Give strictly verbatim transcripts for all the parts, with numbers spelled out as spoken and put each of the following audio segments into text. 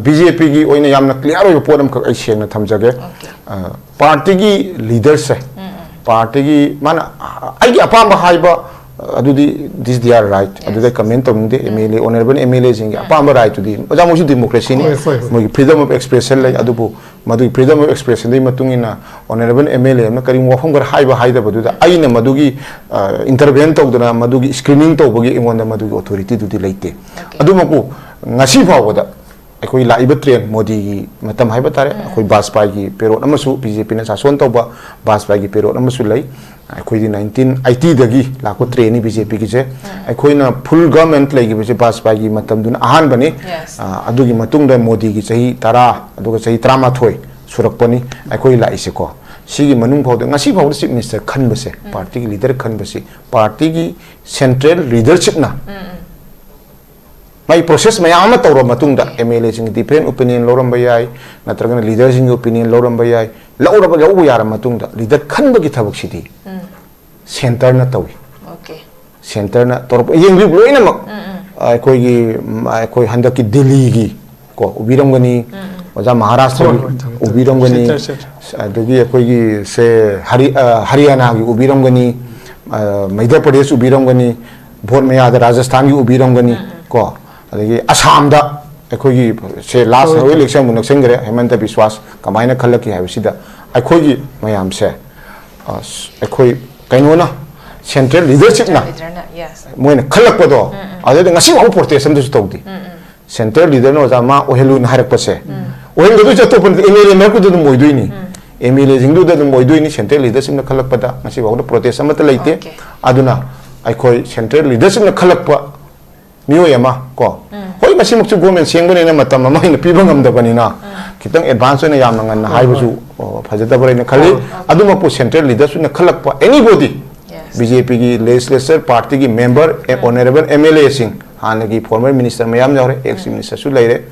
B J ꯄꯤꯒꯤ ꯑꯣꯏꯅ ꯌꯥꯝꯅ clear ꯑꯣꯏꯕ ꯄꯣꯠ ꯑꯃꯈꯛ ꯑꯩ ꯁꯦꯡꯅ ꯊꯝꯖꯒꯦ꯫ Okay. ꯑ, ꯄꯥꯔꯇꯤꯒꯤ ꯂꯤꯗꯔꯁꯦ, ꯄꯥꯔꯇꯤꯒꯤ ꯃꯥꯅ ꯑ, ꯑꯩꯒꯤ ꯑꯄꯥꯝꯕ ꯍꯥꯏꯕ, ꯑ, ꯑꯗꯨꯗꯤ this they are right. Yes. ꯑꯗꯨꯗ comment ꯇꯧꯅꯤꯡꯗꯦ꯫ M L A, honourable M L ꯑꯦꯁꯤꯡꯒꯤ ꯑꯄꯥꯝꯕ right ꯇꯨꯗꯤ, ꯑꯣꯖꯥ, ꯃꯣꯏꯁꯨ democracy ꯅꯤ, ꯍꯣꯏ, ꯍꯣꯏ, ꯍꯣꯏ꯫ ꯃꯣꯏꯒꯤ freedom of expression ꯂꯩ꯫ ꯑꯗꯨꯕꯨ ꯃꯗꯨꯒꯤ freedom of expression ꯗꯨꯒꯤ ꯃꯇꯨꯡ ꯏꯟꯅ honourable ꯑꯦꯝ ꯑꯦꯜ ꯑꯦ ꯑꯃꯅ ꯀꯔꯤꯒꯨꯝꯕ ꯋꯥꯐꯝ ꯈꯔ ꯍꯥꯏꯕ ꯍꯥꯏꯗꯕꯗꯨꯗ ꯑꯩꯅ ꯃꯗꯨꯒꯤ, ꯑ, intervene ꯇꯧꯗꯅ ꯃꯗꯨꯒꯤ screening ꯇꯧꯕꯒꯤ ꯑꯩꯉꯣꯟꯗ ꯃꯗꯨꯒꯤ authority ꯗꯨꯗꯤ ꯂꯩꯇꯦ꯫ Okay. ꯑꯗꯨꯃꯛꯄꯨ ꯉꯁꯤ ꯐꯥꯎꯕꯗ ꯑꯩꯈꯣꯏ ꯂꯥꯛꯏꯕ train, ꯃꯣꯗꯤꯒꯤ ꯃꯇꯝ ꯍꯥꯏꯕ ꯇꯥꯔꯦ, ꯑꯩꯈꯣꯏ ꯕꯥꯖꯄꯥꯏꯒꯤ ꯄꯦꯔꯣꯠ ꯑꯃꯁꯨ, ꯕꯤ ꯖꯦ ꯄꯤꯅ ꯁꯥꯁꯣꯟ ꯇꯧꯕ ꯕꯥꯖꯄꯥꯏꯒꯤ ꯄꯦꯔꯣꯠ ꯑꯃꯁꯨ ꯂꯩ꯫ ꯑꯩꯈꯣꯏꯗꯤ nineteen eighty ꯗꯒꯤ ꯂꯥꯛꯄ train ꯅꯤ ꯕꯤ ꯖꯦ ꯄꯤꯒꯤꯁꯦ꯫ ꯑꯩꯈꯣꯏꯅ full government ꯂꯩꯈꯤꯕꯁꯦ ꯕꯥꯖꯄꯥꯏꯒꯤ ꯃꯇꯝꯗꯨꯅ ꯑꯍꯥꯟꯕꯅꯤ꯫ Yes. ꯑ, ꯑꯗꯨꯒꯤ ꯃꯇꯨꯡꯗ ꯃꯣꯗꯤꯒꯤ ꯆꯍꯤ ꯇꯔꯥ, ꯑꯗꯨꯒ ꯆꯍꯤ ꯇꯔꯥꯃꯥꯊꯣꯏ ꯁꯨꯔꯛꯄꯅꯤ ꯑꯩꯈꯣꯏ ꯂꯥꯛꯏꯁꯦꯀꯣ꯫ ꯁꯤꯒꯤ ꯃꯅꯨꯡ ꯐꯥꯎꯗ, ꯉꯁꯤ ꯐꯥꯎꯗ chief minister ꯈꯟꯕꯁꯦ, ꯄꯥꯔꯇꯤꯒꯤ ꯂꯤꯗꯔ ꯈꯟꯕꯁꯤ ꯄꯥꯔꯇꯤꯒꯤ central leadership ꯅ ꯃꯥꯒꯤ process ꯃꯌꯥꯝ ꯑꯃ ꯇꯧꯔꯕ ꯃꯇꯨꯡꯗ, ꯑꯦꯝ ꯑꯦꯜ ꯑꯦꯁꯤꯡꯒꯤ different opinion ꯂꯧꯔꯝꯕ ꯌꯥꯏ, ꯅꯠꯇ꯭ꯔꯒꯅ ꯂꯤꯗꯔꯁꯤꯡꯒꯤ opinion ꯂꯧꯔꯝꯕ ꯌꯥꯏ, ꯂꯧꯔꯕ, ꯂꯧꯕ ꯌꯥꯔꯕ ꯃꯇꯨꯡꯗ, ꯂꯤꯗꯔ ꯈꯟꯕꯒꯤ ꯊꯕꯛꯁꯤꯗꯤ centre ꯅ ꯇꯧꯏ꯫ Okay. Centre ꯅ ꯇꯧꯔꯛꯄ, ꯌꯦꯡꯕꯤꯌꯨ ꯂꯣꯏꯅꯃꯛ꯫ ꯑꯩꯈꯣꯏꯒꯤ, ꯎꯝ, ꯑꯩꯈꯣꯏ ꯍꯟꯗꯛꯀꯤ ꯗꯤꯜꯂꯤꯒꯤ ꯀꯣ ꯎꯕꯤꯔꯝꯒꯅꯤ, ꯑꯣꯖꯥ ꯃꯍꯥꯔꯥꯁꯇ꯭ꯔꯒꯤ ꯍꯣꯏ, ꯍꯣꯏ, ꯊꯝꯃꯦ, ꯊꯝꯃꯦ꯫ ꯎꯕꯤꯔꯝꯒꯅꯤ, Centre, centre꯫ ꯑꯗꯒꯤ ꯑꯩꯈꯣꯏꯒꯤ ꯁꯦ ꯍꯔꯤ-, ꯑ, ꯍꯔꯤꯌꯥꯅꯥꯒꯤ ꯎꯕꯤꯔꯝꯒꯅꯤ, ꯑ, ꯃꯩꯙ꯭ꯌ ꯄ꯭ꯔꯗꯦꯁ ꯎꯕꯤꯔꯝꯒꯅꯤ, ꯚꯣꯠ ꯃꯌꯥꯗ ꯔꯥꯖꯁꯊꯥꯟꯒꯤ ꯎꯕꯤꯔꯝꯒꯅꯤ ꯀꯣ, ꯑꯗꯒꯤ ꯑꯁꯥꯝꯗ ꯑꯩꯈꯣꯏꯒꯤ ꯁꯦ last ꯍꯣꯏ, ꯍꯧꯖꯤꯛ ꯍꯣꯏ꯫ Election ꯑꯃꯨꯛ ꯅꯛꯁꯟꯈ꯭ꯔꯦ, ꯍꯦꯃꯟꯇ ꯕꯤꯁ꯭ꯋꯥꯁ ꯀꯃꯥꯏꯅ ꯈꯜꯂꯛꯈꯤ ꯍꯥꯏꯕꯁꯤꯗ ꯑꯩꯈꯣꯏꯒꯤ ꯃꯌꯥꯝꯁꯦ, ꯑ, ꯑꯩꯈꯣꯏ ꯀꯩꯅꯣꯅ, central leadership ꯅ Leader ꯅ, yes. ꯃꯣꯏꯅ ꯈꯜꯂꯛꯄꯗꯣ, ꯑꯗꯨꯗ ꯉꯁꯤ ꯐꯥꯎꯕ protest ꯑꯝꯇꯁꯨ ꯇꯧꯗꯦ꯫ Central leader ꯅ ꯑꯣꯖꯥ ꯃꯥ ꯑꯣꯏꯍꯜꯂꯨꯅ ꯍꯥꯏꯔꯛꯄꯁꯦ, ꯑꯣꯏꯍꯟꯒꯗꯣꯏꯁꯦ ꯑꯇꯣꯞꯄ ꯅꯠꯇꯦ, ꯑꯦꯝ ꯑꯦꯜ ꯑꯦ ꯃꯔꯛꯇꯨꯗ ꯑꯗꯨꯝ ꯑꯣꯏꯗꯣꯏꯅꯤ, ꯑꯦꯝ ꯑꯦꯜ ꯑꯦꯁꯤꯡꯗꯨꯗ ꯑꯗꯨꯝ ꯑꯣꯏꯗꯣꯏꯅꯤ꯫ Central leadership ꯅ ꯈꯜꯂꯛꯄꯗ ꯉꯁꯤ ꯐꯥꯎꯕꯗ protest ꯑꯃꯠꯇ ꯂꯩꯇꯦ꯫ Okay. ꯑꯗꯨꯅ ꯑꯩꯈꯣꯏ central leadership ꯅ ꯈꯜꯂꯛꯄ ꯃꯤꯑꯣꯏ ꯑꯃ ꯀꯣ, ꯍꯣꯏ, ꯃꯁꯤꯃꯛꯁꯨ government ꯁꯦꯝꯒꯅꯤꯅ ꯃꯇꯝ ꯑꯃ ꯑꯩꯅ ꯄꯤꯕ ꯉꯝꯗꯕꯅꯤꯅ, ꯈꯤꯇꯪ advance ꯑꯣꯏꯅ ꯌꯥꯝꯅ ꯉꯟꯅ ꯍꯥꯏꯕꯁꯨ, ꯑꯣ, ꯐꯖꯗꯕ꯭ꯔꯥ ꯍꯥꯏꯅ ꯈꯜꯂꯤ꯫ ꯍꯣꯏ꯫ ꯑꯗꯨꯃꯛꯄꯨ central leadership ꯅ ꯈꯜꯂꯛꯄ anybody, Yes. ꯕꯤ ꯖꯦ ꯄꯤꯒꯤ legislature party ꯒꯤ member, ꯑꯦ, honourable ꯑꯦꯝ ꯑꯦꯜ ꯑꯦꯁꯤꯡ, ꯍꯥꯟꯅꯒꯤ former minister ꯃꯌꯥꯝ ꯌꯥꯎꯔꯦ, ex minister ꯁꯨ ꯂꯩꯔꯦ,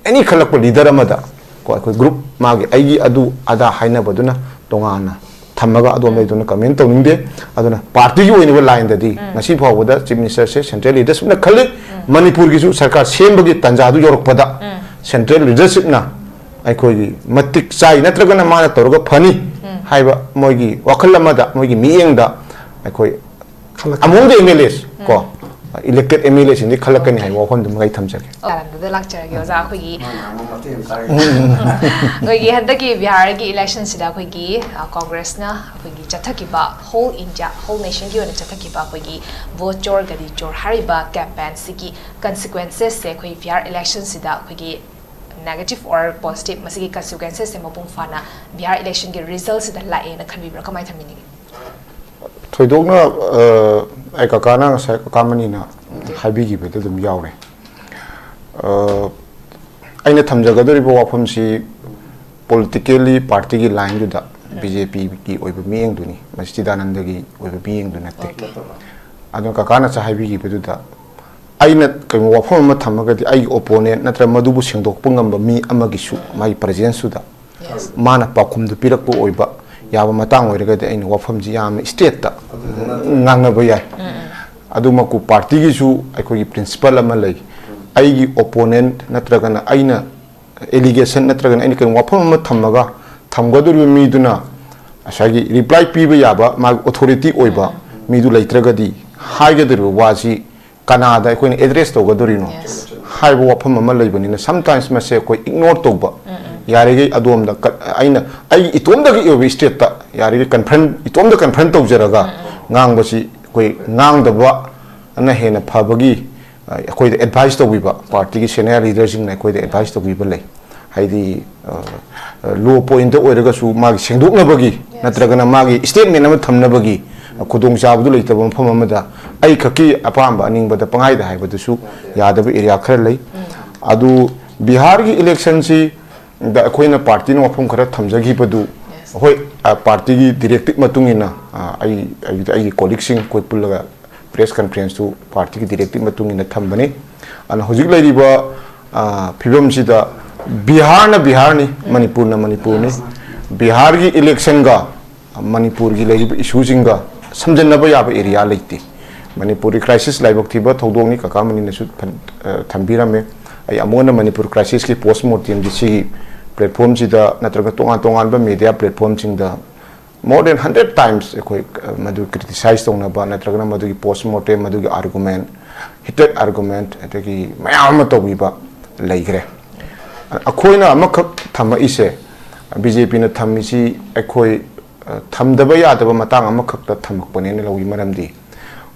any ꯈꯜꯂꯛꯄ leader ꯑꯃꯗ ꯀꯣ, ꯑꯩꯈꯣꯏ group ꯃꯥꯒꯤ ꯑꯩꯒꯤ ꯑꯗꯨ ꯑꯗꯥ ꯍꯥꯏꯅꯕꯗꯨꯅ ꯇꯣꯉꯥꯟꯅ ꯊꯝꯃꯒ ꯑꯗꯣꯝꯗ ꯑꯩ ꯑꯗꯨꯅ comment ꯇꯧꯅꯤꯡꯗꯦ꯫ ꯑꯗꯨꯅ party ꯒꯤ ꯑꯣꯏꯅ line ꯗꯗꯤ ꯉꯁꯤ ꯐꯥꯎꯕꯗ chief minister ꯁꯦ central leadership ꯅ ꯈꯜꯂꯤ꯫ ꯃꯅꯤꯄꯨꯔꯒꯤꯁꯨ ꯁꯔꯀꯥꯔ ꯁꯦꯝꯕꯒꯤ ꯇꯥꯟꯖꯥꯗꯨ ꯌꯧꯔꯛꯄꯗ ꯁꯦꯟꯇ꯭ꯔꯦꯜ ꯂꯤꯗꯔꯁꯤꯞꯅ ꯑꯩꯈꯣꯏꯒꯤ ꯃꯇꯤꯛ ꯆꯥꯏ ꯅꯠꯇ꯭ꯔꯒꯅ ꯃꯥꯅ ꯇꯧꯔꯒ ꯐꯅꯤ ꯍꯥꯏꯕ ꯃꯣꯏꯒꯤ ꯋꯥꯈꯜ ꯑꯃꯗ, ꯃꯣꯏꯒꯤ ꯃꯤꯠꯌꯦꯡꯗ ꯑꯩꯈꯣꯏ ꯑꯃꯣꯡꯗ ꯑꯦꯝ ꯑꯦꯜ ꯑꯦꯁ ꯀꯣ, ꯏꯂꯦꯛꯇꯦꯠ ꯑꯦꯝ ꯑꯦꯜ ꯑꯦꯁꯤꯡꯗꯤ ꯈꯜꯂꯛꯀꯅꯤ ꯍꯥꯏꯕ ꯋꯥꯐꯝꯗꯨꯃ ꯑꯩ ꯊꯝꯖꯒꯦ꯫ ꯂꯥꯛꯆꯔꯒꯦ ꯑꯣꯖꯥ꯫ ꯑꯩꯈꯣꯏꯒꯤ ꯑꯩꯈꯣꯏꯒꯤ ꯍꯟꯗꯛꯀꯤ ꯕꯤꯍꯥꯔꯒꯤ ꯏꯂꯦꯛꯁꯟꯁꯤꯗ ꯑꯩꯈꯣꯏꯒꯤ ꯀꯣꯡꯒ꯭ꯔꯦꯁꯅ ꯑꯩꯈꯣꯏꯒꯤ ꯆꯠꯊꯈꯤꯕ, ꯍꯣꯜ ꯏꯟꯗꯤꯌꯥ, ꯍꯣꯜ ꯅꯦꯁꯟꯒꯤ ꯑꯣꯏꯅ ꯆꯠꯊꯈꯤꯕ ꯑꯩꯈꯣꯏꯒꯤ ꯚꯣꯠ ꯆꯣꯔ ꯒꯂꯤ ꯆꯣꯔ ꯍꯥꯏꯔꯤꯕ ꯀꯦꯝꯄꯦꯟꯁꯤꯒꯤ ꯀꯟꯁꯤꯀ꯭ꯋꯦꯟꯁꯦꯁꯁꯦ ꯑꯩꯈꯣꯏ ꯕꯤꯍꯥꯔ ꯏꯂꯦꯛꯁꯟꯁꯤꯗ ꯑꯩꯈꯣꯏꯒꯤ negative or positive, ꯃꯁꯤꯒꯤ ꯀꯟꯁꯤꯀ꯭ꯋꯦꯟꯁꯦꯁꯁꯦ ꯃꯄꯨꯡ ꯐꯥꯅ ꯕꯤꯍꯥꯔ ꯏꯂꯦꯛꯁꯟꯒꯤ ꯔꯤꯖꯜꯁꯤꯗ ꯂꯥꯛꯑꯦꯅ ꯈꯟꯕꯤꯕ꯭ꯔꯥ? ꯀꯃꯥꯏꯅ ꯊꯝꯕꯤꯅꯤꯡꯉꯤ? ꯊꯣꯏꯗꯣꯛꯅ ꯑꯩ ꯀꯀꯥꯅ ꯉꯁꯥꯏ, ꯀꯀꯥ ꯃꯅꯤꯅ ꯍꯥꯏꯕꯤꯈꯤꯕꯗ ꯑꯗꯨꯝ ꯌꯥꯎꯔꯦ꯫ ꯑꯩꯅ ꯊꯝꯖꯒꯗꯧꯔꯤꯕ ꯋꯥꯐꯝꯁꯤ ꯄꯣꯂꯤꯇꯤꯀꯦꯜꯂꯤ ꯄꯥꯔꯇꯤꯒꯤ ꯂꯥꯏꯟꯗꯨꯗ, ꯕꯤ ꯖꯦ ꯄꯤꯒꯤ ꯑꯣꯏꯕ ꯃꯤꯠꯌꯦꯡꯗꯨꯅꯤ, ꯃꯁꯤ ꯆꯤꯗꯥꯅꯟꯗꯒꯤ ꯑꯣꯏꯕ ꯃꯤꯠꯌꯦꯡꯗꯨ ꯅꯠꯇꯦ꯫ ꯑꯗꯨꯅ ꯀꯀꯥꯅ ꯉꯁꯥꯏ ꯍꯥꯏꯕꯤꯈꯤꯕꯗꯨꯗ ꯑꯩꯅ ꯀꯩꯒꯨꯝꯕ ꯋꯥꯐꯝ ꯑꯃ ꯊꯝꯃꯒꯗꯤ, ꯑꯩꯒꯤ ꯑꯣꯄꯣꯅꯦꯟꯠ ꯅꯠꯇ꯭ꯔꯒ ꯃꯗꯨꯕꯨ ꯁꯦꯡꯗꯣꯛꯄ ꯉꯝꯕ ꯃꯤ ꯑꯃꯒꯤꯁꯨ, ꯃꯥꯒꯤ ꯄ꯭ꯔꯖꯦꯟꯁꯇꯨꯗ ꯃꯥꯅ ꯄꯥꯎꯈꯨꯝꯗꯨ ꯄꯤꯔꯛꯄ ꯑꯣꯏꯕ ꯌꯥꯕ ꯃꯇꯥꯡ ꯑꯣꯏꯔꯒꯗꯤ, ꯑꯩꯅ ꯋꯥꯐꯝꯁꯤ ꯌꯥꯝꯅ ꯏꯁꯇ꯭ꯔꯦꯠꯇ ꯉꯥꯡꯅꯕ ꯌꯥꯏ꯫ ꯑꯗꯨꯃꯛꯄꯨ ꯄꯥꯔꯇꯤꯒꯤꯁꯨ ꯑꯩꯈꯣꯏꯒꯤ ꯄ꯭ꯔꯤꯟꯁꯤꯄꯜ ꯑꯃ ꯂꯩ꯫ ꯑꯩꯒꯤ ꯑꯣꯄꯣꯅꯦꯟꯠ ꯅꯠꯇ꯭ꯔꯒꯅ ꯑꯩꯅ ꯑꯦꯂꯤꯒꯦꯁꯟ ꯅꯠꯇ꯭ꯔꯒꯅ ꯑꯩꯅ ꯀꯩꯒꯨꯝꯕ ꯋꯥꯐꯝ ꯑꯃ ꯊꯝꯃꯒ, ꯊꯝꯒꯗꯧꯔꯤꯕ ꯃꯤꯗꯨꯅ ꯉꯁꯥꯏꯒꯤ ꯔꯤꯄ꯭ꯂꯥꯏ ꯄꯤꯕ ꯌꯥꯕ, ꯃꯥꯒꯤ ꯑꯣꯊꯣꯔꯤꯇꯤ ꯑꯣꯏꯕ ꯃꯤꯗꯨ ꯂꯩꯇ꯭ꯔꯒꯗꯤ, ꯍꯥꯏꯒꯗꯧꯔꯤꯕ ꯋꯥꯁꯤ ꯀꯅꯥꯗ ꯑꯩꯈꯣꯏꯅ ꯑꯦꯗ꯭ꯔꯦꯁ ꯇꯧꯒꯗꯧꯔꯤꯅꯣ ꯍꯥꯏꯕ ꯋꯥꯐꯝ ꯑꯃ ꯂꯩꯕꯅꯤꯅ, sometimes ꯃꯁꯦ ꯑꯩꯈꯣꯏ ꯏꯒꯅꯣꯔ ꯇꯧꯕ꯫ ꯌꯥꯔꯤꯈꯩ ꯑꯗꯣꯝꯗ ꯀ-, ꯑꯩꯅ ꯑꯩꯒꯤ ꯏꯇꯣꯝꯗꯒꯤ ꯑꯣꯏꯕ ꯏꯁꯇ꯭ꯔꯦꯠꯇ ꯌꯥꯔꯤꯈꯩ ꯀꯟꯐ꯭ꯔꯟ, ꯏꯇꯣꯝꯗ ꯀꯟꯐ꯭ꯔꯟ ꯇꯧꯖꯔꯒ ꯉꯥꯡꯕꯁꯤ ꯑꯩꯈꯣꯏ ꯉꯥꯡꯗꯕꯅ ꯍꯦꯟꯅ ꯐꯕꯒꯤ, ꯑ, ꯑꯩꯈꯣꯏꯗ ꯑꯦꯗꯚꯥꯏꯁ ꯇꯧꯕꯤꯕ, ꯄꯥꯔꯇꯤꯒꯤ ꯁꯦꯅꯤꯌꯔ ꯂꯤꯗꯔꯁꯤꯡꯅ ꯑꯩꯈꯣꯏꯗ ꯑꯦꯗꯚꯥꯏꯁ ꯇꯧꯕꯤꯕ ꯂꯩ꯫ ꯍꯥꯏꯗꯤ, ꯑ, ꯑ, ꯂꯣ ꯄꯣꯏꯟꯠꯇ ꯑꯣꯏꯔꯒꯁꯨ ꯃꯥꯒꯤ ꯁꯦꯡꯗꯣꯛꯅꯕꯒꯤ ꯅꯠꯇ꯭ꯔꯒꯅ ꯃꯥꯒꯤ ꯁ꯭ꯇꯦꯠꯃꯦꯟ ꯑꯃ ꯊꯝꯅꯕꯒꯤ, ꯑ, ꯈꯨꯗꯣꯡꯆꯥꯕꯗꯨ ꯂꯩꯇꯕ ꯃꯐꯝ ꯑꯃꯗ ꯑꯩ ꯈꯛꯀꯤ ꯑꯄꯥꯝꯕ ꯑꯅꯤꯡꯕꯗ ꯄꯪꯍꯥꯏꯗ ꯍꯥꯏꯕꯗꯨꯁꯨ ꯌꯥꯗꯕ ꯑꯦꯔꯤꯌꯥ ꯈꯔ ꯂꯩ꯫ ꯑꯗꯨ ꯕꯤꯍꯥꯔꯒꯤ ꯏꯂꯦꯛꯁꯟꯁꯤ ꯗ ꯑꯩꯈꯣꯏꯅ ꯄꯥꯔꯇꯤꯅ ꯋꯥꯐꯝ ꯈꯔ ꯊꯝꯖꯈꯤꯕꯗꯨ, ꯍꯣꯏ, ꯑ, ꯄꯥꯔꯇꯤꯒꯤ ꯗꯤꯔꯦꯛꯇꯤꯞ ꯃꯇꯨꯡ ꯏꯟꯅ, ꯑ, ꯑꯩ, ꯑꯩꯒꯤꯗ ꯑꯩꯒꯤ ꯀꯣꯂꯤꯛꯁꯤꯡ ꯑꯩꯈꯣꯏ ꯄꯨꯜꯂꯒ ꯄ꯭ꯔꯦꯁ ꯀꯟꯐ꯭ꯔꯦꯟꯁꯇꯨ ꯄꯥꯔꯇꯤꯒꯤ ꯗꯤꯔꯦꯛꯇꯤꯞ ꯃꯇꯨꯡ ꯏꯟꯅ ꯊꯝꯕꯅꯤ꯫ ꯑꯗꯨꯅ ꯍꯧꯖꯤꯛ ꯂꯩꯔꯤꯕ, ꯑ, ꯐꯤꯕꯝꯁꯤꯗ ꯕꯤꯍꯥꯔꯅ ꯕꯤꯍꯥꯔꯅꯤ, ꯃꯅꯤꯄꯨꯔꯅ ꯃꯅꯤꯄꯨꯔꯅꯤ꯫ ꯕꯤꯍꯥꯔꯒꯤ ꯏꯂꯦꯛꯁꯟꯒ ꯃꯅꯤꯄꯨꯔꯒꯤ ꯂꯩꯔꯤꯕ ꯏꯁꯨꯁꯤꯡꯒ ꯁꯝꯖꯟꯅꯕ ꯌꯥꯕ ꯑꯦꯔꯤꯌꯥ ꯂꯩꯇꯦ꯫ ꯃꯅꯤꯄꯨꯔꯒꯤ ꯀ꯭ꯔꯥꯏꯁꯤꯁ ꯂꯥꯏꯕꯛ ꯊꯤꯕ ꯊꯧꯗꯣꯛꯅꯤ, ꯀꯀꯥ ꯃꯅꯤꯅꯁꯨ ꯐꯟ-, ꯑ, ꯊꯝꯕꯤꯔꯝꯃꯦ꯫ ꯑꯩ ꯑꯃꯨꯛ ꯍꯟꯅ ꯃꯅꯤꯄꯨꯔ crisis ꯀꯤ post mortem ꯗꯤ ꯁꯤꯒꯤ platform ꯁꯤꯗ ꯅꯠꯇ꯭ꯔꯒ ꯇꯣꯉꯥꯟ ꯇꯣꯉꯥꯟꯕ media platform ꯁꯤꯡꯗ more than hundred times ꯑꯩꯈꯣꯏ, ꯑ, ꯃꯗꯨ criticize ꯇꯧꯅꯕ ꯅꯠꯇ꯭ꯔꯒꯅ ꯃꯗꯨꯒꯤ post mortem, ꯃꯗꯨꯒꯤ argument, heated argument, ꯑꯗꯒꯤ ꯃꯌꯥꯝ ꯑꯃ ꯇꯧꯕꯤꯕ ꯂꯩꯈ꯭ꯔꯦ꯫ ꯑꯩꯈꯣꯏꯅ ꯑꯃꯈꯛ ꯊꯝꯃꯛꯏꯁꯦ, B J P ꯅ ꯊꯝꯃꯤꯁꯤ ꯑꯩꯈꯣꯏ, ꯑ, ꯊꯝꯗꯕ ꯌꯥꯗꯕ ꯃꯇꯥꯡ ꯑꯃꯈꯛꯇ ꯊꯝꯃꯛꯄꯅꯦꯅ ꯂꯧꯏ꯫ ꯃꯔꯝꯗꯤ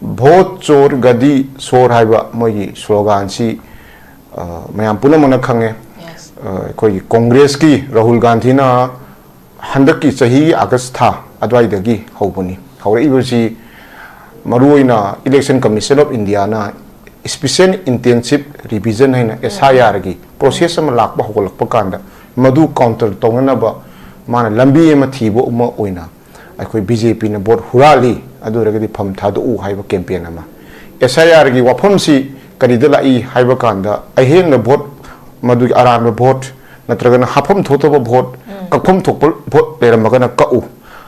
"ꯚꯣꯠ ꯆꯣꯔ ꯒꯗꯤ ꯁꯣꯔ" ꯍꯥꯏꯕ ꯃꯣꯏꯒꯤ slogan ꯁꯤ, ꯑ, ꯃꯌꯥꯝ ꯄꯨꯝꯅꯃꯛꯅ ꯈꯪꯉꯦ꯫ Yes. ꯑ, ꯑꯩꯈꯣꯏꯒꯤ ꯀꯣꯡꯒ꯭ꯔꯦꯁꯀꯤ ꯔꯥꯍꯨꯜ ꯒꯥꯟꯙꯤꯅ ꯍꯟꯗꯛꯀꯤ ꯆꯍꯤꯒꯤ August ꯊꯥ ꯑꯗꯨꯋꯥꯏꯗꯒꯤ ꯍꯧꯕꯅꯤ꯫ ꯍꯧꯔꯛꯏꯕꯁꯤ ꯃꯔꯨꯑꯣꯏꯅ Election Commission of India ꯅ Special Intensive Revision ꯍꯥꯏꯅ S I R ꯒꯤ process ꯑꯃ ꯂꯥꯛꯄ ꯍꯧꯒꯠꯂꯛꯄ ꯀꯥꯟꯗ, ꯃꯗꯨ counter ꯇꯧꯅꯅꯕ ꯃꯥꯅ ꯂꯝꯕꯤ ꯑꯃ ꯊꯤꯕ ꯑꯃ ꯑꯣꯏꯅ ꯑꯩꯈꯣꯏ B J P ꯅ ꯚꯣꯠ ꯍꯨꯔꯥꯜꯂꯤ, ꯑꯗꯨ ꯑꯣꯏꯔꯒꯗꯤ ꯐꯝ ꯊꯥꯗꯣꯛꯎ ꯍꯥꯏꯕ campaign ꯑꯃ꯫ S I R ꯒꯤ ꯋꯥꯐꯝꯁꯤ ꯀꯔꯤꯗ ꯂꯥꯛꯏ ꯍꯥꯏꯕ ꯀꯥꯟꯗ, ꯑꯍꯦꯟꯕ ꯚꯣꯠ, ꯃꯗꯨꯒꯤ ꯑꯔꯥꯟꯕ ꯚꯣꯠ ꯅꯠꯇ꯭ꯔꯒꯅ ꯍꯥꯞꯐꯝ ꯊꯣꯛꯇꯕ ꯚꯣꯠ, ꯎꯝ꯫ ꯀꯛꯐꯝ ꯊꯣꯛꯄ ꯚꯣꯠ ꯂꯩꯔꯝꯃꯒꯅ ꯀꯛꯎ,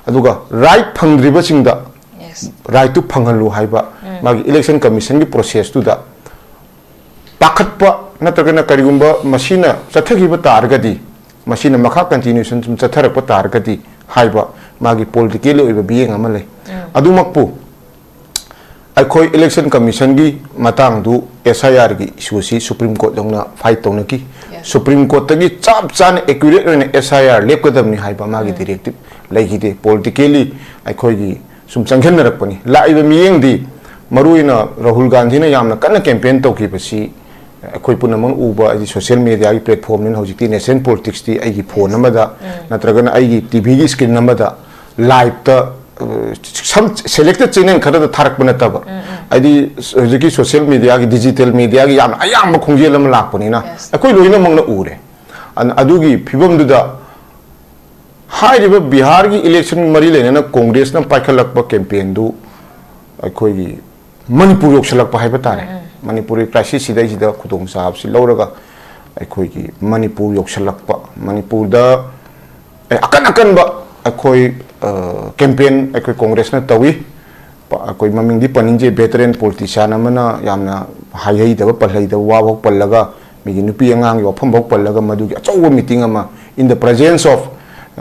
ꯑꯗꯨꯒ right ꯐꯪꯗ꯭ꯔꯤꯕꯁꯤꯡꯗ Yes. right ꯇꯨ ꯐꯪꯍꯜꯂꯨ ꯍꯥꯏꯕ ꯎꯝ꯫ ꯃꯥꯒꯤ Election Commission ꯒꯤ process ꯇꯨꯗ ꯄꯥꯈꯠꯄ ꯅꯠꯇ꯭ꯔꯒꯅ ꯀꯔꯤꯒꯨꯝꯕ ꯃꯁꯤꯅ ꯆꯠꯊꯈꯤꯕ ꯇꯥꯔꯒꯗꯤ, ꯃꯁꯤꯅ ꯃꯈꯥ continuation ꯁꯨꯝ ꯆꯠꯊꯔꯛꯄ ꯇꯥꯔꯒꯗꯤ ꯍꯥꯏꯕ ꯃꯥꯒꯤ politically ꯑꯣꯏꯕ ꯃꯤꯠꯌꯦꯡ ꯑꯃ ꯂꯩ꯫ ꯎꯝ꯫ ꯑꯗꯨꯃꯛꯄꯨ ꯑꯩꯈꯣꯏ Election Commission ꯒꯤ ꯃꯇꯥꯡꯗꯨ, S I R ꯒꯤ issue ꯁꯤ Supreme Court ꯌꯧꯅ fight ꯇꯧꯅꯈꯤ꯫ Yes. Supreme Court ꯇꯒꯤ ꯆꯞ ꯆꯥꯅ accurate ꯑꯣꯏꯅ S I R ꯂꯦꯞꯀꯗꯕꯅꯤ ꯍꯥꯏꯕ ꯃꯥꯒꯤ ꯎꯝ꯫ directive ꯂꯩꯈꯤꯗꯦ꯫ Politically ꯑꯩꯈꯣꯏꯒꯤ ꯁꯨꯝ ꯆꯪꯁꯤꯟꯅꯔꯛꯄꯅꯤ꯫ ꯂꯥꯛꯏꯕ ꯃꯤꯠꯌꯦꯡꯗꯤ, ꯃꯔꯨꯑꯣꯏꯅ ꯔꯥꯍꯨꯜ ꯒꯥꯟꯙꯤꯅ ꯌꯥꯝꯅ ꯀꯟꯅ campaign ꯇꯧꯈꯤꯕꯁꯤ ꯑꯩꯈꯣꯏ ꯄꯨꯝꯅꯃꯛꯅ ꯎꯕ, ꯍꯥꯏꯗꯤ social media ꯒꯤ platform ꯅꯤꯅ ꯍꯧꯖꯤꯛꯇꯤ national politics ꯇꯤ ꯑꯩꯒꯤ phone Yes. ꯑꯃꯗ ꯎꯝ꯫ ꯅꯠꯇ꯭ꯔꯒꯅ ꯑꯩꯒꯤ T V ꯒꯤ screen ꯑꯃꯗ live ꯇ, ꯑ, some selected channel ꯈꯔꯗ ꯊꯥꯔꯛꯄ ꯅꯠꯇꯕ, ꯎꯝ, ꯎꯝ꯫ ꯍꯥꯏꯗꯤ ꯍꯧꯖꯤꯛꯀꯤ social media ꯒꯤ, digital media ꯒꯤ ꯌꯥꯝꯅ ꯑꯌꯥꯝꯕ ꯈꯣꯡꯖꯦꯜ ꯑꯃ ꯂꯥꯛꯄꯅꯤꯅ Yes. ꯑꯩꯈꯣꯏ ꯂꯣꯏꯅꯃꯛꯅ ꯎꯔꯦ꯫ ꯑꯟ-, ꯑꯗꯨꯒꯤ ꯐꯤꯕꯝꯗꯨꯗ ꯍꯥꯏꯔꯤꯕ ꯕꯤꯍꯥꯔꯒꯤ election ꯃꯔꯤ ꯂꯩꯅꯅ ꯀꯣꯡꯒ꯭ꯔꯦꯁꯅ ꯄꯥꯏꯈꯠꯂꯛꯄ campaign ꯗꯨ ꯑꯩꯈꯣꯏꯒꯤ ꯃꯅꯤꯄꯨꯔ ꯌꯧꯁꯤꯜꯂꯛꯄ ꯍꯥꯏꯕ ꯇꯥꯔꯦ꯫ ꯎꯝ, ꯎꯝ꯫ ꯃꯅꯤꯄꯨꯔꯒꯤ crisis ꯁꯤꯗꯩꯁꯤꯗ ꯈꯨꯗꯣꯡꯆꯥꯕꯁꯤ ꯂꯧꯔꯒ ꯑꯩꯈꯣꯏꯒꯤ ꯃꯅꯤꯄꯨꯔ ꯌꯧꯁꯤꯜꯂꯛꯄ, ꯃꯅꯤꯄꯨꯔꯗ, ꯑꯦ, ꯑꯀꯟ ꯑꯀꯟꯕ ꯑꯩꯈꯣꯏ, ꯑ, campaign ꯑꯩꯈꯣꯏ ꯀꯣꯡꯒ꯭ꯔꯦꯁꯅ ꯇꯧꯏ꯫ ꯄ-, ꯑꯩꯈꯣꯏ ꯃꯃꯤꯡꯗꯤ ꯄꯟꯅꯤꯡꯗꯦ, veteran politician ꯑꯃꯅ ꯌꯥꯝꯅ ꯍꯥꯏꯍꯩꯗꯕ, ꯄꯜꯍꯩꯗꯕ ꯋꯥꯐꯥꯎ ꯄꯜꯂꯒ ꯃꯤꯒꯤ ꯅꯨꯄꯤ ꯑꯉꯥꯡꯒꯤ ꯋꯥꯐꯝꯐꯥꯎ ꯄꯜꯂꯒ ꯃꯗꯨꯒꯤ ꯑꯆꯧꯕ meeting ꯑꯃ in the presence of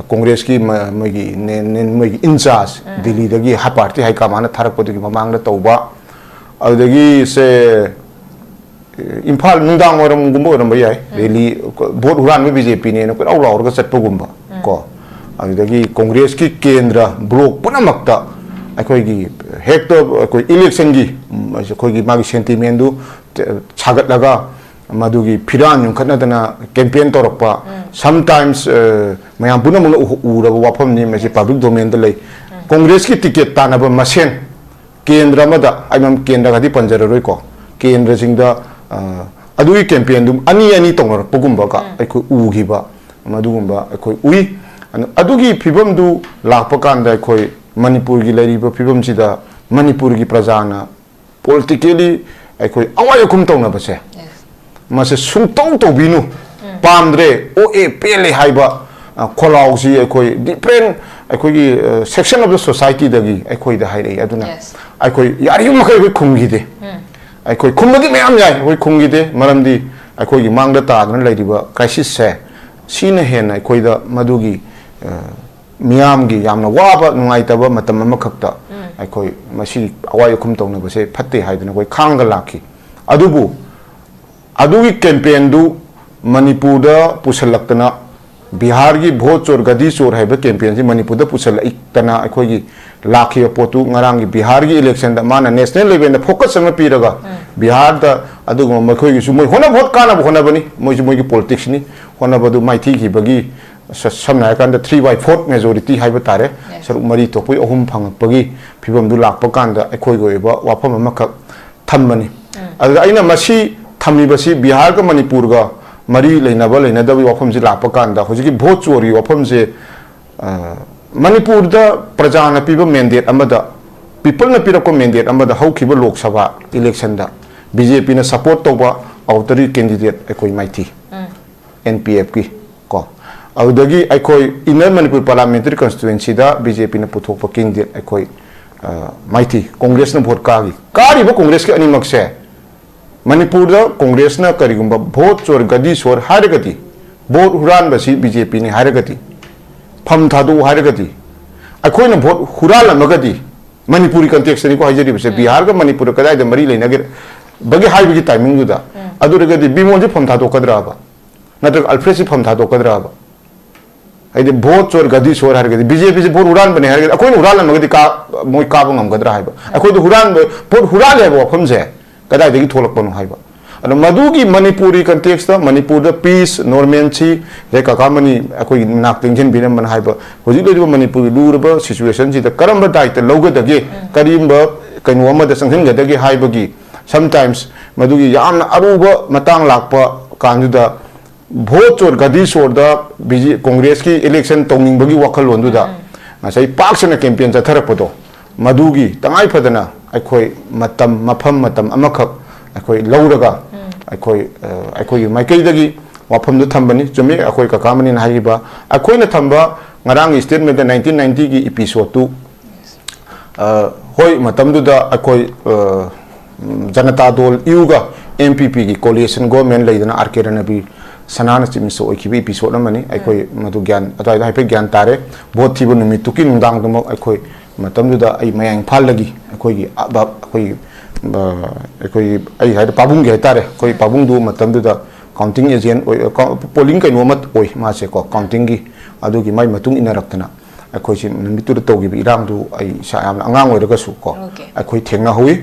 Congressꯀꯤ ꯃ-, ꯃꯣꯏꯒꯤ ꯅꯦ-, ꯅꯦ-, ꯃꯣꯏꯒꯤ in charge ꯎꯝ꯫ ꯗꯤꯜꯂꯤꯗꯒꯤ ꯍꯥ party high commandꯅ ꯊꯥꯔꯛꯄꯗꯨꯒꯤ ꯃꯃꯥꯡꯗ ꯇꯧꯕ꯫ ꯑꯗꯨꯗꯒꯤ ꯁꯦ, ꯏꯝꯐꯥꯜ ꯅꯨꯡꯗꯥꯡ ꯋꯥꯏꯔꯝꯒꯨꯝꯕ ꯑꯣꯏꯔꯝꯕ ꯌꯥꯏ꯫ ꯎꯝ꯫ Rally, vote ꯍꯨꯔꯥꯟꯕ BJPꯅꯦꯅ ꯀꯣꯏꯂꯥꯎ ꯂꯥꯎꯔꯒ ꯆꯠꯄꯒꯨꯝꯕ ꯎꯝ꯫ ꯀꯣ꯫ ꯑꯗꯨꯗꯒꯤ Congressꯀꯤ ꯀꯦꯟꯗ꯭ꯔ block ꯄꯨꯝꯅꯃꯛꯇ ꯑꯩꯈꯣꯏꯒꯤ ꯍꯦꯛꯇ ꯑꯩꯈꯣꯏ electionꯒꯤ, ꯎꯝ, ꯑꯩꯈꯣꯏꯒꯤ ꯃꯥꯒꯤ sentimentꯗꯨ ꯁꯥꯒꯠꯂꯒ ꯃꯗꯨꯒꯤ ꯐꯤꯔꯥꯟ ꯌꯨꯝꯈꯠꯅꯗꯅ campaign ꯇꯧꯔꯛꯄ, ꯎꯝ꯫ Sometimes, ꯑ, ꯃꯌꯥꯝ ꯄꯨꯝꯅꯃꯛꯅ ꯎ-, ꯎꯔꯕ ꯋꯥꯐꯝꯅꯤ, ꯃꯁꯤ public domainꯗ ꯂꯩ꯫ ꯎꯝ꯫ Congressꯀꯤ ticket ꯇꯥꯟꯅꯕ ꯃꯁꯦꯟ ꯀꯦꯟꯗ꯭ꯔ ꯑꯃꯗ, ꯑꯩ ꯃꯝ-, ꯀꯦꯟꯗ꯭ꯔꯒꯗꯤ ꯄꯟꯖꯔꯔꯣꯏꯀꯣ, ꯀꯦꯟꯗ꯭ꯔꯁꯤꯡꯗ, ꯑ, ꯑꯗꯨꯒꯤ campaignꯗꯨ ꯑꯅꯤ ꯑꯅꯤ ꯇꯧꯅꯔꯛꯄꯒꯨꯝꯕꯒ ꯎꯝ꯫ ꯑꯩꯈꯣꯏ ꯎꯈꯤꯕ, ꯃꯗꯨꯒꯨꯝꯕ ꯑꯩꯈꯣꯏ ꯎꯏ꯫ ꯑꯗꯨ, ꯑꯗꯨꯒꯤ ꯐꯤꯕꯝꯗꯨ ꯂꯥꯛꯄ ꯀꯥꯟꯗ ꯑꯩꯈꯣꯏ ꯃꯅꯤꯄꯨꯔꯒꯤ ꯂꯩꯔꯤꯕ ꯐꯤꯕꯝꯁꯤꯗ ꯃꯅꯤꯄꯨꯔꯒꯤ ꯄ꯭ꯔꯖꯥꯅ politically ꯑꯩꯈꯣꯏ ꯑꯋꯥꯏ ꯑꯈꯨꯝ ꯇꯧꯅꯕꯁꯦ, Yes. ꯃꯁꯦ ꯁꯨꯡꯇꯧ ꯇꯧꯕꯤꯅꯨ꯫ ꯎꯝ꯫ ꯄꯥꯝꯗ꯭ꯔꯦ, ꯑꯣꯛꯑꯦ, ꯄꯦꯜꯂꯦ ꯍꯥꯏꯕ, ꯑ, ꯈꯣꯜꯂꯥꯎꯁꯤ ꯑꯩꯈꯣꯏ different, ꯑꯩꯈꯣꯏꯒꯤ, ꯑ, section of the societyꯗꯒꯤ ꯑꯩꯈꯣꯏꯗ ꯍꯥꯏꯔꯛꯏ꯫ ꯑꯗꯨꯅ Yes. ꯑꯩꯈꯣꯏ ꯌꯥꯔꯤꯕ ꯃꯈꯩ ꯑꯩꯈꯣꯏ ꯈꯨꯝꯈꯤꯗꯦ꯫ ꯎꯝ꯫ ꯑꯩꯈꯣꯏ ꯈꯨꯝꯕꯗꯤ ꯃꯌꯥꯝ ꯌꯥꯏ, ꯑꯩꯈꯣꯏ ꯈꯨꯝꯈꯤꯗꯦ꯫ ꯃꯔꯝꯗꯤ ꯑꯩꯈꯣꯏꯒꯤ ꯃꯥꯡꯗ ꯇꯥꯗꯨꯅ ꯂꯩꯔꯤꯕ crisisꯁꯦ, ꯁꯤꯅ ꯍꯦꯟꯅ ꯑꯩꯈꯣꯏꯗ ꯃꯗꯨꯒꯤ, ꯑ, ꯃꯤꯌꯥꯝꯒꯤ ꯌꯥꯝꯅ ꯋꯥꯕ, ꯅꯨꯡꯉꯥꯏꯇꯕ ꯃꯇꯝ ꯑꯃꯈꯛꯇ ꯎꯝ꯫ ꯑꯩꯈꯣꯏ ꯃꯁꯤ ꯑꯋꯥꯏ ꯑꯈꯨꯝ ꯇꯧꯅꯕꯁꯦ ꯐꯠꯇꯦ ꯍꯥꯏꯗꯅ ꯑꯩꯈꯣꯏ ꯈꯥꯡꯒ ꯂꯥꯛꯈꯤ꯫ ꯑꯗꯨꯕꯨ ꯑꯗꯨꯒꯤ campaignꯗꯨ ꯃꯅꯤꯄꯨꯔꯗ ꯄꯨꯁꯤꯜꯂꯛꯇꯅ, ꯕꯤꯍꯥꯔꯒꯤ ꯚꯣꯠ ꯆꯣꯔ ꯒꯗꯤ ꯆꯣꯔ ꯍꯥꯏꯕ campaignꯁꯤ ꯃꯅꯤꯄꯨꯔꯗ ꯄꯨꯁꯤꯜꯂꯛꯇꯅ ꯑꯩꯈꯣꯏꯒꯤ ꯂꯥꯛꯈꯤꯕ ꯄꯣꯠꯇꯨ ꯉꯔꯥꯡꯒꯤ ꯕꯤꯍꯥꯔꯒꯤ electionꯗ ꯃꯥꯅ national levelꯗ focus ꯑꯃ ꯄꯤꯔꯒ ꯎꯝ꯫ ꯕꯤꯍꯥꯔꯗ ꯑꯗꯨꯒꯨꯝꯕ ꯃꯈꯣꯏꯒꯤꯁꯨ ꯃꯣꯏ ꯍꯣꯠꯅꯕ ꯍꯣꯠ ꯀꯥꯟꯅꯕ ꯍꯣꯠꯅꯕꯅꯤ, ꯃꯣꯏꯁꯨ ꯃꯣꯏꯒꯤ politicsꯅꯤ, ꯍꯣꯠꯅꯕꯗꯨ ꯃꯥꯏꯊꯤꯈꯤꯕꯒꯤ ꯁ-, ꯁꯝꯅ ꯍꯥꯏꯔꯀꯥꯟꯗ three by four majority ꯍꯥꯏꯕ ꯇꯥꯔꯦ, Yes. ꯁꯔꯨꯛ ꯃꯔꯤ ꯊꯣꯛꯄꯒꯤ ꯑꯍꯨꯝ ꯐꯪꯉꯛꯄꯒꯤ ꯐꯤꯕꯝꯗꯨ ꯂꯥꯛꯄ ꯀꯥꯟꯗ ꯑꯩꯈꯣꯏꯒꯤ ꯑꯣꯏꯕ ꯋꯥꯐꯝ ꯑꯃꯈꯛ ꯊꯝꯕꯅꯤ꯫ ꯎꯝ꯫ ꯑꯗꯨꯗ ꯑꯩꯅ ꯃꯁꯤ ꯊꯝꯃꯤꯕꯁꯤ ꯕꯤꯍꯥꯔꯒ ꯃꯅꯤꯄꯨꯔꯒ ꯃꯔꯤ ꯂꯩꯅꯕ ꯂꯩꯅꯗꯕꯒꯤ ꯋꯥꯐꯝꯁꯤ ꯂꯥꯛꯄ ꯀꯥꯟꯗ ꯍꯧꯖꯤꯛꯀꯤ ꯚꯣꯠ ꯆꯣꯔꯒꯤ ꯋꯥꯐꯝꯁꯦ, ꯑ, ꯃꯅꯤꯄꯨꯔꯗ ꯄ꯭ꯔꯖꯥꯅ ꯄꯤꯕ mandate ꯑꯃꯗ, peopleꯅ ꯄꯤꯔꯛꯄ mandate ꯑꯃꯗ ꯍꯧꯈꯤꯕ ꯂꯣꯛ ꯁꯚꯥ electionꯗ BJPꯅ support ꯇꯧꯕ outerꯒꯤ candidate ꯑꯩꯈꯣꯏ ꯃꯥꯏꯊꯤ꯫ ꯎꯝ꯫ NPFꯀꯤ ꯀꯣ꯫ ꯑꯗꯨꯗꯒꯤ ꯑꯩꯈꯣꯏ Inner Manipur Parliamentary Constituencyꯗ BJPꯅ ꯄꯨꯊꯣꯛꯄ candidate ꯑꯩꯈꯣꯏ, ꯑ, ꯃꯥꯏꯊꯤ꯫ Congressꯅ vote ꯀꯥꯈꯤ꯫ ꯀꯥꯔꯤꯕ Congressꯀꯤ ꯑꯅꯤꯃꯛꯁꯦ ꯃꯅꯤꯄꯨꯔꯗ ꯀꯣꯡꯒ꯭ꯔꯦꯁꯅ ꯀꯔꯤꯒꯨꯝꯕ ꯚꯣꯠ ꯆꯣꯔ ꯒꯗꯤ ꯁꯣꯔ ꯍꯥꯏꯔꯒꯗꯤ, ꯚꯣꯠ ꯍꯨꯔꯥꯟꯕꯁꯤ ꯕꯤ ꯖꯦ ꯄꯤꯅꯤ ꯍꯥꯏꯔꯒꯗꯤ, ꯐꯝ ꯊꯥꯗꯣꯛꯎ ꯍꯥꯏꯔꯒꯗꯤ, ꯑꯩꯈꯣꯏꯅ ꯚꯣꯠ ꯍꯨꯔꯥꯜꯂꯝꯃꯒꯗꯤ, ꯃꯅꯤꯄꯨꯔꯤ ꯀꯟꯇꯦꯛꯁꯇꯅꯤꯀꯣ ꯍꯥꯏꯖꯔꯤꯕꯁꯦ, ꯎꯝ꯫ ꯕꯤꯍꯥꯔꯒ ꯃꯅꯤꯄꯨꯔꯒ ꯀꯗꯥꯏꯗ ꯃꯔꯤ ꯂꯩꯅꯒꯦ ꯕꯒꯤ ꯍꯥꯏꯕꯒꯤ ꯇꯥꯏꯃꯤꯡꯗꯨꯗ, ꯎꯝ꯫ ꯑꯗꯨ ꯑꯣꯏꯔꯒꯗꯤ ꯕꯤꯃꯣꯜꯁꯤ ꯐꯝ ꯊꯥꯗꯣꯛꯀꯗ꯭ꯔꯕ? ꯅꯠꯇ꯭ꯔꯒ ꯑꯜꯐ꯭ꯔꯦꯗꯁꯤ ꯐꯝ ꯊꯥꯗꯣꯛꯀꯗ꯭ꯔꯕ? ꯍꯥꯏꯗꯤ ꯚꯣꯠ ꯆꯣꯔ ꯒꯗꯤ ꯁꯣꯔ ꯍꯥꯏꯔꯒꯗꯤ, ꯕꯤ ꯖꯦ ꯄꯤꯁꯦ ꯚꯣꯠ ꯍꯨꯔꯥꯟꯕꯅꯦ ꯍꯥꯏꯔꯒꯗꯤ, ꯑꯩꯈꯣꯏꯅ ꯍꯨꯔꯥꯜꯂꯝꯃꯒꯗꯤ ꯀꯥ-, ꯃꯣꯏ ꯀꯥꯕ ꯉꯝꯒꯗ꯭ꯔꯥ ꯍꯥꯏꯕ? ꯑꯩꯈꯣꯏꯗ ꯍꯨꯔꯥꯟꯕ, ꯚꯣꯠ ꯍꯨꯔꯥꯜꯂꯦ ꯍꯥꯏꯕ ꯋꯥꯐꯝꯁꯦ ꯀꯗꯥꯏꯗꯒꯤ ꯊꯣꯛꯂꯛꯄꯅꯣ ꯍꯥꯏꯕ꯫ ꯑꯗꯣ ꯃꯗꯨꯒꯤ ꯃꯅꯤꯄꯨꯔꯤ ꯀꯟꯇꯦꯛꯁꯇ, ꯃꯅꯤꯄꯨꯔꯗ ꯄꯤꯁ, ꯅꯣꯔꯃꯦꯟꯁꯤ, ꯉꯁꯥꯏ ꯀꯀꯥ ꯑꯃꯅꯤ ꯑꯩꯈꯣꯏꯒꯤ ꯅꯥꯛꯇ ꯏꯟꯁꯤꯟꯕꯤꯔꯝꯕꯅ ꯍꯥꯏꯕ, ꯍꯧꯖꯤꯛ ꯂꯩꯔꯤꯕ ꯃꯅꯤꯄꯨꯔꯒꯤ ꯂꯨꯔꯕ ꯁꯤꯆꯨꯋꯦꯁꯟꯁꯤꯗ ꯀꯔꯝꯕ ꯗꯥꯏꯇ ꯂꯧꯒꯗꯒꯦ, ꯎꯝ꯫ ꯀꯔꯤꯒꯨꯝꯕ ꯀꯩꯅꯣ ꯑꯃꯗ ꯆꯪꯁꯤꯟꯒꯗꯒꯦ ꯍꯥꯏꯕꯒꯤ, sometimes ꯃꯗꯨꯒꯤ ꯌꯥꯝꯅ ꯑꯔꯨꯕ ꯃꯇꯥꯡ ꯂꯥꯛꯄ ꯀꯥꯟꯗꯨꯗ, ꯚꯣꯠ ꯆꯣꯔ ꯒꯗꯤ ꯁꯣꯔꯗ ꯕꯤ ꯖꯦ, ꯀꯣꯡꯒ꯭ꯔꯦꯁꯀꯤ ꯏꯂꯦꯛꯁꯟ ꯇꯧꯅꯤꯡꯕꯒꯤ ꯋꯥꯈꯜꯂꯣꯟꯗꯨꯗ ꯎꯝ꯫ ꯉꯁꯥꯏ ꯄꯥꯛ ꯁꯟꯅ ꯀꯦꯝꯄꯦꯟ ꯆꯠꯊꯔꯛꯄꯗꯣ, ꯃꯗꯨꯒꯤ ꯇꯉꯥꯏ ꯐꯗꯅ ꯑꯩꯈꯣꯏ ꯃꯇꯝ, ꯃꯐꯝ, ꯃꯇꯝ ꯑꯃꯈꯛ ꯑꯩꯈꯣꯏ ꯂꯧꯔꯒ, ꯎꯝ꯫ ꯑꯩꯈꯣꯏ, ꯑ, ꯑꯩꯈꯣꯏꯒꯤ ꯃꯥꯏꯀꯩꯗꯒꯤ ꯋꯥꯐꯝꯗꯨ ꯊꯝꯕꯅꯤ꯫ ꯆꯨꯝꯃꯤ, ꯑꯩꯈꯣꯏ ꯀꯀꯥ ꯑꯃꯅꯤꯅ ꯍꯥꯏꯈꯤꯕ, ꯑꯩꯈꯣꯏꯅ ꯊꯝꯕ ꯉꯔꯥꯡꯒꯤ ꯁ꯭ꯇꯦꯠꯃꯦꯟꯗ ꯅꯥꯏꯟꯇꯤꯟ ꯅꯥꯏꯟꯇꯤꯒꯤ ꯏꯄꯤꯁꯣꯗꯇꯨ, ꯑ, ꯍꯣꯏ, ꯃꯇꯝꯗꯨꯗ ꯑꯩꯈꯣꯏ, ꯑ, ꯖꯅꯇꯥ ꯗꯣꯜ ꯌꯨꯒ ꯑꯦꯝ ꯄꯤ ꯄꯤꯒꯤ ꯀꯣꯂꯤꯁꯟ ꯒꯣꯔꯃꯦꯟ ꯂꯩꯗꯅ, ꯑꯥꯔ ꯀꯦ ꯔꯅꯕꯤꯔ ꯁꯅꯥꯅ ꯆꯤꯞ ꯃꯤꯅꯤꯁꯇꯔ ꯑꯣꯏꯈꯤꯕ ꯏꯄꯤꯁꯣꯗ ꯑꯃꯅꯤ꯫ ꯑꯩꯈꯣꯏ ꯃꯗꯨ ꯒ꯭ꯌꯥꯟ, ꯑꯗꯨꯋꯥꯏꯗ ꯍꯥꯏꯐꯦꯠ ꯒ꯭ꯌꯥꯟ ꯇꯥꯔꯦ꯫ ꯚꯣꯠ ꯊꯤꯕ ꯅꯨꯃꯤꯠꯇꯨꯒꯤ ꯅꯨꯡꯗꯥꯡꯗꯨꯃꯛ ꯑꯩꯈꯣꯏ, ꯃꯇꯝꯗꯨꯗ ꯑꯩ ꯃꯌꯥꯡ ꯏꯝꯐꯥꯜꯗꯒꯤ ꯑꯩꯈꯣꯏꯒꯤ, ꯑ, ꯕ-, ꯑꯩꯈꯣꯏꯒꯤ, ꯑ, ꯑꯩꯈꯣꯏ ꯍꯥꯏꯗꯤ ꯄꯥꯕꯨꯡꯒꯤ ꯍꯥꯏꯇꯥꯔꯦ, ꯑꯩꯈꯣꯏ ꯄꯥꯕꯨꯡꯗꯨ ꯃꯇꯝꯗꯨꯗ ꯀꯥꯎꯟꯇꯤꯡ ꯑꯦꯖꯦꯟ ꯑꯣꯏ-, ꯑ, ꯀꯥꯎ-, ꯄꯣꯂꯤꯡ ꯀꯩꯅꯣ ꯑꯃ ꯑꯣꯏ ꯃꯥꯁꯦꯀꯣ, ꯀꯥꯎꯟꯇꯤꯡꯒꯤ꯫ ꯑꯗꯨꯒꯤ ꯃꯥꯏ ꯃꯇꯨꯡ ꯏꯟꯅꯔꯛꯇꯅ ꯑꯩꯈꯣꯏꯁꯤ ꯅꯨꯃꯤꯠꯇꯨꯗ ꯇꯧꯈꯤꯕ ꯏꯔꯥꯡꯗꯨ ꯑꯩ ꯏꯁꯥ ꯌꯥꯝꯅ ꯑꯉꯥꯡ ꯑꯣꯏꯔꯒꯁꯨ ꯀꯣ, OK꯫ ꯑꯩꯈꯣꯏ ꯊꯦꯡꯅꯍꯧꯋꯤ꯫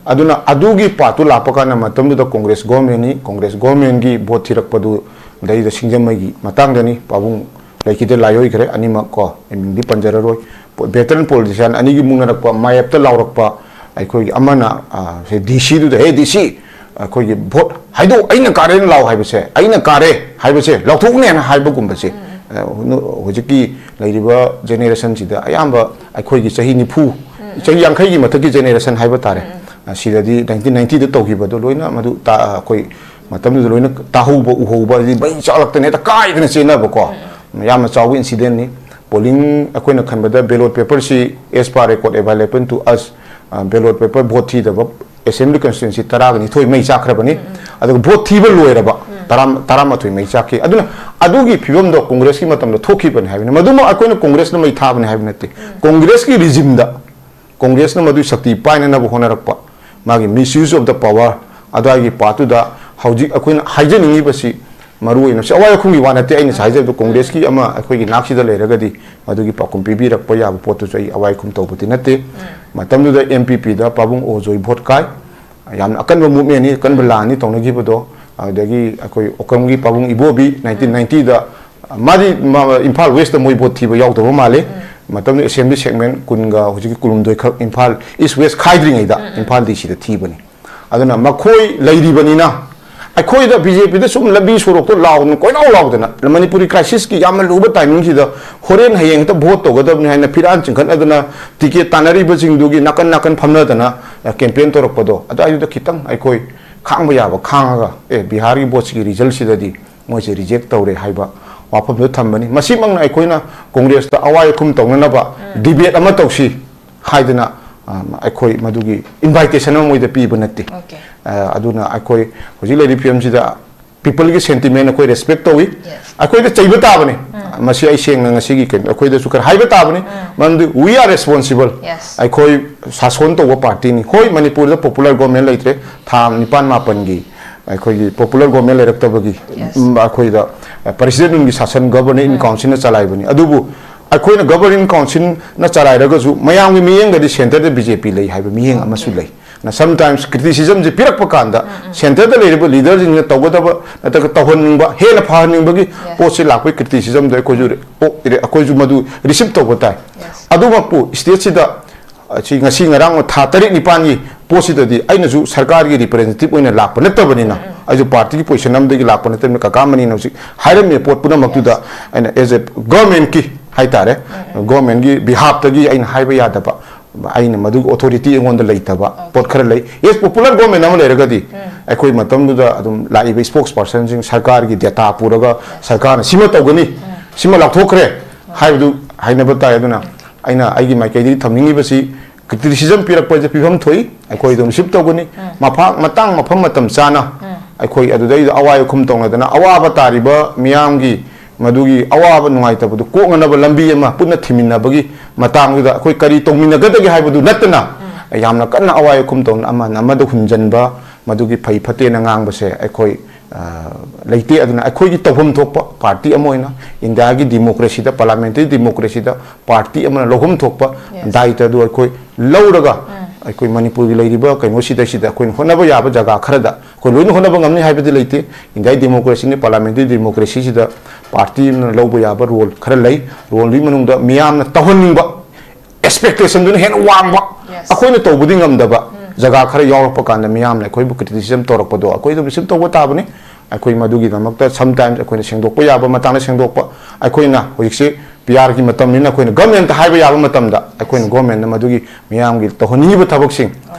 ꯑꯗꯨꯅ ꯑꯗꯨꯒꯤ ꯄꯥꯔꯠꯇꯨ ꯂꯥꯛꯄ ꯀꯥꯟꯗ ꯃꯇꯝꯗꯨꯗ ꯀꯣꯡꯒ꯭ꯔꯦꯁ ꯒꯣꯔꯃꯦꯟꯅꯤ, ꯀꯣꯡꯒ꯭ꯔꯦꯁ ꯒꯣꯔꯃꯦꯟꯒꯤ ꯚꯣꯠ ꯊꯤꯔꯛꯄꯗꯨꯗꯩꯗ ꯁꯤꯡꯖꯃꯩꯒꯤ ꯃꯇꯥꯡꯗꯅꯤ, ꯄꯥꯕꯨꯡ ꯂꯩꯈꯤꯗꯦ, ꯂꯥꯏꯑꯣꯏꯈ꯭ꯔꯦ ꯑꯅꯤꯃꯛ ꯀꯣ, ꯑꯩ ꯃꯤꯡꯗꯤ ꯄꯟꯖꯔꯔꯣꯏ꯫ ꯚꯦꯇꯔꯟ ꯄꯣꯂꯤꯇꯤꯁꯤꯌꯥꯟ ꯑꯅꯤꯒꯤ ꯃꯨꯛꯅꯔꯛꯄ, ꯃꯥꯌꯦꯞꯇ ꯂꯥꯎꯔꯛꯄ, ꯑꯩꯈꯣꯏꯒꯤ ꯑꯃꯅ, ꯑ, ꯁꯦ ꯗꯤ ꯁꯤꯗꯨꯗ, "ꯍꯦ ꯗꯤ ꯁꯤ, ꯑꯩꯈꯣꯏꯒꯤ ꯚꯣꯠ ꯍꯥꯏꯗꯣꯛ, ꯑꯩꯅ ꯀꯥꯔꯦꯅ ꯂꯥꯎ ꯍꯥꯏꯕꯁꯦ, ꯑꯩꯅ ꯀꯥꯔꯦ ꯍꯥꯏꯕꯁꯦ ꯂꯥꯎꯊꯣꯛꯅꯦꯅ" ꯍꯥꯏꯕꯒꯨꯝꯕꯁꯦ, ꯑ, ꯍꯧꯖꯤꯛꯀꯤ ꯂꯩꯔꯤꯕ ꯖꯦꯅꯦꯔꯦꯁꯟꯁꯤꯗ ꯑꯌꯥꯝꯕ ꯑꯩꯈꯣꯏꯒꯤ ꯆꯍꯤ ꯅꯤꯐꯨ, ꯆꯍꯤ ꯌꯥꯡꯈꯩꯒꯤ ꯃꯊꯛꯀꯤ ꯖꯦꯅꯦꯔꯦꯁꯟ ꯍꯥꯏꯕ ꯇꯥꯔꯦ꯫ ꯑ, ꯁꯤꯗꯗꯤ ꯅꯥꯏꯟꯇꯤꯟ ꯅꯥꯏꯟꯇꯤꯗ ꯇꯧꯈꯤꯕꯗꯣ ꯂꯣꯏꯅ ꯃꯗꯨ ꯇꯥ-, ꯑꯩꯈꯣꯏ ꯃꯇꯝꯗꯨꯗ ꯂꯣꯏꯅ ꯇꯥꯍꯧꯕ, ꯎꯍꯧꯕ, ꯑꯗꯨꯗꯤ ꯃꯩ ꯆꯥꯛꯂꯛꯇꯅ ꯍꯦꯛꯇ ꯀꯥꯏꯗꯅ ꯆꯦꯟꯅꯕꯀꯣ꯫ ꯌꯥꯝꯅ ꯆꯥꯎꯕ ꯏꯟꯁꯤꯗꯦꯟꯅꯤ꯫ ꯄꯣꯂꯤꯡ ꯑꯩꯈꯣꯏꯅ ꯈꯟꯕꯗ ballot paperꯁꯤ, as per record available to us, ꯑ, ballot paper vote ꯊꯤꯗꯕ assembly constituency ꯇꯔꯥꯒ ꯅꯤꯊꯣꯏ ꯃꯩ ꯆꯥꯛꯈ꯭ꯔꯕꯅꯤ꯫ ꯑꯗꯨꯒ ꯚꯣꯠ ꯊꯤꯕ ꯂꯣꯏꯔꯕ ꯇꯔꯥ, ꯇꯔꯥꯃꯥꯊꯣꯏ ꯃꯩ ꯆꯥꯛꯈꯤ꯫ ꯑꯗꯨꯅ ꯑꯗꯨꯒꯤ ꯐꯤꯕꯝꯗꯣ ꯀꯣꯡꯒ꯭ꯔꯦꯁꯀꯤ ꯃꯇꯝꯗ ꯊꯣꯛꯈꯤꯕꯅꯤ ꯍꯥꯏꯕꯅꯤ꯫ ꯃꯗꯨꯃꯛ ꯑꯩꯈꯣꯏꯅ ꯀꯣꯡꯒ꯭ꯔꯦꯁꯅ ꯃꯩ ꯊꯥꯕꯅꯤ ꯍꯥꯏꯕ ꯅꯠꯇꯦ꯫ ꯀꯣꯡꯒ꯭ꯔꯦꯁꯀꯤ ꯔꯤꯖꯤꯝꯗ ꯀꯣꯡꯒ꯭ꯔꯦꯁꯅ ꯃꯗꯨꯒꯤ ꯁꯛꯇꯤ ꯄꯥꯏꯅꯅꯕ ꯍꯣꯠꯅꯔꯛꯄ, ꯃꯥꯒꯤ misuse of the power, ꯑꯗꯨꯋꯥꯏꯒꯤ ꯄꯥꯔꯠꯇꯨꯗ ꯍꯧꯖꯤꯛ ꯑꯩꯈꯣꯏꯅ ꯍꯥꯏꯖꯅꯤꯡꯉꯤꯕꯁꯤ ꯃꯔꯨ ꯑꯣꯏꯅ ꯁꯤ ꯑꯋꯥꯏ ꯑꯈꯨꯝꯒꯤ ꯋꯥ ꯅꯠꯇꯦ꯫ ꯑꯩꯅ ꯉꯁꯥꯏ ꯍꯥꯏꯖꯕꯗꯣ ꯀꯣꯡꯒ꯭ꯔꯦꯁꯀꯤ ꯑꯃ ꯑꯩꯈꯣꯏꯒꯤ ꯅꯥꯛꯁꯤꯗ ꯂꯩꯔꯒꯗꯤ ꯃꯗꯨꯒꯤ ꯄꯥꯎꯈꯨꯝ ꯄꯤꯕꯤꯔꯛꯄ ꯌꯥꯕ ꯄꯣꯠꯇꯨꯁꯨ ꯑꯩ ꯑꯋꯥꯏ ꯑꯈꯨꯝ ꯇꯧꯕꯗꯤ ꯅꯠꯇꯦ꯫ ꯃꯇꯝꯗꯨꯗ ꯑꯦꯝ ꯄꯤ ꯄꯤꯗ ꯄꯥꯕꯨꯡ ꯑꯣꯖꯣꯏ ꯚꯣꯠ ꯀꯥꯏ꯫ ꯌꯥꯝꯅ ꯑꯀꯟꯕ ꯃꯨꯞꯃꯦꯟꯅꯤ, ꯑꯀꯟꯕ ꯂꯥꯟꯅꯤ ꯇꯧꯅꯈꯤꯕꯗꯣ꯫ ꯑꯗꯨꯗꯒꯤ ꯑꯩꯈꯣꯏ ꯑꯣꯀ꯭ꯔꯝꯒꯤ ꯄꯥꯕꯨꯡ ꯏꯕꯣꯕꯤ ꯅꯥꯏꯟꯇꯤꯟ ꯅꯥꯏꯟꯇꯤꯗ ꯃꯥꯗꯤ ꯃꯥ ꯏꯝꯐꯥꯜ ꯋꯦꯁꯇ ꯃꯣꯏ ꯚꯣꯠ ꯊꯤꯕ ꯌꯥꯎꯗꯕ ꯃꯥꯜꯂꯤ꯫ ꯃꯇꯝꯗꯨꯗ ꯑꯦꯁꯦꯝꯕ꯭ꯂꯤ ꯁꯦꯒꯃꯦꯟ ꯀꯨꯟꯒ ꯍꯧꯖꯤꯛꯀꯤ ꯀꯨꯟꯍꯨꯝꯗꯣꯏ ꯈꯛ ꯏꯝꯐꯥꯜ ꯏꯁ ꯋꯦꯁ ꯈꯥꯏꯗ꯭ꯔꯤꯉꯩꯗ ꯏꯝꯐꯥꯜ ꯗꯤ ꯁꯤꯗ ꯊꯤꯕꯅꯤ꯫ ꯑꯗꯨꯅ ꯃꯈꯣꯏ ꯂꯩꯔꯤꯕꯅꯤꯅ ꯑꯩꯈꯣꯏꯗ ꯕꯤ ꯖꯦ ꯄꯤꯗ ꯁꯨꯝ ꯂꯝꯕꯤ ꯁꯣꯔꯣꯛꯇ ꯂꯥꯎꯗꯅ ꯀꯣꯏꯂꯥꯎ ꯂꯥꯎꯗꯅ ꯃꯅꯤꯄꯨꯔꯤ ꯀ꯭ꯔꯥꯏꯁꯤꯁꯀꯤ ꯌꯥꯝꯅ ꯂꯨꯕ ꯇꯥꯏꯃꯤꯡꯁꯤꯗ ꯍꯣꯔꯦꯟ ꯍꯌꯦꯡ ꯍꯦꯛꯇ ꯚꯣꯠ ꯇꯧꯒꯗꯕꯅꯤ ꯍꯥꯏꯅ ꯐꯤꯔꯥꯟ ꯆꯤꯡꯈꯠꯅꯗꯅ ꯇꯤꯀꯦꯠ ꯇꯥꯟꯅꯔꯤꯕꯁꯤꯡꯗꯨꯒꯤ ꯅꯥꯀꯟ ꯅꯥꯀꯟ ꯐꯝꯅꯗꯅ ꯀꯦꯝꯄꯦꯟ ꯇꯧꯔꯛꯄꯗꯣ ꯑꯗꯨꯋꯥꯏꯗꯨꯗ ꯈꯤꯇꯪ ꯑꯩꯈꯣꯏ ꯈꯥꯡꯕ ꯌꯥꯕ ꯈꯥꯡꯉꯒ ꯑꯦ ꯕꯤꯍꯥꯔꯒꯤ ꯚꯣꯠꯁꯤꯒꯤ ꯔꯤꯖꯜꯁꯤꯗꯗꯤ ꯃꯣꯏꯁꯦ ꯔꯤꯖꯦꯛ ꯇꯧꯔꯦ ꯍꯥꯏꯕ ꯋꯥꯐꯝꯗꯨ ꯊꯝꯕꯅꯤ꯫ ꯃꯁꯤꯃꯛꯅ ꯑꯩꯈꯣꯏꯅ ꯀꯣꯡꯒ꯭ꯔꯦꯁꯇ ꯑꯋꯥꯏ ꯑꯈꯨꯝ ꯇꯧꯅꯅꯕ ꯗꯤꯕꯦꯠ ꯑꯃ ꯇꯧꯁꯤ ꯍꯥꯏꯗꯅ ꯑꯩꯈꯣꯏ ꯃꯗꯨꯒꯤ ꯏꯟꯚꯥꯏꯇꯦꯁꯟ ꯑꯃ ꯃꯣꯏꯗ ꯄꯤꯕ ꯅꯠꯇꯦ꯫ ꯑꯗꯨꯅ ꯑꯩꯈꯣꯏ ꯍꯧꯖꯤꯛ ꯂꯩꯔꯤꯕ ꯐꯤꯕꯝꯁꯤꯗ ꯄꯤꯄꯜꯒꯤ ꯁꯦꯟꯇꯤꯃꯦꯟ ꯑꯩꯈꯣꯏ ꯔꯦꯁꯄꯦꯛ ꯇꯧꯏ꯫ ꯑꯩꯈꯣꯏꯗ ꯆꯩꯕ ꯇꯥꯕꯅꯤ꯫ ꯃꯁꯤ ꯑꯩ ꯁꯦꯡꯅ ꯉꯁꯤꯒꯤ ꯀꯩꯅꯣ ꯑꯩꯈꯣꯏꯗꯁꯨ ꯈꯔ ꯍꯥꯏꯕ ꯇꯥꯕꯅꯤ꯫ ꯃꯔꯝꯗꯤ we are responsible꯫ ꯑꯩꯈꯣꯏ ꯁꯥꯁꯣꯟ ꯇꯧꯕ ꯄꯥꯔꯇꯤꯅꯤ꯫ ꯍꯣꯏ, ꯃꯅꯤꯄꯨꯔꯗ ꯄꯣꯄꯨꯂꯔ ꯒꯣꯔꯃꯦꯟ ꯂꯩꯇ꯭ꯔꯦ꯫ ꯊꯥ ꯅꯤꯄꯥꯟ ꯃꯥꯄꯟꯒꯤ ꯑꯩꯈꯣꯏꯒꯤ ꯄꯣꯄꯨꯂꯔ ꯒꯣꯔꯃꯦꯟ ꯂꯩꯔꯛꯇꯕꯒꯤ ꯎꯝ, ꯑꯩꯈꯣꯏꯗ ꯄ꯭ꯔꯦꯁꯤꯗꯦꯟꯠ ꯔꯨꯝꯒꯤ ꯁꯥꯁꯟ ꯒꯕꯔꯅꯤꯡ ꯀꯥꯎꯟꯁꯤꯜꯅ ꯆꯂꯥꯏꯕꯅꯤ꯫ ꯑꯗꯨꯕꯨ ꯑꯩꯈꯣꯏꯅ ꯒꯕꯔꯅꯤꯡ ꯀꯥꯎꯟꯁꯤꯜꯅ ꯆꯂꯥꯏꯔꯒꯁꯨ ꯃꯌꯥꯝꯒꯤ ꯃꯤꯠꯌꯦꯡꯗꯗꯤ ꯁꯦꯟꯇꯔꯗ ꯕꯤ ꯖꯦ ꯄꯤ ꯂꯩ ꯍꯥꯏꯕ ꯃꯤꯠꯌꯦꯡ ꯑꯃꯁꯨ ꯂꯩ꯫ ꯅ sometimes criticismꯁꯦ ꯄꯤꯔꯛꯄ ꯀꯥꯟꯗ ꯁꯦꯟꯇꯔꯗ ꯂꯩꯔꯤꯕ ꯂꯤꯗꯔꯁꯤꯡꯅ ꯇꯧꯒꯗꯕ ꯅꯠꯇ꯭ꯔꯒ ꯇꯧꯍꯟꯅꯤꯡꯕ, ꯍꯦꯟꯅ ꯐꯍꯟꯅꯤꯡꯕꯒꯤ ꯄꯣꯠꯁꯦ ꯂꯥꯛꯄꯒꯤ ꯀ꯭ꯔꯤꯇꯤꯁꯤꯖꯝꯗꯣ ꯑꯩꯈꯣꯏꯁꯨ ꯑꯩꯈꯣꯏꯁꯨ ꯃꯗꯨ ꯔꯤꯁꯤꯞ ꯇꯧꯕ ꯇꯥꯏ꯫ ꯑꯗꯨꯃꯛꯄꯨ ꯁ꯭ꯇꯦꯠꯁꯤꯗ ꯑꯁꯤ ꯉꯁꯤ ꯉꯔꯥꯡ ꯊꯥ ꯇꯔꯦꯠ ꯅꯤꯄꯥꯟꯒꯤ ꯄꯣꯠꯁꯤꯗꯗꯤ ꯑꯩꯅꯁꯨ ꯁꯔꯀꯥꯔꯒꯤ ꯔꯤꯄ꯭ꯔꯦꯖꯦꯟꯇꯦꯇꯤꯚ ꯑꯣꯏꯅ ꯂꯥꯛꯄ ꯅꯠꯇꯕꯅꯤꯅ, ꯑꯩꯁꯨ ꯄꯥꯔꯇꯤꯒꯤ ꯄꯣꯖꯤꯁꯟ ꯑꯃꯗꯒꯤ ꯂꯥꯛꯄ ꯅꯠꯇꯕꯅꯤꯅ, ꯀꯀꯥ ꯃꯅꯤꯅ ꯍꯧꯖꯤꯛ ꯍꯥꯏꯔꯝꯃꯤꯕ ꯄꯣꯠ ꯄꯨꯝꯅꯃꯛꯇꯨꯗ ꯑꯩꯅ as a governmentꯀꯤ ꯍꯥꯏꯇꯥꯔꯦ, governmentꯀꯤ behalfꯇꯒꯤ ꯑꯩꯅ ꯍꯥꯏꯕ ꯌꯥꯗꯕ, ꯑꯩꯅ ꯃꯗꯨꯒꯤ authority ꯑꯩꯉꯣꯟꯗ ꯂꯩꯇꯕ ꯄꯣꯠ ꯈꯔ ꯂꯩ꯫ Yes, popular government ꯑꯃ ꯂꯩꯔꯒꯗꯤ ꯑꯩꯈꯣꯏ ꯃꯇꯝꯗꯨꯗ ꯑꯗꯨꯝ ꯂꯥꯛꯏꯕ spokespersonꯁꯤꯡ, ꯁꯔꯀꯥꯔꯒꯤ data ꯄꯨꯔꯒ ꯁꯔꯀꯥꯔꯅ ꯁꯤꯃ ꯇꯧꯒꯅꯤ, ꯁꯤꯃ ꯂꯥꯎꯊꯣꯛꯈ꯭ꯔꯦ ꯍꯥꯏꯕꯗꯨ ꯍꯥꯏꯅꯕ ꯇꯥꯏ꯫ ꯑꯗꯨꯅ ꯑꯩꯅ ꯑꯩꯒꯤ ꯃꯥꯏꯀꯩꯗꯒꯤ ꯊꯝꯅꯤꯡꯉꯤꯕꯁꯤ ꯀ꯭ꯔꯤꯇꯤꯁꯤꯖꯝ ꯄꯤꯔꯛꯄꯁꯦ ꯄꯤꯐꯝ ꯊꯣꯛꯏ, ꯑꯩꯈꯣꯏ ꯑꯗꯨꯝ ꯔꯤꯁꯤꯞ ꯇꯧꯒꯅꯤ꯫ ꯃꯐꯥ-, ꯃꯇꯥꯡ ꯃꯐꯝ ꯃꯇꯝ ꯆꯥꯅ ꯑꯩꯈꯣꯏ ꯑꯗꯨꯗꯩꯗ ꯑꯋꯥ ꯑꯈꯨꯝ ꯇꯧꯅꯗꯅ ꯑꯋꯥꯕ ꯇꯥꯔꯤꯕ ꯃꯤꯌꯥꯝꯒꯤ ꯃꯗꯨꯒꯤ ꯑꯋꯥꯕ ꯅꯨꯡꯉꯥꯏꯇꯕꯗꯨ ꯀꯣꯛꯅꯅꯕ ꯂꯝꯕꯤ ꯑꯃ ꯄꯨꯟꯅ ꯊꯤꯃꯤꯟꯅꯕꯒꯤ ꯃꯇꯥꯡꯗꯨꯗ ꯑꯩꯈꯣꯏ ꯀꯔꯤ ꯇꯧꯃꯤꯟꯅꯒꯗꯒꯦ ꯍꯥꯏꯕꯗꯨ ꯅꯠꯇꯅ, ꯌꯥꯝꯅ ꯀꯟꯅ ꯑꯋꯥ ꯑꯈꯨꯝ ꯇꯧꯅ ꯑꯃꯅ ꯑꯃꯗ ꯍꯨꯟꯖꯟꯕ, ꯃꯗꯨꯒꯤ ꯐꯩ ꯐꯠꯇꯦꯅ ꯉꯥꯡꯕꯁꯦ ꯑꯩꯈꯣꯏ, ꯑ, ꯂꯩꯇꯦ꯫ ꯑꯗꯨꯅ ꯑꯩꯈꯣꯏꯒꯤ ꯇꯧꯐꯝ ꯊꯣꯛꯄ ꯄꯥꯔꯇꯤ ꯑꯃ ꯑꯣꯏꯅ ꯏꯟꯗꯤꯌꯥꯒꯤ ꯗꯤꯃꯣꯀ꯭ꯔꯦꯁꯤꯗ, ꯄꯥꯔꯂꯥꯃꯦꯟꯇꯔꯤ ꯗꯤꯃꯣꯀ꯭ꯔꯦꯁꯤꯗ ꯄꯥꯔꯇꯤ ꯑꯃꯅ ꯂꯧꯐꯝ ꯊꯣꯛꯄ ꯗꯥꯌꯤꯇ꯭ꯋ ꯑꯗꯨ ꯑꯩꯈꯣꯏ ꯂꯧꯔꯒ, ꯑꯩꯈꯣꯏ ꯃꯅꯤꯄꯨꯔꯒꯤ ꯂꯩꯔꯤꯕ ꯀꯩꯅꯣꯁꯤꯗꯩꯁꯤꯗ ꯑꯩꯈꯣꯏꯅ ꯍꯣꯠꯅꯕ ꯌꯥꯕ ꯖꯒꯥ ꯈꯔꯗ, ꯑꯩꯈꯣꯏ ꯂꯣꯏꯅ ꯍꯣꯠꯅꯕ ꯉꯝꯅꯤ ꯍꯥꯏꯕꯗꯤ ꯂꯩꯇꯦ꯫ ꯏꯟꯗꯤꯌꯥꯒꯤ ꯗꯤꯃꯣꯀ꯭ꯔꯦꯁꯤꯅꯤ, ꯄꯥꯔꯂꯥꯃꯦꯟꯇꯔꯤ ꯗꯤꯃꯣꯀ꯭ꯔꯦꯁꯤꯁꯤꯗ ꯄꯥꯔꯇꯤ ꯑꯃꯅ ꯂꯧꯕ ꯌꯥꯕ ꯔꯣꯜ ꯈꯔ ꯂꯩ꯫ ꯔꯣꯜꯗꯨꯒꯤ ꯃꯅꯨꯡꯗ ꯃꯤꯌꯥꯝꯅ ꯇꯧꯍꯟꯅꯤꯡꯕ, ꯑꯦꯛꯁꯄꯦꯛꯇꯦꯁꯟꯗꯨꯅ ꯍꯦꯟꯅ ꯋꯥꯡꯕ, ꯑꯩꯈꯣꯏꯅ ꯇꯧꯕꯗꯤ ꯉꯝꯗꯕ ꯖꯒꯥ ꯈꯔ ꯌꯥꯎꯔꯛꯄ ꯀꯥꯟꯗ ꯃꯤꯌꯥꯝꯅ ꯑꯩꯈꯣꯏꯕꯨ ꯀ꯭ꯔꯤꯇꯤꯁꯤꯖꯝ ꯇꯧꯔꯛꯄꯗꯣ ꯑꯩꯈꯣꯏ ꯑꯗꯨꯝ ꯔꯤꯁꯤꯞ ꯇꯧꯕ ꯇꯥꯕꯅꯤ꯫ ꯑꯩꯈꯣꯏ ꯃꯗꯨꯒꯤꯗꯃꯛꯇ sometimes ꯑꯩꯈꯣꯏꯅ ꯁꯦꯡꯗꯣꯛꯄ ꯌꯥꯕ ꯃꯇꯥꯡꯗ ꯁꯦꯡꯗꯣꯛꯄ, ꯑꯩꯈꯣꯏꯅ ꯍꯧꯖꯤꯛꯁꯦ ꯄꯤ ꯑꯥꯔꯒꯤ ꯃꯇꯝꯅꯤꯅ ꯑꯩꯈꯣꯏꯅ ꯒꯃꯦꯟꯇ ꯍꯥꯏꯕ ꯌꯥꯕ ꯃꯇꯝꯗ ꯑꯩꯈꯣꯏꯅ ꯒꯣꯔꯃꯦꯟꯅ ꯃꯗꯨꯒꯤ ꯃꯤꯌꯥꯝꯒꯤ ꯇꯧꯍꯟꯅꯤꯡꯉꯤꯕ ꯊꯕꯛꯁꯤꯡ,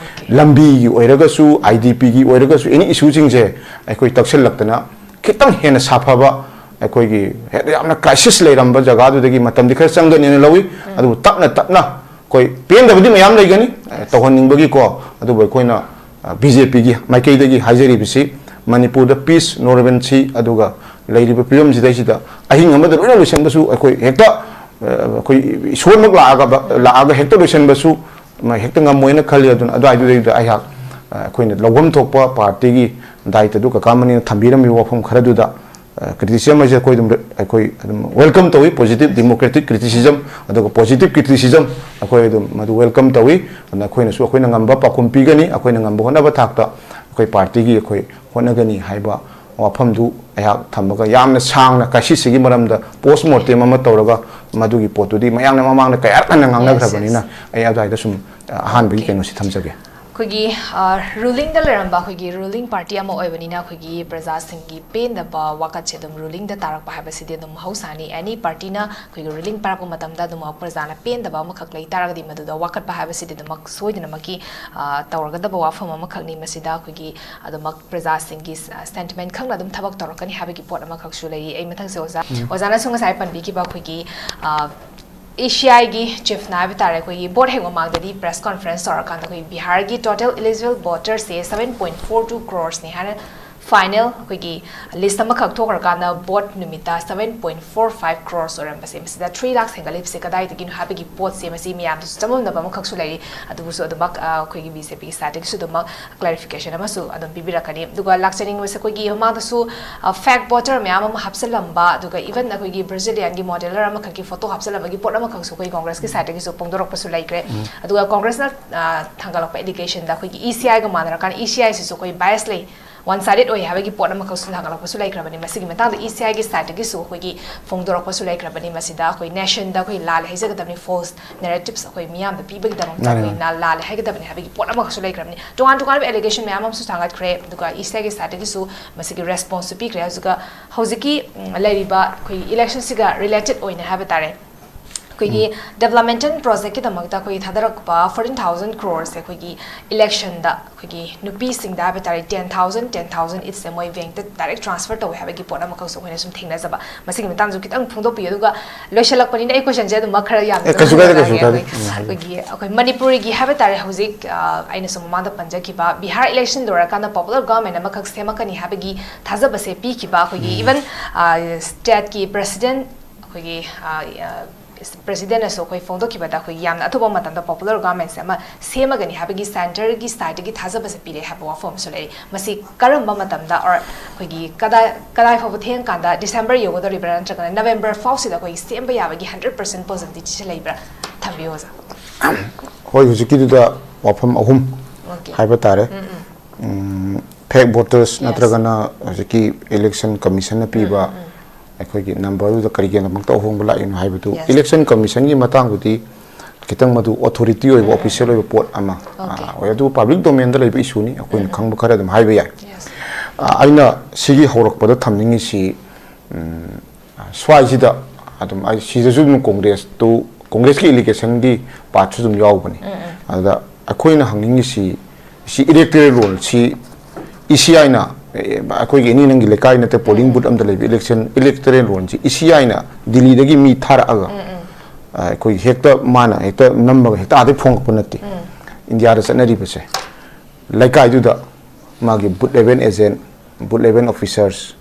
ꯂꯝꯕꯤꯒꯤ ꯑꯣꯏꯔꯒꯁꯨ, ꯑꯥꯏ ꯗꯤ ꯄꯤꯒꯤ ꯑꯣꯏꯔꯒꯁꯨ, ꯑꯦꯅꯤ ꯏꯁꯨꯁꯤꯡꯁꯦ ꯑꯩꯈꯣꯏ ꯇꯛꯁꯤꯜꯂꯛꯇꯅ ꯈꯤꯇꯪ ꯍꯦꯟꯅ ꯁꯥꯐꯕ, ꯑꯩꯈꯣꯏꯒꯤ ꯍꯦꯟꯅ ꯌꯥꯝꯅ ꯀ꯭ꯔꯥꯏꯁꯤꯁ ꯂꯩꯔꯝꯕ ꯖꯒꯥꯗꯨꯗꯒꯤ ꯃꯇꯝꯗꯤ ꯈꯔ ꯆꯪꯒꯅꯤꯅ ꯂꯧꯏ꯫ ꯑꯗꯨꯕꯨ ꯇꯞꯅ ꯇꯞꯅ ꯑꯩꯈꯣꯏ ꯄꯦꯟꯗꯕꯗꯤ ꯃꯌꯥꯝ ꯂꯩꯒꯅꯤ, ꯑ, ꯇꯧꯍꯟꯅꯤꯡꯕꯒꯤꯀꯣ꯫ ꯑꯗꯨꯕꯨ ꯑꯩꯈꯣꯏꯅ, ꯑ, ꯕꯤ ꯖꯦ ꯄꯤꯒꯤ ꯃꯥꯏꯀꯩꯗꯒꯤ ꯍꯥꯏꯖꯔꯤꯕꯁꯤ ꯃꯅꯤꯄꯨꯔꯗ ꯄꯤꯁ, ꯅꯣꯔꯃꯦꯜꯁꯤ, ꯑꯗꯨꯒ ꯂꯩꯔꯤꯕ ꯐꯤꯕꯝꯁꯤꯗꯩꯁꯤꯗ ꯑꯍꯤꯡ ꯑꯃꯗ ꯂꯣꯏꯅ ꯂꯣꯏꯁꯤꯟꯕꯁꯨ ꯑꯩꯈꯣꯏ ꯍꯦꯛꯇ, ꯑ, ꯑꯩꯈꯣꯏ ꯏꯁꯣꯔꯃꯛ ꯂꯥꯛꯑꯒ, ꯂꯥꯛꯑꯒ ꯍꯦꯛꯇ ꯂꯣꯏꯁꯤꯟꯕꯁꯨ ꯃ-, ꯍꯦꯛꯇ ꯉꯝꯃꯣꯏꯅ ꯈꯜꯂꯤ꯫ ꯑꯗꯨꯅ ꯑꯗꯨꯋꯥꯏꯗꯨꯗꯩꯗꯨꯗ ꯑꯩꯍꯥꯛ, ꯑ, ꯑꯩꯈꯣꯏꯅ ꯂꯧꯐꯝ ꯊꯣꯛꯄ ꯄꯥꯔꯇꯤꯒꯤ ꯗꯥꯌꯤꯇ꯭ꯋꯗꯨ ꯀꯀꯥ ꯃꯅꯤꯅ ꯊꯝꯕꯤꯔꯝꯃꯤꯕ ꯋꯥꯐꯝ ꯈꯔꯗꯨꯗ, ꯑ, ꯀ꯭ꯔꯤꯇꯤꯁꯤꯖꯝ ꯍꯥꯏꯁꯦ ꯑꯩꯈꯣꯏ ꯑꯗꯨꯝ, ꯑꯩꯈꯣꯏ ꯑꯗꯨꯝ ꯋꯦꯜꯀꯝ ꯇꯧꯏ꯫ ꯄꯣꯖꯤꯇꯤꯚ ꯗꯤꯃꯣꯀ꯭ꯔꯦꯇꯤꯛ ꯀ꯭ꯔꯤꯇꯤꯁꯤꯖꯝ, ꯑꯗꯨꯒ ꯄꯣꯖꯤꯇꯤꯚ ꯀ꯭ꯔꯤꯇꯤꯁꯤꯖꯝ ꯑꯩꯈꯣꯏ ꯑꯗꯨꯝ ꯃꯗꯨ ꯋꯦꯜꯀꯝ ꯇꯧꯏ꯫ ꯑꯗꯨꯅ ꯑꯩꯈꯣꯏꯅꯁꯨ ꯑꯩꯈꯣꯏꯅ ꯉꯝꯕ ꯄꯥꯎꯈꯨꯝ ꯄꯤꯒꯅꯤ꯫ ꯑꯩꯈꯣꯏꯅ ꯉꯝꯕ ꯍꯣꯠꯅꯕ ꯊꯥꯛꯇ ꯑꯩꯈꯣꯏ ꯄꯥꯔꯇꯤꯒꯤ ꯑꯩꯈꯣꯏ ꯍꯣꯠꯅꯒꯅꯤ ꯍꯥꯏꯕ ꯋꯥꯐꯝꯗꯨ ꯑꯩꯍꯥꯛ ꯊꯝꯃꯒ, ꯌꯥꯝꯅ ꯁꯥꯡꯅ ꯀ꯭ꯔꯥꯏꯁꯤꯁꯁꯤꯒꯤ ꯃꯔꯝꯗ ꯄꯣꯁ ꯃꯣꯔꯇꯦꯝ ꯑꯃ ꯇꯧꯔꯒ ꯃꯗꯨꯒꯤ ꯄꯣꯠꯇꯨꯗꯤ ꯃꯌꯥꯝꯅ ꯃꯃꯥꯡꯗ ꯀꯌꯥꯔꯛ ꯍꯟꯅ ꯉꯥꯡꯅꯈ꯭ꯔꯕꯅꯤꯅ ꯑꯩ ꯑꯗꯨꯋꯥꯏꯗ ꯁꯨꯝ, ꯑ, ꯑꯍꯥꯟꯕꯒꯤ ꯀꯩꯅꯣꯁꯤ ꯊꯝꯖꯒꯦ꯫ ꯑꯩꯈꯣꯏꯒꯤ, ꯑ, ꯔꯨꯂꯤꯡꯗ ꯂꯩꯔꯝꯕ ꯑꯩꯈꯣꯏꯒꯤ ꯔꯨꯂꯤꯡ ꯄꯥꯔꯇꯤ ꯑꯃ ꯑꯣꯏꯕꯅꯤꯅ ꯑꯩꯈꯣꯏꯒꯤ ꯄ꯭ꯔꯖꯥꯁꯤꯡꯒꯤ ꯄꯦꯟꯗꯕ ꯋꯥꯀꯠꯁꯦ ꯑꯗꯨꯝ ꯔꯨꯂꯤꯡꯗ ꯇꯥꯔꯛꯄ ꯍꯥꯏꯕꯁꯤꯗꯤ ꯑꯗꯨꯝ ꯃꯍꯧꯁꯥꯅꯤ꯫ ꯑꯦꯅꯤ ꯄꯥꯔꯇꯤꯅ ꯑꯩꯈꯣꯏꯒꯤ ꯔꯨꯂꯤꯡ ꯄꯥꯔꯛꯄ ꯃꯇꯝꯗ ꯑꯗꯨꯝ ꯄ꯭ꯔꯖꯥꯅ ꯄꯦꯟꯗꯕ ꯑꯃꯈꯛ ꯂꯩ ꯇꯥꯔꯒꯗꯤ ꯃꯗꯨꯗ ꯋꯥꯀꯠꯄ ꯍꯥꯏꯕꯁꯤꯗꯤ ꯑꯗꯨꯃꯛ ꯁꯣꯏꯗꯅꯃꯛꯀꯤ, ꯑ, ꯇꯧꯔꯒꯗꯕ ꯋꯥꯐꯝ ꯑꯃꯈꯛꯅꯤ꯫ ꯃꯁꯤꯗ ꯑꯩꯈꯣꯏꯒꯤ ꯑꯗꯨꯃꯛ ꯄ꯭ꯔꯖꯥꯁꯤꯡꯒꯤ ꯁ-, ꯁꯦꯟꯇꯤꯃꯦꯟ ꯈꯪꯅ ꯑꯗꯨꯝ ꯊꯕꯛ ꯇꯧꯔꯛꯀꯅꯤ ꯍꯥꯏꯕꯒꯤ ꯄꯣꯠ ꯑꯃꯈꯛꯁꯨ ꯂꯩꯔꯤ꯫ ꯑꯩ ꯃꯊꯪꯁꯦ ꯑꯣꯖꯥ, ꯎꯝ꯫ ꯑꯣꯖꯥꯅꯁꯨ ꯉꯁꯥꯏ ꯄꯟꯕꯤꯈꯤꯕ ꯑꯩꯈꯣꯏꯒꯤ, ꯑ, ꯏ ꯁꯤ ꯑꯥꯏꯒꯤ ꯆꯤꯐꯅ ꯍꯥꯏꯕ ꯇꯥꯔꯦ, ꯑꯩꯈꯣꯏꯒꯤ ꯚꯣꯠ ꯍꯦꯛ ꯃꯃꯥꯡꯗꯗꯤ ꯄ꯭ꯔꯦꯁ ꯀꯣꯟꯐꯔꯦꯟꯁ ꯇꯧꯔꯀꯥꯟꯗ ꯑꯩꯈꯣꯏ ꯕꯤꯍꯥꯔꯒꯤ ꯇꯣꯇꯦꯜ ꯏꯂꯤꯖꯤꯕꯜ ꯚꯣꯇꯔꯁꯦ ꯁꯚꯦꯟ ꯄꯣꯏꯟꯠ ꯐꯣꯔ ꯇꯨ ꯀ꯭ꯔꯣꯔꯁꯅꯤ ꯍꯥꯏꯅ ꯐꯥꯏꯅꯦꯜ ꯑꯩꯈꯣꯏꯒꯤ ꯂꯤꯁ ꯑꯃꯈꯛ ꯊꯣꯛꯈ꯭ꯔꯀꯥꯟꯗ ꯚꯣꯠ ꯅꯨꯃꯤꯠꯇ seven point four five crores ꯑꯣꯏꯔꯝꯕꯁꯦ, ꯃꯁꯤꯗ ꯊ꯭ꯔꯤ ꯂꯥꯛ ꯍꯦꯟꯒꯠꯂꯤꯕꯁꯦ ꯀꯗꯥꯏꯗꯒꯤꯅꯣ ꯍꯥꯏꯕꯒꯤ ꯄꯣꯠꯁꯦ, ꯃꯁꯤ ꯃꯌꯥꯝꯗꯁꯨ ꯆꯃꯝꯅꯕ ꯑꯃꯈꯛꯁꯨ ꯂꯩꯔꯤ꯫ ꯑꯗꯨꯕꯨꯁꯨ ꯑꯗꯨꯃꯛ ꯑ, ꯑꯩꯈꯣꯏꯒꯤ ꯕꯤ ꯖꯦ ꯄꯤꯒꯤ ꯁꯥꯏꯠꯇꯒꯤꯁꯨ ꯑꯗꯨꯃꯛ ꯀ꯭ꯂꯦꯔꯤꯐꯤꯀꯦꯁꯟ ꯑꯃꯁꯨ ꯑꯗꯨꯝ ꯄꯤꯕꯤꯔꯛꯀꯅꯤ꯫ ꯑꯗꯨꯒ ꯂꯥꯛꯆꯅꯤꯡꯕꯁꯦ, ꯑꯩꯈꯣꯏꯒꯤ ꯃꯃꯥꯡꯗꯁꯨ ꯐꯦꯛ ꯚꯣꯇꯔ ꯃꯌꯥꯝ ꯑꯃ ꯍꯥꯞꯆꯤꯜꯂꯝꯕ, ꯑꯗꯨꯒ ꯏꯚꯟ ꯑꯩꯈꯣꯏꯒꯤ ꯕ꯭ꯔꯥꯖꯤꯂꯤꯌꯟꯒꯤ ꯃꯣꯗꯦꯂꯔ ꯑꯃꯈꯛꯀꯤ ꯐꯣꯇꯣ ꯍꯥꯞꯆꯤꯜꯂꯝꯕꯒꯤ ꯄꯣꯠ ꯑꯃꯈꯛꯁꯨ ꯑꯩꯈꯣꯏ ꯀꯣꯡꯒ꯭ꯔꯦꯁꯀꯤ ꯁꯥꯏꯠꯇꯒꯤꯁꯨ ꯐꯣꯡꯗꯣꯔꯛꯄꯁꯨ ꯂꯩꯈ꯭ꯔꯦ꯫ ꯑꯗꯨꯒ ꯀꯣꯡꯒ꯭ꯔꯦꯁꯅ ꯑ, ꯊꯥꯡꯒꯠꯂꯛꯄ ꯑꯦꯂꯤꯒꯦꯁꯟꯗ ꯑꯩꯈꯣꯏꯒꯤ ꯏ ꯁꯤ ꯑꯥꯏꯒ ꯃꯥꯟꯅꯔꯀꯥꯟꯗ ꯏ ꯁꯤ ꯑꯥꯏꯁꯤꯁꯨ ꯑꯩꯈꯣꯏ ꯕꯥꯏꯁ ꯂꯩ, ꯋꯥꯟ ꯁꯥꯏꯗꯦꯠ ꯑꯣꯏ ꯍꯥꯏꯕꯒꯤ ꯄꯣꯠ ꯑꯃꯈꯛꯁꯨ ꯊꯥꯡꯒꯠꯂꯛꯄꯁꯨ ꯂꯩꯈ꯭ꯔꯕꯅꯤ꯫ ꯃꯁꯤꯒꯤ ꯃꯇꯥꯡꯗ ꯏ ꯁꯤ ꯑꯥꯏꯒꯤ ꯁꯥꯏꯠꯇꯒꯤꯁꯨ ꯑꯩꯈꯣꯏꯒꯤ ꯐꯣꯡꯗꯣꯔꯛꯄꯁꯨ ꯂꯩꯈ꯭ꯔꯕꯅꯤ꯫ ꯃꯁꯤꯗ ꯑꯩꯈꯣꯏ ꯅꯦꯁꯟꯗ ꯑꯩꯈꯣꯏ ꯂꯥꯜꯂꯦ ꯍꯥꯏꯖꯒꯗꯕꯅꯤ, ꯐꯣꯜꯁ ꯅꯦꯔꯦꯇꯤꯞꯁ ꯑꯩꯈꯣꯏ ꯃꯤꯌꯥꯝꯗ ꯄꯤꯕꯒꯤꯗꯃꯛꯇ ꯑꯩꯈꯣꯏ ꯂꯥꯜꯂꯦ ꯍꯥꯏꯒꯗꯕꯅꯤ ꯍꯥꯏꯕꯒꯤ ꯄꯣꯠ ꯑꯃꯈꯛꯁꯨ ꯂꯩꯈ꯭ꯔꯕꯅꯤ꯫ ꯇꯣꯉꯥꯟ ꯇꯣꯉꯥꯟꯕ ꯑꯦꯂꯤꯒꯦꯁꯟ ꯃꯌꯥꯝ ꯑꯃꯁꯨ ꯊꯥꯡꯒꯠꯈ꯭ꯔꯦ, ꯑꯗꯨꯒ ꯏ ꯁꯤ ꯑꯥꯏꯒꯤ ꯁꯥꯏꯠꯇꯒꯤꯁꯨ ꯃꯁꯤꯒꯤ ꯔꯦꯁꯄꯣꯟꯁꯁꯨ ꯄꯤꯈ꯭ꯔꯦ꯫ ꯍꯧꯖꯤꯛꯀ ꯍꯧꯖꯤꯛꯀꯤ ꯎꯝ, ꯂꯩꯔꯤꯕ ꯑꯩꯈꯣꯏꯒꯤ ꯏꯂꯦꯛꯁꯟꯁꯤꯒ ꯔꯤꯂꯦꯇꯦꯠ ꯑꯣꯏꯅ ꯍꯥꯏꯕ ꯇꯥꯔꯦ, ꯑꯩꯈꯣꯏꯒꯤ ꯗꯦꯕꯂꯞꯃꯦꯟꯇꯦꯜ ꯄ꯭ꯔꯣꯖꯦꯛꯀꯤꯗꯃꯛꯇ ꯑꯩꯈꯣꯏꯒꯤ ꯊꯥꯗꯔꯛꯄ ꯐꯣꯔꯇꯤꯟ ꯊꯥꯎꯖꯟ ꯀ꯭ꯔꯣꯔꯁꯦ ꯑꯩꯈꯣꯏꯒꯤ ꯏꯂꯦꯛꯁꯟꯗ ꯑꯩꯈꯣꯏꯒꯤ ꯅꯨꯄꯤꯁꯤꯡꯗ ꯍꯥꯏꯕ ꯇꯥꯔꯦ, ꯇꯦꯟ ꯊꯥꯎꯖꯟ, ꯇꯦꯟ ꯊꯥꯎꯖꯟ ꯏꯠꯁꯦ ꯃꯣꯏ ꯕꯦꯡꯛꯇ ꯗꯥꯏꯔꯦꯛ ꯇ꯭ꯔꯥꯟꯁꯐꯔ ꯇꯧꯋꯦ ꯍꯥꯏꯕꯒꯤ ꯄꯣꯠ ꯑꯃꯈꯛꯁꯨ ꯑꯩꯈꯣꯏꯅ ꯁꯨꯝ ꯊꯦꯡꯅꯖꯕ꯫ ꯃꯁꯤꯒꯤ ꯃꯇꯥꯡꯁꯨ ꯈꯤꯇꯪ ꯐꯣꯡꯗꯣꯛꯄꯤꯌꯨ꯫ ꯑꯗꯨꯒ ꯂꯣꯏꯁꯤꯜꯂꯛꯄꯅꯤꯅ ꯑꯩ ꯀꯣꯏꯁꯟꯁꯦ ꯑꯗꯨꯃꯛ ꯈꯔ ꯌꯥꯝꯅ ꯑꯦ, ꯀꯩꯁꯨ ꯀꯥꯏꯗꯦ, ꯀꯩꯁꯨ ꯀꯥꯏꯗꯦ꯫ ꯑꯩꯈꯣꯏ, ꯑꯩꯈꯣꯏꯒꯤ ꯑꯩꯈꯣꯏ ꯃꯅꯤꯄꯨꯔꯒꯤ ꯍꯥꯏꯕ ꯇꯥꯔꯦ, ꯍꯧꯖꯤꯛ ꯑ, ꯑꯩꯅꯁꯨ ꯃꯃꯥꯡꯗ ꯄꯟꯖꯈꯤꯕ ꯕꯤꯍꯥꯔ ꯏꯂꯦꯛꯁꯟ ꯂꯣꯏꯔꯀꯥꯟꯗ ꯄꯣꯄꯨꯂꯔ ꯒꯣꯚꯔꯟꯃꯦꯟꯠ ꯑꯃꯈꯛ ꯁꯦꯝꯃꯛꯀꯅꯤ ꯍꯥꯏꯕꯒꯤ ꯊꯥꯖꯕꯁꯦ ꯄꯤꯈꯤꯕ ꯑꯩꯈꯣꯏꯒꯤ ꯏꯚꯟ ꯁ꯭ꯇꯦꯠꯀꯤ ꯄ꯭ꯔꯦꯁꯤꯗꯦꯟꯠ, ꯑꯩꯈꯣꯏꯒꯤ ꯄ꯭ꯔꯦꯁꯤꯗꯦꯟꯠꯅꯁꯨ ꯑꯩꯈꯣꯏ ꯐꯣꯡꯗꯣꯛꯈꯤꯕꯗ ꯑꯩꯈꯣꯏꯒꯤ ꯌꯥꯝꯅ ꯑꯊꯨꯕ ꯃꯇꯝꯗ ꯄꯣꯄꯨꯂꯔ ꯒꯣꯚꯔꯟꯃꯦꯟꯠꯁꯦ ꯑꯃ ꯁꯦꯝꯃꯒꯅꯤ ꯍꯥꯏꯕꯒꯤ ꯁꯦꯟꯇꯔꯒꯤ ꯁꯥꯏꯠꯇꯒꯤ ꯊꯥꯖꯕꯁꯦ ꯄꯤꯔꯦ ꯍꯥꯏꯕ ꯋꯥꯐꯝ ꯑꯃꯁꯨ ꯂꯩ꯫ ꯃꯁꯤ ꯀꯔꯝꯕ ꯃꯇꯝꯗ ꯑꯣꯔ ꯑꯩꯈꯣꯏꯒꯤ ꯀꯗꯥꯏ ꯀꯗꯥꯏ ꯐꯥꯎꯕ ꯊꯦꯡꯀꯥꯟꯗ, ꯗꯤꯁꯦꯝꯕꯔ ꯌꯧꯒꯗꯧꯔꯤꯕ꯭ꯔꯥ ꯅꯠꯇ꯭ꯔꯒꯅ ꯅꯕꯦꯝꯕꯔ ꯐꯥꯎꯁꯤꯗ ꯑꯩꯈꯣꯏꯒꯤ ꯁꯦꯝꯕ ꯌꯥꯕꯒꯤ ꯍꯟꯗ꯭ꯔꯦꯠ ꯄꯥꯔꯁꯦꯟꯠ ꯄꯣꯁꯤꯕꯤꯂꯤꯇꯤꯁꯦ ꯂꯩꯕ꯭ꯔꯥ? ꯊꯝꯕꯤꯌꯨ ꯑꯣꯖꯥ꯫ ꯍꯣꯏ, ꯍꯧꯖꯤꯛꯀꯤꯗꯨꯗ ꯋꯥꯐꯝ ꯑꯍꯨꯝ ꯑꯣꯀꯦ꯫ ꯍꯥꯏꯕ ꯇꯥꯔꯦ꯫ ꯐꯦꯛ ꯚꯣꯇꯔꯁ Yes. ꯅꯠꯇ꯭ꯔꯒꯅ ꯍꯧꯖꯤꯛꯀꯤ ꯏꯂꯦꯛꯁꯟ ꯀꯃꯤꯁꯟꯅ ꯄꯤꯕ ꯑꯩꯈꯣꯏꯒꯤ ꯅꯝꯕꯔꯗꯨꯗ ꯀꯔꯤꯒꯤꯗꯃꯛꯇ ꯑꯍꯣꯡꯕ ꯂꯥꯛꯏꯅꯣ ꯍꯥꯏꯕꯗꯨ, Yes. ꯏꯂꯦꯛꯁꯟ ꯀꯃꯤꯁꯟꯒꯤ ꯃꯇꯥꯡꯗꯨꯗꯤ ꯈꯤꯇꯪ ꯃꯗꯨ ꯑꯣꯊꯣꯔꯤꯇꯤ ꯑꯣꯏꯕ, ꯑꯣꯐꯤꯁꯤꯌꯦꯜ ꯑꯣꯏꯕ ꯄꯣꯠ ꯑꯃ Okay. ꯑꯣꯏ꯫ ꯑꯗꯨꯕꯨ ꯄꯕ꯭ꯂꯤꯛ ꯗꯣꯃꯦꯟꯗ ꯂꯩꯕ ꯏꯁꯨꯅꯤ, ꯑꯩꯈꯣꯏꯅ ꯈꯪꯕ ꯈꯔ ꯑꯗꯨꯝ ꯍꯥꯏꯕ ꯌꯥꯏ꯫ Yes. ꯑ, ꯑꯩꯅ ꯁꯤꯒꯤ ꯍꯧꯔꯛꯄꯗ ꯊꯝꯅꯤꯡꯉꯤꯁꯤ, ꯎꯝ, ꯁ꯭ꯋꯥꯏꯁꯤꯗ ꯑꯗꯨꯝ ꯑꯩ ꯁꯤꯗꯁꯨ ꯑꯗꯨꯝ ꯀꯣꯡꯒ꯭ꯔꯦꯁꯇꯨ, ꯀꯣꯡꯒ꯭ꯔꯦꯁꯀꯤ ꯑꯦꯂꯤꯒꯦꯁꯟꯒꯤ ꯄꯥꯔꯠꯁꯨ ꯑꯗꯨꯝ ꯌꯥꯎꯕꯅꯤ꯫ ꯑꯗꯨꯗ ꯑꯩꯈꯣꯏꯅ ꯍꯪꯅꯤꯡꯉꯤꯁꯤ, ꯁꯤ ꯏꯂꯦꯛꯇꯣꯔꯦꯜ ꯔꯣꯜꯁꯤ ꯏ ꯁꯤ ꯑꯥꯏꯅ, ꯑꯦ, ꯑꯩꯈꯣꯏꯒꯤ ꯑꯦꯅꯤ ꯅꯪꯒꯤ ꯂꯩꯀꯥꯏ ꯅꯠꯇ꯭ꯔ ꯄꯣꯂꯤꯡ ꯕꯨꯠ ꯑꯃꯗ ꯂꯩꯕ ꯏꯂꯦꯛꯁꯟ, ꯏꯂꯦꯛꯇꯣꯔꯦꯜ ꯔꯣꯜꯁꯤ ꯏ ꯁꯤ ꯑꯥꯏꯅ ꯗꯤꯜꯂꯤꯗꯒꯤ ꯃꯤ ꯊꯥꯔꯛꯑꯒ ꯑꯩꯈꯣꯏꯒꯤ ꯍꯦꯛꯇ ꯃꯥꯅ ꯍꯦꯛꯇ ꯅꯝꯃꯒ ꯍꯦꯛꯇ ꯑꯥꯗꯩ ꯐꯣꯡꯉꯛꯄ ꯅꯠꯇꯦ꯫ ꯏꯟꯗꯤꯌꯥꯗ ꯆꯠꯅꯔꯤꯕꯁꯦ, ꯂꯩꯀꯥꯏꯗꯨꯗ ꯃꯥꯒꯤ booth level agent, booth level officers,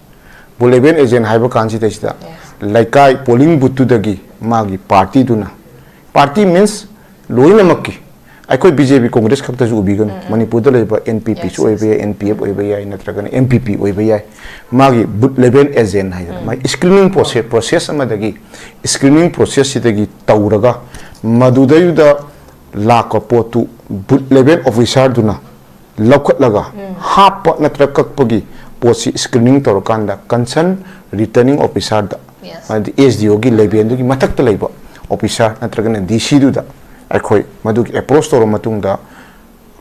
booth level agent ꯍꯥꯏꯕ ꯀꯥꯟꯁꯤꯗꯩꯁꯤꯗ ꯂꯩꯀꯥꯏ polling boothꯇꯨꯗꯒꯤ ꯃꯥꯒꯤ partyꯗꯨꯅ, party means ꯂꯣꯏꯅꯃꯛꯀꯤ, ꯑꯩꯈꯣꯏ B J P Congress ꯈꯛꯇꯁꯨ ꯎꯕꯤꯒꯅꯨ, ꯃꯅꯤꯄꯨꯔꯗ ꯂꯩꯕ N P Pꯁꯨ ꯑꯣꯏꯕ ꯌꯥꯏ, N P F ꯑꯣꯏꯕ ꯌꯥꯏ, ꯅꯠꯇ꯭ꯔꯒꯅ M P P ꯑꯣꯏꯕ ꯌꯥꯏ, ꯃꯥꯒꯤ booth level agent ꯍꯥꯏꯗꯅ ꯃꯥꯒꯤ screening process, process ꯑꯃꯗꯒꯤ, screening processꯁꯤꯗꯒꯤ ꯇꯧꯔꯒ ꯃꯗꯨꯗꯩꯗꯨꯗ ꯂꯥꯛꯄ ꯄꯣꯠꯇꯨ booth level officerꯗꯨꯅ ꯂꯧꯈꯠꯂꯒ ꯍꯥꯞꯄ ꯅꯠꯇ꯭ꯔꯒ ꯀꯛꯄꯒꯤ ꯄꯣꯠꯁꯤ screening ꯇꯧꯔꯀꯥꯟꯗ concern returning officerꯗ, ꯍꯥꯏꯗꯤ S D Oꯒꯤ levelꯗꯨꯒꯤ ꯃꯊꯛꯇ ꯂꯩꯕ officer ꯅꯠꯇ꯭ꯔꯒꯅ D Cꯗꯨꯗ ꯑꯩꯈꯣꯏ ꯃꯗꯨꯒꯤ approach ꯇꯧꯔꯕ ꯃꯇꯨꯡꯗ,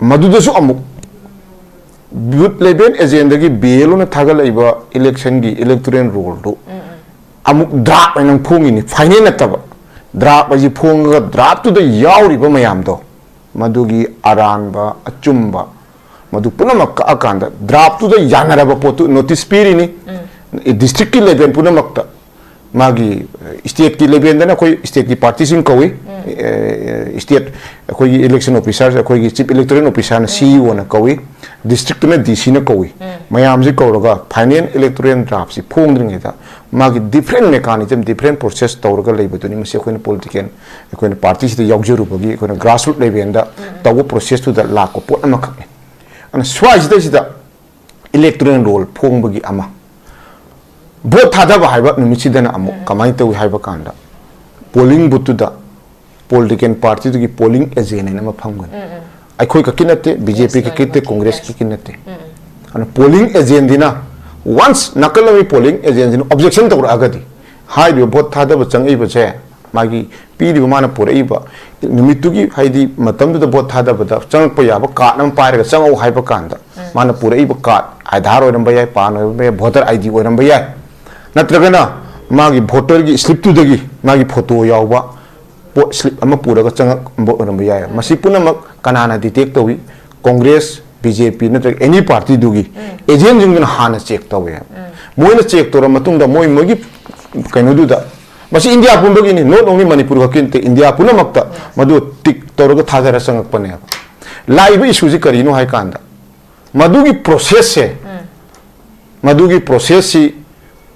ꯃꯗꯨꯗꯁꯨ ꯑꯃꯨꯛ booth level agentꯗꯒꯤ B L Oꯅ ꯊꯥꯒꯠꯂꯛꯏꯕ electionꯒꯤ electoral rollꯗꯨ ꯑꯃꯨꯛ draft ꯑꯣꯏꯅ ꯐꯣꯡꯉꯤꯅꯤ, final ꯅꯠꯇꯕ꯫ Draft ꯍꯥꯏꯁꯤ ꯐꯣꯡꯉꯒ draftꯇꯨꯗ ꯌꯥꯎꯔꯤꯕ ꯃꯌꯥꯝꯗꯣ, ꯃꯗꯨꯒꯤ ꯑꯔꯥꯟꯕ, ꯑꯆꯨꯝꯕ, ꯃꯗꯨ ꯄꯨꯝꯅꯃꯛ ꯀꯛꯑꯀꯥꯟꯗ draftꯇꯨꯗ ꯌꯥꯅꯔꯕ ꯄꯣꯠꯇꯨ notice ꯄꯤꯔꯤꯅꯤ꯫ Districtꯀꯤ level ꯄꯨꯝꯅꯃꯛꯇ, ꯃꯥꯒꯤ stateꯀꯤ levelꯗꯅ ꯑꯩꯈꯣꯏ stateꯀꯤ partyꯁꯤꯡ ꯀꯧꯏ꯫ State ꯑꯩꯈꯣꯏꯒꯤ election officers, ꯑꯩꯈꯣꯏꯒꯤ chief electoral officerꯅ C E Oꯅ ꯀꯧꯏ, districtꯇꯅ D Cꯅ ꯀꯧꯏ꯫ ꯃꯌꯥꯝꯁꯤ ꯀꯧꯔꯒ final electoral draftꯁꯤ ꯐꯣꯡꯗ꯭ꯔꯤꯉꯩꯗ ꯃꯥꯒꯤ different mechanism, different process ꯇꯧꯔꯒ ꯂꯩꯕꯗꯨꯅꯤ꯫ ꯃꯁꯤ ꯑꯩꯈꯣꯏꯅ political, ꯑꯩꯈꯣꯏꯅ partyꯁꯤꯗ ꯌꯥꯎꯖꯔꯨꯕꯒꯤ ꯑꯩꯈꯣꯏꯅ grassroot levelꯗ ꯇꯧꯕ processꯇꯨꯗ ꯂꯥꯛꯄ ꯄꯣꯠ ꯑꯃꯈꯛꯅꯤ꯫ ꯑꯗꯨꯅ ꯁ꯭ꯋꯥꯏꯁꯤꯗꯩꯁꯤꯗ electoral roll ꯐꯣꯡꯕꯒꯤ ꯑꯃ, vote ꯊꯥꯗꯕ ꯍꯥꯏꯕ ꯅꯨꯃꯤꯠꯁꯤꯗꯅ ꯑꯃꯨꯛ ꯀꯃꯥꯏꯅ ꯇꯧꯏ ꯍꯥꯏꯕ ꯀꯥꯟꯗ, polling boothꯇꯨꯗ political partyꯗꯨꯒꯤ polling agent ꯍꯥꯏꯅ ꯑꯃ ꯐꯝꯒꯅꯤ꯫ ꯑꯩꯈꯣꯏ ꯈꯛꯀꯤ ꯅꯠꯇꯦ, B J P ꯈꯛꯀꯤ ꯅꯠꯇꯦ, Congress ꯈꯛꯀꯤ ꯅꯠꯇꯦ꯫ ꯑꯗꯨꯅ polling agentꯁꯤꯅ, once ꯅꯥꯀꯜ ꯑꯃꯒꯤ polling agentꯁꯤꯅ objection ꯇꯧꯔꯛꯑꯒꯗꯤ, ꯍꯥꯏꯔꯤꯕ vote ꯊꯥꯗꯕ ꯆꯪꯉꯛꯏꯕꯁꯦ, ꯃꯥꯒꯤ ꯄꯤꯔꯤꯕ, ꯃꯥꯅ ꯄꯨꯔꯛꯏꯕ ꯅꯨꯃꯤꯠꯇꯨꯒꯤ, ꯍꯥꯏꯗꯤ ꯃꯇꯝꯗꯨꯗ vote ꯊꯥꯗꯕꯗ ꯆꯪꯉꯛꯄ ꯌꯥꯕ card ꯑꯃ ꯄꯥꯏꯔꯒ ꯆꯪꯉꯛꯎ ꯍꯥꯏꯕ ꯀꯥꯟꯗ, ꯃꯥꯅ ꯄꯨꯔꯛꯏꯕ card, Aadhaar ꯑꯣꯏꯔꯝꯕ ꯌꯥꯏ, PAN ꯑꯣꯏꯔꯝꯕ ꯌꯥꯏ, voter I D ꯑꯣꯏꯔꯝꯕ ꯌꯥꯏ, ꯅꯠꯇ꯭ꯔꯒꯅ ꯃꯥꯒꯤ voterꯒꯤ slipꯇꯨꯗꯒꯤ ꯃꯥꯒꯤ photo ꯌꯥꯎꯕ ꯄꯣꯠ, slip ꯑꯃ ꯄꯨꯔꯒ ꯆꯪꯉꯛꯄ ꯑꯣꯏꯔꯝꯕ ꯌꯥꯏ꯫ ꯃꯁꯤ ꯄꯨꯝꯅꯃꯛ ꯀꯅꯥꯅ detect ꯇꯧꯏ? Congress, B J P ꯅꯠꯇ꯭ꯔꯒ any partyꯗꯨꯒꯤ agentꯁꯤꯡꯗꯨꯅ ꯍꯥꯟꯅ check ꯇꯧꯋꯦ꯫ ꯃꯣꯏꯅ check ꯇꯧꯔ ꯃꯇꯨꯡꯗ ꯃꯣꯏ, ꯃꯣꯏꯒꯤ ꯀꯩꯅꯣꯗꯨꯗ, ꯃꯁꯤ ꯏꯟꯗꯤꯌꯥ ꯄꯨꯝꯕꯒꯤꯅꯤ, not only ꯃꯅꯤꯄꯨꯔ ꯈꯛꯀꯤ ꯅꯠꯇꯦ, ꯏꯟꯗꯤꯌꯥ ꯄꯨꯝꯅꯃꯛꯇ ꯃꯗꯨ ꯇꯤꯛ ꯇꯧꯔꯒ ꯊꯥꯗꯔ ꯆꯪꯉꯛꯄꯅꯦꯕ꯫ ꯂꯥꯛꯏꯕ ꯏꯁꯨꯁꯤ ꯀꯔꯤꯅꯣ ꯍꯥꯏ ꯀꯥꯟꯗ, ꯃꯗꯨꯒꯤ ꯄ꯭ꯔꯣꯁꯦꯁꯁꯦ, ꯃꯗꯨꯒꯤ ꯄ꯭ꯔꯣꯁꯦꯁꯁꯤ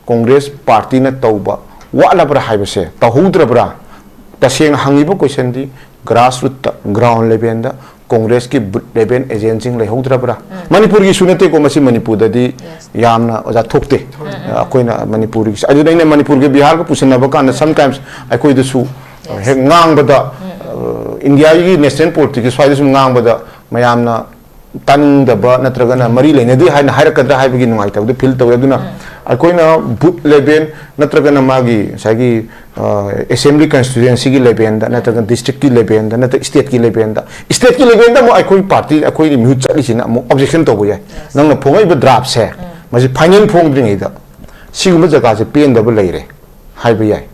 ꯀꯣꯡꯒ꯭ꯔꯦꯁ ꯄꯥꯔꯇꯤꯅ ꯇꯧꯕ ꯋꯥꯠꯂꯕ꯭ꯔꯥ ꯍꯥꯏꯕꯁꯦ, ꯇꯧꯍꯧꯗ꯭ꯔꯕ꯭ꯔꯥ? ꯇꯁꯦꯡꯅ ꯍꯪꯉꯤꯕ ꯀꯣꯏꯁꯟꯗꯤ ꯒ꯭ꯔꯥꯁꯔꯨꯠꯇ, ꯒ꯭ꯔꯥꯎꯟ ꯂꯦꯚꯦꯜꯗ ꯀꯣꯡꯒ꯭ꯔꯦꯁꯀꯤ ꯕꯨꯠ ꯂꯦꯚꯦꯜ ꯑꯦꯖꯦꯟꯁꯤꯡ ꯂꯩꯍꯧꯗ꯭ꯔꯕ꯭ꯔꯥ? ꯃꯅꯤꯄꯨꯔꯒꯤꯁꯨ ꯅꯠꯇꯦꯀꯣ, ꯃꯁꯤ ꯃꯅꯤꯄꯨꯔꯗꯗꯤ ꯌꯥꯝꯅ ꯑꯣꯖꯥ ꯊꯣꯛꯇꯦ꯫ ꯑꯩꯈꯣꯏꯅ ꯃꯅꯤꯄꯨꯔꯒꯤ, ꯑꯗꯨꯅ ꯑꯩꯅ ꯃꯅꯤꯄꯨꯔꯒ ꯕꯤꯍꯥꯔꯒ ꯄꯨꯁꯤꯟꯅꯕ ꯀꯥꯟꯗ sometimes ꯑꯩꯈꯣꯏꯗꯁꯨ ꯍꯦꯛ ꯉꯥꯡꯕꯗ, ꯏꯟꯗꯤꯌꯥꯒꯤ ꯅꯦꯁꯅꯦꯜ ꯄꯣꯂꯤꯇꯤꯛꯁꯀꯤ ꯁ꯭ꯋꯥꯏꯗ ꯁꯨꯝ ꯉꯥꯡꯕꯗ ꯃꯌꯥꯝꯅ ꯇꯥꯅꯤꯡꯗꯕ ꯅꯠꯇ꯭ꯔꯒꯅ ꯃꯔꯤ ꯂꯩꯅꯗꯦ ꯍꯥꯏꯅ ꯍꯥꯏꯔꯛꯀꯗ꯭ꯔꯥ ꯍꯥꯏꯕꯒꯤ ꯅꯨꯡꯉꯥꯏꯇꯕꯗꯨ ꯐꯤꯜ ꯇꯧꯋꯤ꯫ ꯑꯗꯨꯅ ꯑꯩꯈꯣꯏꯅ ꯕꯨꯠ ꯂꯦꯚꯦꯜ ꯅꯠꯇ꯭ꯔꯒꯅ ꯃꯥꯒꯤ ꯉꯁꯥꯏꯒꯤ ꯑꯦꯁꯦꯝꯕ꯭ꯂꯤ ꯀꯟꯁꯇꯤꯇ꯭ꯌꯨꯑꯦꯟꯁꯤꯒꯤ ꯂꯦꯚꯦꯜꯗ ꯅꯠꯇ꯭ꯔꯒ ꯗꯤꯁꯇ꯭ꯔꯤꯛꯀꯤ ꯂꯦꯚꯦꯜꯗ ꯅꯠꯇ꯭ꯔꯒ ꯁ꯭ꯇꯦꯠꯀꯤ ꯂꯦꯚꯦꯜꯗ, ꯁ꯭ꯇꯦꯠꯀꯤ ꯂꯦꯚꯦꯜꯗ ꯑꯃꯨꯛ ꯑꯩꯈꯣꯏ ꯄꯥꯔꯇꯤ, ꯑꯩꯈꯣꯏꯒꯤ ꯃꯤꯍꯨꯠ ꯆꯠꯂꯤꯁꯤꯅ ꯑꯃꯨꯛ ꯑꯣꯕꯖꯦꯛꯁꯟ ꯇꯧꯕ ꯌꯥꯏ꯫ ꯅꯪꯅ ꯐꯣꯡꯉꯛꯏꯕ ꯗ꯭ꯔꯥꯐꯁꯦ ꯃꯁꯤ ꯐꯥꯏꯅꯦꯜ ꯐꯣꯡꯗ꯭ꯔꯤꯉꯩꯗ ꯁꯤꯒꯨꯝꯕ ꯖꯒꯥꯁꯦ ꯄꯦꯟꯗꯕ ꯂꯩꯔꯦ ꯍꯥꯏꯕ ꯌꯥꯏ꯫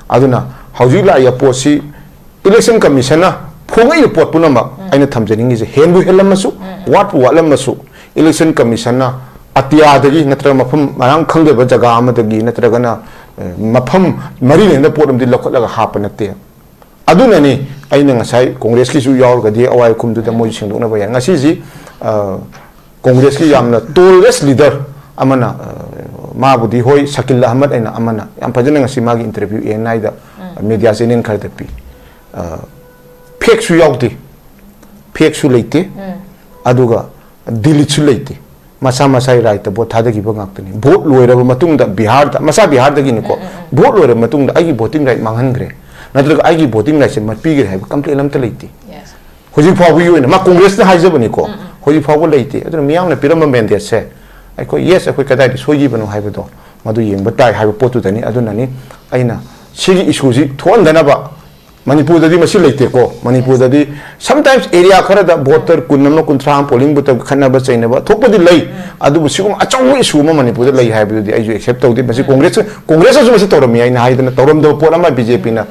ꯑꯗꯨꯅ ꯍꯧꯖꯤꯛ ꯂꯥꯛꯏꯕ ꯄꯣꯠꯁꯤ ꯏꯂꯦꯛꯁꯟ ꯀꯃꯤꯁꯟꯅ ꯐꯣꯡꯉꯛꯏꯕ ꯄꯣꯠ ꯄꯨꯝꯅꯃꯛ ꯑꯩꯅ ꯊꯝꯖꯅꯤꯡꯉꯤꯁꯦ, ꯍꯦꯟꯕꯨ ꯍꯦꯜꯂꯝꯃꯁꯨ, ꯋꯥꯠꯄꯨ ꯋꯥꯠꯂꯝꯃꯁꯨ, ꯏꯂꯦꯛꯁꯟ ꯀꯃꯤꯁꯟꯅ ꯑꯇꯤꯌꯥꯗꯒꯤ ꯅꯠꯇ꯭ꯔꯒ ꯃꯐꯝ ꯃꯔꯥꯡ ꯈꯪꯗꯕ ꯖꯒꯥ ꯑꯃꯗꯒꯤ ꯅꯠꯇ꯭ꯔꯒꯅ, ꯑꯦ, ꯃꯐꯝ ꯃꯔꯤ ꯂꯩꯅꯕ ꯄꯣꯠ ꯑꯃꯗꯤ ꯂꯧꯈꯠꯂꯒ ꯍꯥꯞꯄ ꯅꯠꯇꯦ꯫ ꯑꯗꯨꯅꯅꯤ ꯑꯩꯅ ꯉꯁꯥꯏ ꯀꯣꯡꯒ꯭ꯔꯦꯁꯀꯤꯁꯨ ꯌꯥꯎꯔꯒꯗꯤ ꯑꯋꯥꯏ ꯈꯨꯝꯗꯨꯗ ꯃꯣꯏꯁꯨ ꯁꯦꯡꯗꯣꯛꯅꯕ ꯌꯥꯏ꯫ ꯉꯁꯤꯁꯤ, ꯑ, ꯀꯣꯡꯒ꯭ꯔꯦꯁꯀꯤ ꯌꯥꯝꯅ ꯇꯣꯂꯦꯁ ꯂꯤꯗꯔ ꯑꯃꯅ, ꯑ, ꯃꯥꯕꯨꯗꯤ ꯍꯣꯏ, ꯁꯀꯤꯜ ꯑꯍꯃꯗ ꯑꯩꯅ ꯑꯃꯅ ꯌꯥꯝ ꯐꯖꯅ ꯉꯁꯤ ꯃꯥꯒꯤ ꯏꯟꯇꯔꯚ꯭ꯌꯨ ꯑꯦ ꯑꯦꯟ ꯑꯥꯏꯗ ꯃꯦꯗꯤꯌꯥ ꯆꯦꯅꯦꯜ ꯈꯔꯗ ꯄꯤ꯫ ꯑ, ꯐꯦꯛꯁꯨ ꯌꯥꯎꯗꯦ, ꯐꯦꯛꯁꯨ ꯂꯩꯇꯦ, ꯑꯗꯨꯒ ꯗꯤꯂꯤꯠꯁꯨ ꯂꯩꯇꯦ꯫ ꯃꯁꯥ ꯃꯁꯥꯒꯤ ꯔꯥꯏꯠꯇ ꯚꯣꯠ ꯊꯥꯗꯈꯤꯕ ꯉꯥꯛꯇꯅꯤ꯫ ꯚꯣꯠ ꯂꯣꯏꯔꯕ ꯃꯇꯨꯡꯗ ꯕꯤꯍꯥꯔꯗ, ꯃꯁꯥ ꯕꯤꯍꯥꯔꯗꯒꯤꯅꯤꯀꯣ, ꯚꯣꯠ ꯂꯣꯏꯔꯕ ꯃꯇꯨꯡꯗ ꯑꯩꯒꯤ ꯚꯣꯇꯤꯡ ꯔꯥꯏꯠ ꯃꯥꯡꯍꯟꯈ꯭ꯔꯦ, ꯅꯠꯇ꯭ꯔꯒ ꯑꯩꯒꯤ ꯚꯣꯇꯤꯡ ꯔꯥꯏꯠꯁꯦ ꯃꯠꯄꯤꯈ꯭ꯔꯦ ꯍꯥꯏꯕ ꯀꯝꯄ꯭ꯂꯦꯟ ꯑꯝꯇ ꯂꯩꯇꯦ꯫ ꯍꯧꯖꯤꯛ ꯐꯥꯎꯕꯒꯤ ꯑꯣꯏꯅ ꯃꯥ ꯀꯣꯡꯒ꯭ꯔꯦꯁꯅ ꯍꯥꯏꯖꯕꯅꯤꯀꯣ, ꯍꯧꯖꯤꯛ ꯐꯥꯎꯕ ꯂꯩꯇꯦ꯫ ꯑꯗꯨꯅ ꯃꯤꯌꯥꯝꯅ ꯄꯤꯔꯝꯕ ꯃꯦꯟꯗꯦꯠꯁꯦ ꯑꯩꯈꯣꯏ, ꯌꯦꯁ, ꯑꯩꯈꯣꯏ ꯀꯗꯥꯏꯗ ꯁꯣꯏꯈꯤꯕꯅꯣ ꯍꯥꯏꯕꯗꯣ ꯃꯗꯨ ꯌꯦꯡꯕ ꯇꯥꯏ ꯍꯥꯏꯕ ꯄꯣꯠꯇꯨꯗꯅꯤ꯫ ꯑꯗꯨꯅꯅꯤ ꯑꯩꯅ ꯁꯤꯒꯤ ꯏꯁꯨꯁꯤ ꯊꯣꯛꯍꯟꯗꯅꯕ, ꯃꯅꯤꯄꯨꯔꯗꯗꯤ ꯃꯁꯤ ꯂꯩꯇꯦꯀꯣ꯫ ꯃꯅꯤꯄꯨꯔꯗꯗꯤ sometimes area ꯈꯔꯗ ꯚꯣꯇꯔ ꯀꯨꯟ ꯑꯃ, ꯀꯨꯟꯊ꯭ꯔꯥ ꯑꯃ ꯄꯣꯂꯤꯡ ꯕꯨꯠꯇ ꯈꯠꯅꯕ ꯆꯩꯅꯕ ꯊꯣꯛꯄꯗꯤ ꯂꯩ, ꯑꯗꯨꯕꯨ ꯁꯤꯒꯨꯝꯕ ꯑꯆꯧꯕ ꯏꯁꯨ ꯑꯃ ꯃꯅꯤꯄꯨꯔꯗ ꯂꯩ ꯍꯥꯏꯕꯗꯨꯗꯤ ꯑꯩꯁꯨ ꯑꯦꯛꯁꯦꯞ ꯇꯧꯗꯦ꯫ ꯃꯁꯤ ꯀꯣꯡꯒ꯭ꯔꯦꯁ, ꯀꯣꯡꯒ꯭ꯔꯦꯁꯅꯁꯨ ꯃꯁꯤ ꯇꯧꯔꯝꯃꯤ ꯍꯥꯏꯅ ꯍꯥꯏꯗꯅ ꯇꯧꯔꯝꯗꯕ ꯄꯣꯠ ꯑꯃ ꯕꯤ ꯖꯦ ꯄꯤꯅ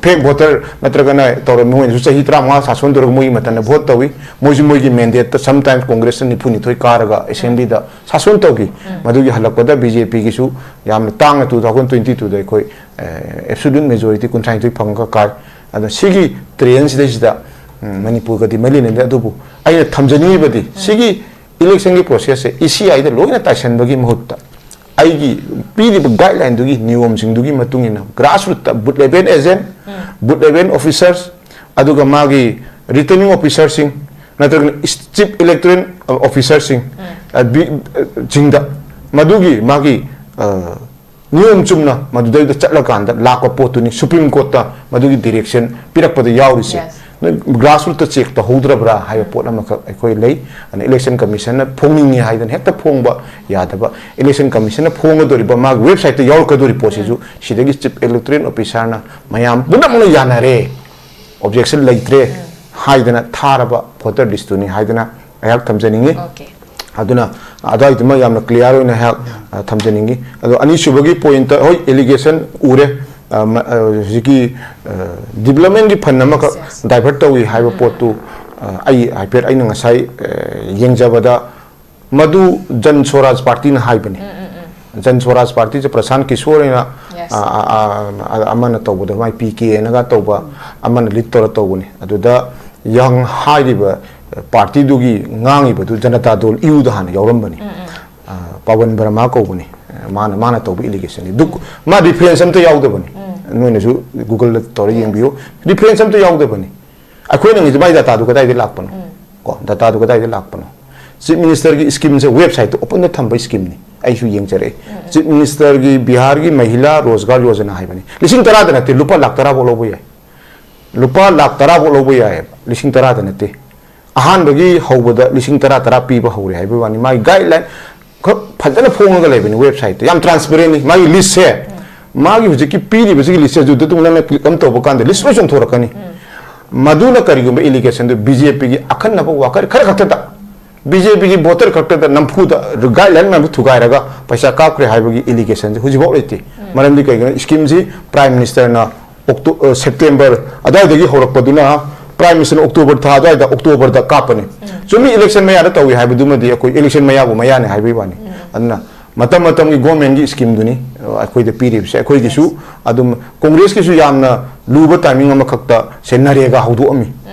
ꯐꯦꯛ ꯚꯣꯇꯔ ꯅꯠꯇ꯭ꯔꯒꯅ ꯇꯧꯔ ꯃꯣꯏꯅꯁꯨ ꯆꯍꯤ ꯇꯔꯥꯃꯉꯥ ꯁꯥꯁꯣꯟ ꯇꯧꯔꯒ ꯃꯣꯏꯒꯤ ꯃꯇꯝꯗ ꯚꯣꯠ ꯇꯧꯏ꯫ ꯃꯣꯏꯁꯨ ꯃꯣꯏꯒꯤ ꯃꯦꯟꯗꯦꯠꯇ ꯁꯝꯇꯥꯏꯝꯁ ꯀꯣꯡꯒ꯭ꯔꯦꯁꯇ ꯅꯤꯐꯨꯅꯤꯊꯣꯏ ꯀꯥꯔꯒ ꯑꯦꯁꯦꯝꯕ꯭ꯂꯤꯗ ꯁꯥꯁꯣꯟ ꯇꯧꯈꯤ꯫ ꯃꯗꯨꯒꯤ ꯍꯜꯂꯛꯄꯗ ꯕꯤ ꯖꯦ ꯄꯤꯒꯤꯁꯨ ꯌꯥꯝꯅ ꯇꯥꯡꯅ ꯇꯨ ꯊꯥꯎꯖꯟ ꯇ꯭ꯋꯦꯟꯇꯤ ꯇꯨꯗ ꯑꯩꯈꯣꯏ ꯑꯦꯞꯁꯣꯂ꯭ꯌꯨꯠ ꯃꯦꯖꯣꯔꯤꯇꯤ ꯀꯨꯟꯊ꯭ꯔꯥꯅꯤꯊꯣꯏ ꯐꯪꯉꯒ ꯀꯥꯏ꯫ ꯑꯗꯣ ꯁꯤꯒꯤ ꯇ꯭ꯔꯦꯟꯁꯤꯗꯩꯁꯤꯗ ꯃꯅꯤꯄꯨꯔꯒꯗꯤ ꯃꯔꯤ ꯂꯩꯅꯗꯦ꯫ ꯑꯗꯨꯕꯨ ꯑꯩꯅ ꯊꯝꯖꯅꯤꯡꯉꯤꯕꯗꯤ ꯁꯤꯒꯤ ꯏꯂꯦꯛꯁꯟꯒꯤ ꯄ꯭ꯔꯣꯁꯦꯁꯁꯦ ꯏ ꯁꯤ ꯑꯥꯏꯗ ꯂꯣꯏꯅ ꯇꯥꯏꯁꯟꯕꯒꯤ ꯃꯍꯨꯠꯇ ꯑꯩꯒꯤ ꯄꯤꯔꯤꯕ ꯒꯥꯏꯗꯂꯥꯏꯟꯗꯨꯒꯤ ꯅꯤꯌꯣꯝꯁꯤꯡꯗꯨꯒꯤ ꯃꯇꯨꯡ ꯏꯟꯅ ꯒ꯭ꯔꯥꯁꯔꯨꯠꯇ ꯕꯨꯠ ꯂꯦꯚꯦꯜ ꯑꯦꯖꯦꯟ, ꯕꯨꯠ ꯂꯦꯚꯦꯜ ꯑꯣꯐꯤꯁꯔꯁ, ꯑꯗꯨꯒ ꯃꯥꯒꯤ ꯔꯤꯇꯔꯅꯤꯡ ꯑꯣꯐꯤꯁꯔꯁꯤꯡ ꯅꯠꯇ꯭ꯔꯒꯅ ꯆꯤꯐ ꯏꯂꯦꯛꯇꯣꯔꯦꯜ ꯑꯣꯐꯤꯁꯔꯁꯤꯡ, ꯑ, ꯕꯤ-, ꯑ, ꯁꯤꯡꯗ ꯃꯗꯨꯒꯤ ꯃꯥꯒꯤ, ꯑ, ꯅꯤꯌꯣꯝ ꯆꯨꯝꯅ ꯃꯗꯨꯗꯩꯗ ꯆꯠꯂꯀꯥꯟꯗ ꯂꯥꯛꯄ ꯄꯣꯠꯇꯨꯅꯤ ꯁꯨꯄ꯭ꯔꯤꯝ ꯀꯣꯔꯠꯇ ꯃꯗꯨꯒꯤ ꯗꯤꯔꯦꯛꯁꯟ ꯄꯤꯔꯛꯄꯗ ꯌꯥꯎꯔꯤꯁꯦ꯫ Yes. ꯅꯣꯏ ꯒ꯭ꯔꯥꯁꯔꯨꯠꯇ ꯆꯦꯛ ꯇꯧꯍꯧꯗ꯭ꯔꯕ꯭ꯔꯥ ꯍꯥꯏꯕ ꯄꯣꯠ ꯑꯃꯈꯛ ꯑꯩꯈꯣꯏ ꯂꯩ꯫ ꯑꯗꯨꯅ ꯏꯂꯦꯛꯁꯟ ꯀꯃꯤꯁꯟꯅ ꯐꯣꯡꯅꯤꯡꯉꯤ ꯍꯥꯏꯗꯅ ꯍꯦꯛꯇ ꯐꯣꯡꯕ ꯌꯥꯗꯕ꯫ ꯏꯂꯦꯛꯁꯟ ꯀꯃꯤꯁꯟꯅ ꯐꯣꯡꯒꯗꯧꯔꯤꯕ ꯃꯥꯒꯤ ꯋꯦꯕꯁꯥꯏꯠꯇ ꯌꯥꯎꯔꯛꯀꯗꯧꯔꯤꯕ ꯄꯣꯠꯁꯤꯁꯨ ꯁꯤꯗꯒꯤ ꯆꯤꯐ ꯏꯂꯦꯛꯇꯣꯔꯦꯜ ꯑꯣꯐꯤꯁꯥꯔꯅ ꯃꯌꯥꯝ ꯄꯨꯝꯅꯃꯛꯅ ꯌꯥꯅꯔꯦ, ꯑꯣꯕꯖꯦꯛꯁꯟ ꯂꯩꯇ꯭ꯔꯦ ꯍꯥꯏꯗꯅ ꯊꯥꯔꯕ ꯚꯣꯇꯔ ꯂꯤꯁꯇꯨꯅꯤ ꯍꯥꯏꯗꯅ ꯑꯩꯍꯥꯛ ꯊꯝꯖꯅꯤꯡꯉꯤ꯫ Okay. ꯑꯗꯨꯅ ꯑꯗꯨꯋꯥꯏꯗꯨꯃ ꯌꯥꯝꯅ ꯀ꯭ꯂꯤꯌꯥꯔ ꯑꯣꯏꯅ ꯑꯩꯍꯥꯛ, ꯑ, ꯊꯝꯖꯅꯤꯡꯉꯤ꯫ ꯑꯗꯣ ꯑꯅꯤꯁꯨꯕꯒꯤ ꯄꯣꯏꯟꯠꯇ, ꯍꯣꯏ, ꯑꯦꯂꯤꯒꯦꯁꯟ ꯎꯔꯦ, ꯑ, ꯃ-, ꯑ, ꯍꯧꯖꯤꯛꯀꯤ, ꯑ, ꯗꯤꯕ꯭ꯂꯞꯃꯦꯟꯒꯤ ꯐꯟ ꯑꯃꯈꯛ Yes, yes. ꯗꯥꯏꯚꯔꯠ ꯇꯧꯏ ꯍꯥꯏꯕ ꯄꯣꯠꯇꯨ, ꯑ, ꯑꯩ ꯍꯥꯏꯐꯦꯠ ꯑꯩꯅ ꯉꯁꯥꯏ, ꯑ, ꯌꯦꯡꯖꯕꯗ ꯃꯗꯨ ꯖꯟ ꯁ꯭ꯋꯔꯥꯖ ꯄꯥꯔꯇꯤꯅ ꯍꯥꯏꯕꯅꯤ꯫ ꯖꯟ ꯁ꯭ꯋꯔꯥꯖ ꯄꯥꯔꯇꯤꯁꯦ ꯄ꯭ꯔꯁꯥꯟ ꯀꯤꯁꯣꯔ ꯍꯥꯏꯅ, Yes. ꯑ, ꯑ, ꯑ, ꯑꯃꯅ ꯇꯧꯕꯗꯣ, ꯃꯥꯏ ꯄꯤ ꯀꯦ ꯑꯦꯅꯒ ꯇꯧꯕ ꯑꯃꯅ ꯂꯤꯗ ꯇꯧꯔ ꯇꯧꯕꯅꯤ꯫ ꯑꯗꯨꯗ ꯌꯥꯡ ꯍꯥꯏꯔꯤꯕ ꯄꯥꯔꯇꯤꯗꯨꯒꯤ ꯉꯥꯡꯉꯤꯕꯗꯨ ꯖꯅꯇꯥ ꯗꯣꯜ ꯌꯨꯗ ꯍꯥꯟꯅ ꯌꯥꯎꯔꯝꯕꯅꯤ꯫ ꯑ, ꯄꯋꯟ ꯕꯔꯃꯥ ꯀꯧꯕꯅꯤ꯫ ꯃꯥꯅ, ꯃꯥꯅ ꯇꯧꯕ ꯏꯂꯤꯒꯦꯁꯟꯅꯤ꯫ ꯗꯨ-, ꯃꯥ ꯔꯤꯐꯔꯦꯟꯁ ꯑꯝꯇ ꯌꯥꯎꯗꯕꯅꯤ꯫ ꯅꯣꯏꯅꯁꯨ ꯒꯨꯒꯜꯗ ꯇꯧꯔ ꯌꯦꯡꯕꯤꯌꯨ꯫ ꯔꯤꯐꯔꯦꯟꯁ ꯑꯝꯇ ꯌꯥꯎꯗꯕꯅꯤ꯫ ꯑꯩꯈꯣꯏꯅ ꯍꯪꯉꯤꯁꯦ ꯃꯥꯏ ꯗꯥꯇꯥꯗꯨ ꯀꯗꯥꯏꯗꯒꯤ ꯂꯥꯛꯄꯅꯣ? ꯀꯣ, ꯗꯥꯇꯥꯗꯨ ꯀꯗꯥꯏꯗꯒꯤ ꯂꯥꯛꯄꯅꯣ? ꯆꯤꯐ ꯃꯤꯅꯤꯁꯇꯔꯒꯤ ꯁ꯭ꯀꯤꯝꯁꯦ ꯋꯦꯕꯁꯥꯏꯠꯇ ꯑꯣꯄꯟꯗ ꯊꯝꯕ ꯁ꯭ꯀꯤꯝꯅꯤ꯫ ꯑꯩꯁꯨ ꯌꯦꯡꯖꯔꯛꯑꯦ꯫ ꯆꯤꯐ ꯃꯤꯅꯤꯁꯇꯔꯒꯤ ꯕꯤꯍꯥꯔꯒꯤ ꯃꯍꯤꯂꯥ ꯔꯣꯖꯒꯥꯔ ꯌꯣꯖꯅꯥ ꯍꯥꯏꯕꯅꯤ꯫ ꯂꯤꯁꯤꯡ ꯇꯔꯥꯗ ꯅꯠꯇꯦ, ꯂꯨꯄꯥ ꯂꯥꯈ ꯇꯔꯥ ꯐꯥꯎ ꯂꯧꯕ ꯌꯥꯏ꯫ ꯂꯨꯄꯥ ꯂꯥꯈ ꯇꯔꯥ ꯐꯥꯎ ꯂꯧꯕ ꯌꯥꯏꯑꯕ, ꯂꯤꯁꯤꯡ ꯇꯔꯥꯗ ꯅꯠꯇꯦ꯫ ꯑꯍꯥꯟꯕꯒꯤ ꯍꯧꯕꯗ ꯂꯤꯁꯤꯡ ꯇꯔꯥ, ꯇꯔꯥ ꯄꯤꯕ ꯍꯧꯔꯦ ꯍꯥꯏꯕꯒꯤ ꯋꯥꯅꯤ꯫ ꯃꯥꯒꯤ ꯒꯥꯏꯗꯂꯥꯏꯟ ꯈꯛ ꯐꯖꯅ ꯐꯣꯡꯉꯒ ꯂꯩꯕꯅꯤ ꯋꯦꯕꯁꯥꯏꯠꯇ, ꯌꯥꯝ ꯇ꯭ꯔꯥꯟꯁꯄꯦꯔꯦꯟꯅꯤ꯫ ꯃꯥꯒꯤ ꯂꯤꯁꯁꯦ, ꯃꯥꯒꯤ ꯍꯧꯖꯤꯛꯀꯤ ꯄꯤꯔꯤꯕꯁꯤꯒꯤ ꯂꯤꯁꯁꯦ ꯑꯗꯨꯗ ꯑꯗꯨꯝ ꯅꯪꯅ ꯀ꯭ꯂꯤꯛ ꯑꯃ ꯇꯧꯕ ꯀꯥꯟꯗ ꯂꯤꯁ ꯂꯣꯏ ꯆꯣꯡꯊꯣꯔꯛꯀꯅꯤ꯫ ꯃꯗꯨꯅ ꯀꯔꯤꯒꯨꯝꯕ ꯏꯂꯤꯒꯦꯁꯟꯗꯨ ꯕꯤ ꯖꯦ ꯄꯤꯒꯤ ꯑꯈꯟꯅꯕ ꯋꯥꯀꯔ ꯈꯔ ꯈꯛꯇꯗ, ꯕꯤ ꯖꯦ ꯄꯤꯒꯤ ꯚꯣꯇꯔ ꯈꯛꯇꯗ ꯅꯝꯐꯨꯗ ꯒꯥꯏꯗꯂꯥꯏꯟ ꯃꯌꯥꯝꯗꯨ ꯊꯨꯒꯥꯏꯔꯒ ꯄꯩꯁꯥ ꯀꯥꯞꯈ꯭ꯔꯦ ꯍꯥꯏꯕꯒꯤ ꯏꯂꯤꯒꯦꯁꯟꯁꯦ ꯍꯧꯖꯤꯛꯐꯥꯎ ꯂꯩꯇꯦ꯫ ꯃꯔꯝꯗꯤ ꯀꯩꯒꯤꯅꯣ? ꯁ꯭ꯀꯤꯝꯁꯤ ꯄ꯭ꯔꯥꯏꯝ ꯃꯤꯅꯤꯁꯇꯔꯅ ꯑꯣꯛꯇꯣ-, ꯑ, ꯁꯦꯞꯇꯦꯝꯕꯔ ꯑꯗꯨꯋꯥꯏꯗꯒꯤ ꯍꯧꯔꯛꯄꯗꯨꯅ, Prime Minister ꯅ ꯑꯣꯛꯇꯣꯕꯔ ꯊꯥ ꯑꯗꯨꯋꯥꯏꯗ, ꯑꯣꯛꯇꯣꯕꯔꯗ ꯀꯥꯞꯄꯅꯤ꯫ ꯆꯨꯝꯃꯤ, election ꯃꯌꯥꯗ ꯇꯧꯏ ꯍꯥꯏꯕꯗꯨꯃꯗꯤ ꯑꯩꯈꯣꯏ election ꯃꯌꯥꯕꯨ ꯃꯌꯥꯅꯤ ꯍꯥꯏꯕꯒꯤ ꯋꯥꯅꯤ꯫ ꯑꯗꯨꯅ ꯃꯇꯝ ꯃꯇꯝꯒꯤ government ꯀꯤ scheme ꯗꯨꯅꯤ, ꯑ, ꯑꯩꯈꯣꯏꯗ ꯄꯤꯔꯤꯕꯁꯦ꯫ ꯑꯩꯈꯣꯏꯒꯤꯁꯨ ꯑꯗꯨꯝ, Congress ꯀꯤꯁꯨ ꯌꯥꯝꯅ ꯂꯨꯕ timing ꯑꯃꯈꯛꯇ ꯁꯦ ꯅꯔꯦꯒꯥ ꯍꯧꯗꯣꯛꯑꯝꯃꯤ꯫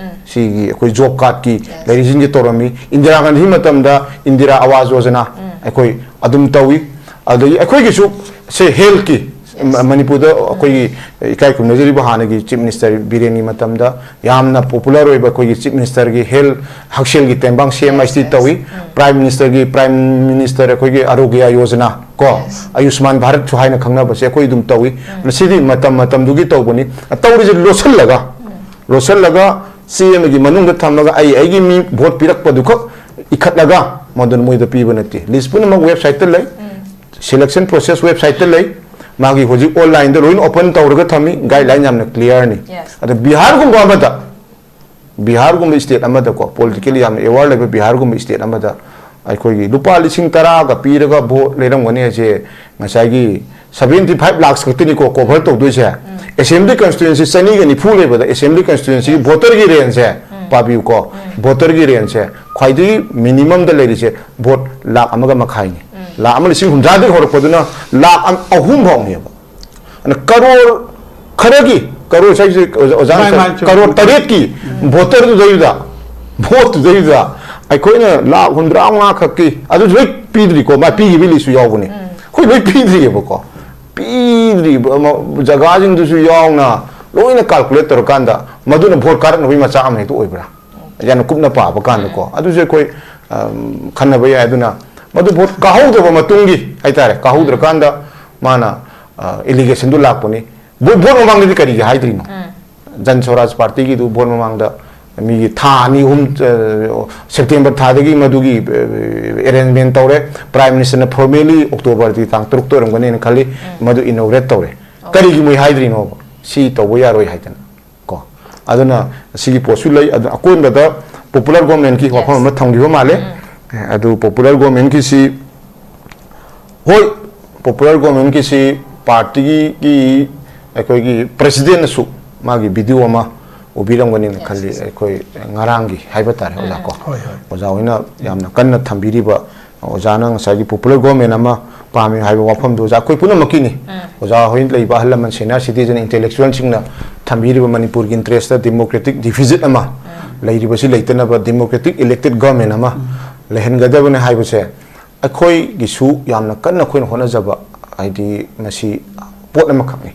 ꯁꯤꯒꯤ ꯑꯩꯈꯣꯏ job card ꯀꯤ ꯂꯩꯔꯤꯁꯤꯡꯁꯦ ꯇꯧꯔꯝꯃꯤ꯫ ꯏꯟꯗꯤꯔꯥ ꯒꯥꯟꯙꯤ ꯃꯇꯝꯗ ꯏꯟꯗꯤꯔꯥ ꯑꯋꯥꯖ ꯌꯣꯖꯅꯥ ꯑꯩꯈꯣꯏ ꯑꯗꯨꯝ ꯇꯧꯏ꯫ ꯑꯗꯒꯤ ꯑꯩꯈꯣꯏꯒꯤꯁꯨ ꯁꯦ health ꯀꯤ, ꯃ-, ꯃꯅꯤꯄꯨꯔꯗ ꯑꯩꯈꯣꯏꯒꯤ ꯏꯀꯥꯏ ꯈꯨꯝꯅꯖꯔꯤꯕ ꯍꯥꯟꯅꯒꯤ Chief Minister ꯕꯤꯔꯦꯟꯒꯤ ꯃꯇꯝꯗ ꯌꯥꯝꯅ popular ꯑꯣꯏꯕ ꯑꯩꯈꯣꯏꯒꯤ Chief Minister ꯒꯤ health ꯍꯛꯁꯦꯜꯒꯤ ꯇꯦꯡꯕꯥꯡ ꯁꯦꯝ ꯑꯥꯏ ꯁꯤ ꯇꯤ ꯇꯧꯏ꯫ Prime Minister ꯒꯤ, Prime Minister ꯑꯩꯈꯣꯏꯒꯤ ꯑꯔꯣꯒ꯭ꯌ ꯌꯣꯖꯅꯥ ꯀꯣ, ꯑꯌꯨꯁꯃꯥꯟ ꯚꯥꯔꯠꯁꯨ ꯍꯥꯏꯅ ꯈꯪꯅꯕꯁꯦ ꯑꯩꯈꯣꯏ ꯑꯗꯨꯝ ꯇꯧꯏ꯫ ꯃꯁꯤꯗꯤ ꯃꯇꯝ ꯃꯇꯝꯗꯨꯒꯤ ꯇꯧꯕꯅꯤ꯫ ꯇꯧꯔꯤꯁꯦ ꯂꯣꯠꯁꯤꯜꯂꯒ, ꯂꯣꯠꯁꯤꯜꯂꯒ ꯆꯦ ꯑꯃꯒꯤ ꯃꯅꯨꯡꯗ ꯊꯝꯃꯒ ꯑꯩ ꯑꯩꯒꯤ ꯃꯤ vote ꯄꯤꯔꯛꯄꯗꯨꯈꯛ ꯏꯈꯠꯂꯒ ꯃꯗꯨꯅ ꯃꯣꯏꯗ ꯄꯤꯕ ꯅꯠꯇꯦ꯫ List ꯄꯨꯝꯅꯃꯛ website ꯇ ꯂꯩ꯫ Selection process website ꯇ ꯂꯩ꯫ ꯃꯥꯒꯤ ꯍꯧꯖꯤꯛ online ꯗ ꯂꯣꯏꯅ open ꯇꯧꯔꯒ ꯊꯝꯃꯤ, guideline ꯌꯥꯝꯅ clear ꯅꯤ꯫ ꯑꯗ ꯕꯤꯍꯥꯔꯒꯨꯝꯕ ꯑꯃꯗ, ꯕꯤꯍꯥꯔꯒꯨꯝꯕ state ꯑꯃꯗꯀꯣ, politically ꯌꯥꯝꯅ aware ꯂꯩꯕ ꯕꯤꯍꯥꯔꯒꯨꯝꯕ state ꯑꯃꯗ ꯑꯩꯈꯣꯏꯒꯤ ꯂꯨꯄꯥ ꯂꯤꯁꯤꯡ ꯇꯔꯥꯒ ꯄꯤꯔꯒ vote ꯂꯩꯔꯝꯒꯅꯤ ꯍꯥꯏꯁꯦ, ꯉꯁꯥꯏꯒꯤ seventy five lakhs ꯈꯛꯇꯅꯤꯀꯣ cover ꯇꯧꯗꯣꯏꯁꯦ꯫ Assembly constituency ꯆꯅꯤꯒ ꯅꯤꯐꯨ ꯂꯩꯕꯗ assembly constituency ꯒꯤ voter ꯒꯤ range ꯁꯦ ꯄꯥꯕꯤꯌꯨꯀꯣ, voter ꯒꯤ range ꯁꯦ ꯈ꯭ꯋꯥꯏꯗꯒꯤ minimum ꯗ ꯂꯩꯔꯤꯁꯦ vote ꯂꯥꯈ ꯑꯃꯒ ꯃꯈꯥꯏꯅꯤ꯫ ꯂꯥꯈ ꯑꯃ ꯂꯤꯁꯤꯡ ꯍꯨꯝꯗ꯭ꯔꯥꯗꯒꯤ ꯍꯧꯔꯛꯄꯗꯨꯅ ꯂꯥꯈ ꯑꯍꯨꯝ ꯐꯥꯎꯅꯦꯕ꯫ ꯑꯗꯨꯅ ꯀꯔꯣꯔ ꯈꯔꯒꯤ, ꯀꯔꯣꯔ ꯍꯥꯏꯁꯦ ꯑꯣꯖꯥ, ꯑꯣꯖꯥ ꯃꯥꯅꯤ, ꯃꯥꯅꯤ, ꯆꯨꯝꯃꯤ, ꯀꯔꯣꯔ ꯆꯨꯝꯃꯤ꯫ ꯇꯔꯦꯠꯀꯤ voter ꯗꯨꯗꯩꯗꯨꯗ, vote ꯇꯨꯗꯩꯗꯨꯗ ꯑꯩꯈꯣꯏꯅ ꯂꯥꯈ ꯍꯨꯝꯗ꯭ꯔꯥ ꯃꯉꯥ ꯈꯛꯀꯤ, ꯑꯗꯨꯁꯨ ꯂꯣꯏ ꯄꯤꯗ꯭ꯔꯤꯀꯣ, ꯃꯥ ꯄꯤꯈꯤꯕ list ꯁꯨ ꯌꯥꯎꯕꯅꯤ꯫ ꯑꯩꯈꯣꯏ ꯂꯣꯏ ꯄꯤꯗ꯭ꯔꯤꯑꯕꯀꯣ꯫ ꯄꯤꯗ꯭ꯔꯤꯕ ꯑꯃ, ꯖꯒꯥꯁꯤꯡꯗꯨꯁꯨ ꯌꯥꯎꯅ ꯂꯣꯏꯅ calculate ꯇꯧꯔꯀꯥꯟꯗ ꯃꯗꯨꯅ vote ꯀꯥꯔꯛꯅꯕꯒꯤ ꯃꯆꯥꯛ ꯑꯃ ꯍꯦꯛꯇ ꯑꯣꯏꯕ꯭ꯔꯥ? ꯌꯥꯝꯅ ꯀꯨꯞꯅ ꯄꯥꯕ ꯀꯥꯟꯗꯀꯣ꯫ ꯑꯗꯨꯁꯨ ꯑꯩꯈꯣꯏ, ꯑꯝ, ꯈꯟꯅꯕ ꯌꯥꯏ꯫ ꯑꯗꯨꯅ ꯃꯗꯨ vote ꯀꯥꯍꯧꯗꯕ ꯃꯇꯨꯡꯒꯤ ꯍꯥꯏꯇꯥꯔꯦ, ꯀꯥꯍꯧꯗ꯭ꯔꯀꯥꯟꯗ ꯃꯥꯅ, ꯑ, allegation ꯗꯨ ꯂꯥꯛꯄꯅꯤ꯫ Vote, vote ꯃꯃꯥꯡꯗꯗꯤ ꯀꯔꯤꯒꯤ ꯍꯥꯏꯗ꯭ꯔꯤꯅꯣ? ꯖꯟ ꯁ꯭ꯋꯔꯥꯖ ꯄꯥꯔꯇꯤꯒꯤꯗꯨ vote ꯃꯃꯥꯡꯗ ꯃꯤꯒꯤ ꯊꯥ ꯑꯅꯤ ꯑꯍꯨꯝ, ꯑ, ꯁꯦꯞꯇꯦꯝꯕꯔ ꯊꯥꯗꯒꯤ ꯃꯗꯨꯒꯤ, ꯑ, arrangement ꯇꯧꯔꯦ꯫ Prime Minister ꯅ formally ꯑꯣꯛꯇꯣꯕꯔꯒꯤ ꯇꯥꯡ ꯇꯔꯨꯛꯇ ꯑꯣꯏꯔꯝꯒꯅꯤꯅ ꯈꯜꯂꯤ, ꯃꯗꯨ inaugurate ꯇꯧꯔꯦ꯫ ꯀꯔꯤꯒꯤ ꯃꯣꯏ ꯍꯥꯏꯗ꯭ꯔꯤꯅꯣꯕ? ꯁꯤ ꯇꯧꯕ ꯌꯥꯔꯣꯏ ꯍꯥꯏꯗꯅ꯫ ꯀꯣ꯫ ꯑꯗꯨꯅ ꯁꯤꯒꯤ ꯄꯣꯠꯁꯨ ꯂꯩ꯫ ꯑꯗꯨ ꯑꯀꯣꯟꯕꯗ popular government ꯀꯤ ꯋꯥꯐꯝ ꯑꯃ ꯊꯝꯈꯤꯕ ꯃꯥꯜꯂꯦ꯫ ꯑꯗꯨ popular government ꯀꯤꯁꯤ, ꯍꯣꯏ, popular government ꯀꯤꯁꯤ ꯄꯥꯔꯇꯤꯒꯤ ꯑꯩꯈꯣꯏꯒꯤ ꯄ꯭ꯔꯦꯁꯤꯗꯦꯟꯅꯁꯨ ꯃꯥꯒꯤ ꯚꯤꯗꯤꯑꯣ ꯑꯃ ꯎꯕꯤꯔꯝꯒꯅꯤꯅ ꯈꯜꯂꯤ꯫ ꯑꯩꯈꯣꯏ ꯉꯔꯥꯡꯒꯤ ꯍꯥꯏꯕ ꯇꯥꯔꯦ, ꯑꯣꯖꯥ ꯀꯣ꯫ ꯍꯣꯏ, ꯍꯣꯏ꯫ ꯑꯣꯖꯥ ꯍꯣꯏꯅ ꯌꯥꯝꯅ ꯀꯟꯅ ꯊꯝꯕꯤꯔꯤꯕ, ꯑꯣꯖꯥꯅ ꯉꯁꯥꯏꯒꯤ popular government ꯑꯃ ꯄꯥꯝꯃꯤ ꯍꯥꯏꯕ ꯋꯥꯐꯝꯗꯣ ꯑꯣꯖꯥ ꯑꯩꯈꯣꯏ ꯄꯨꯝꯅꯃꯛꯀꯤꯅꯤ꯫ ꯑꯣꯖꯥ ꯍꯣꯏ ꯂꯩꯕ ꯑꯍꯜ ꯂꯃꯟ, senior citizen, intellectualꯁꯤꯡꯅ ꯊꯝꯕꯤꯔꯤꯕ ꯃꯅꯤꯄꯨꯔꯒꯤ interestꯇ democratic deficit ꯑꯃ ꯂꯩꯔꯤꯕꯁꯤ ꯂꯩꯇꯅꯕ democratic elected government ꯑꯃ ꯂꯩꯍꯟꯒꯗꯕꯅꯤ ꯍꯥꯏꯕꯁꯦ ꯑꯩꯈꯣꯏꯒꯤꯁꯨ ꯌꯥꯝꯅ ꯀꯟꯅ ꯑꯩꯈꯣꯏꯅ ꯍꯣꯠꯅꯖꯕ, ꯍꯥꯏꯗꯤ, ꯃꯁꯤ ꯄꯣꯠ ꯑꯃꯈꯛꯅꯤ꯫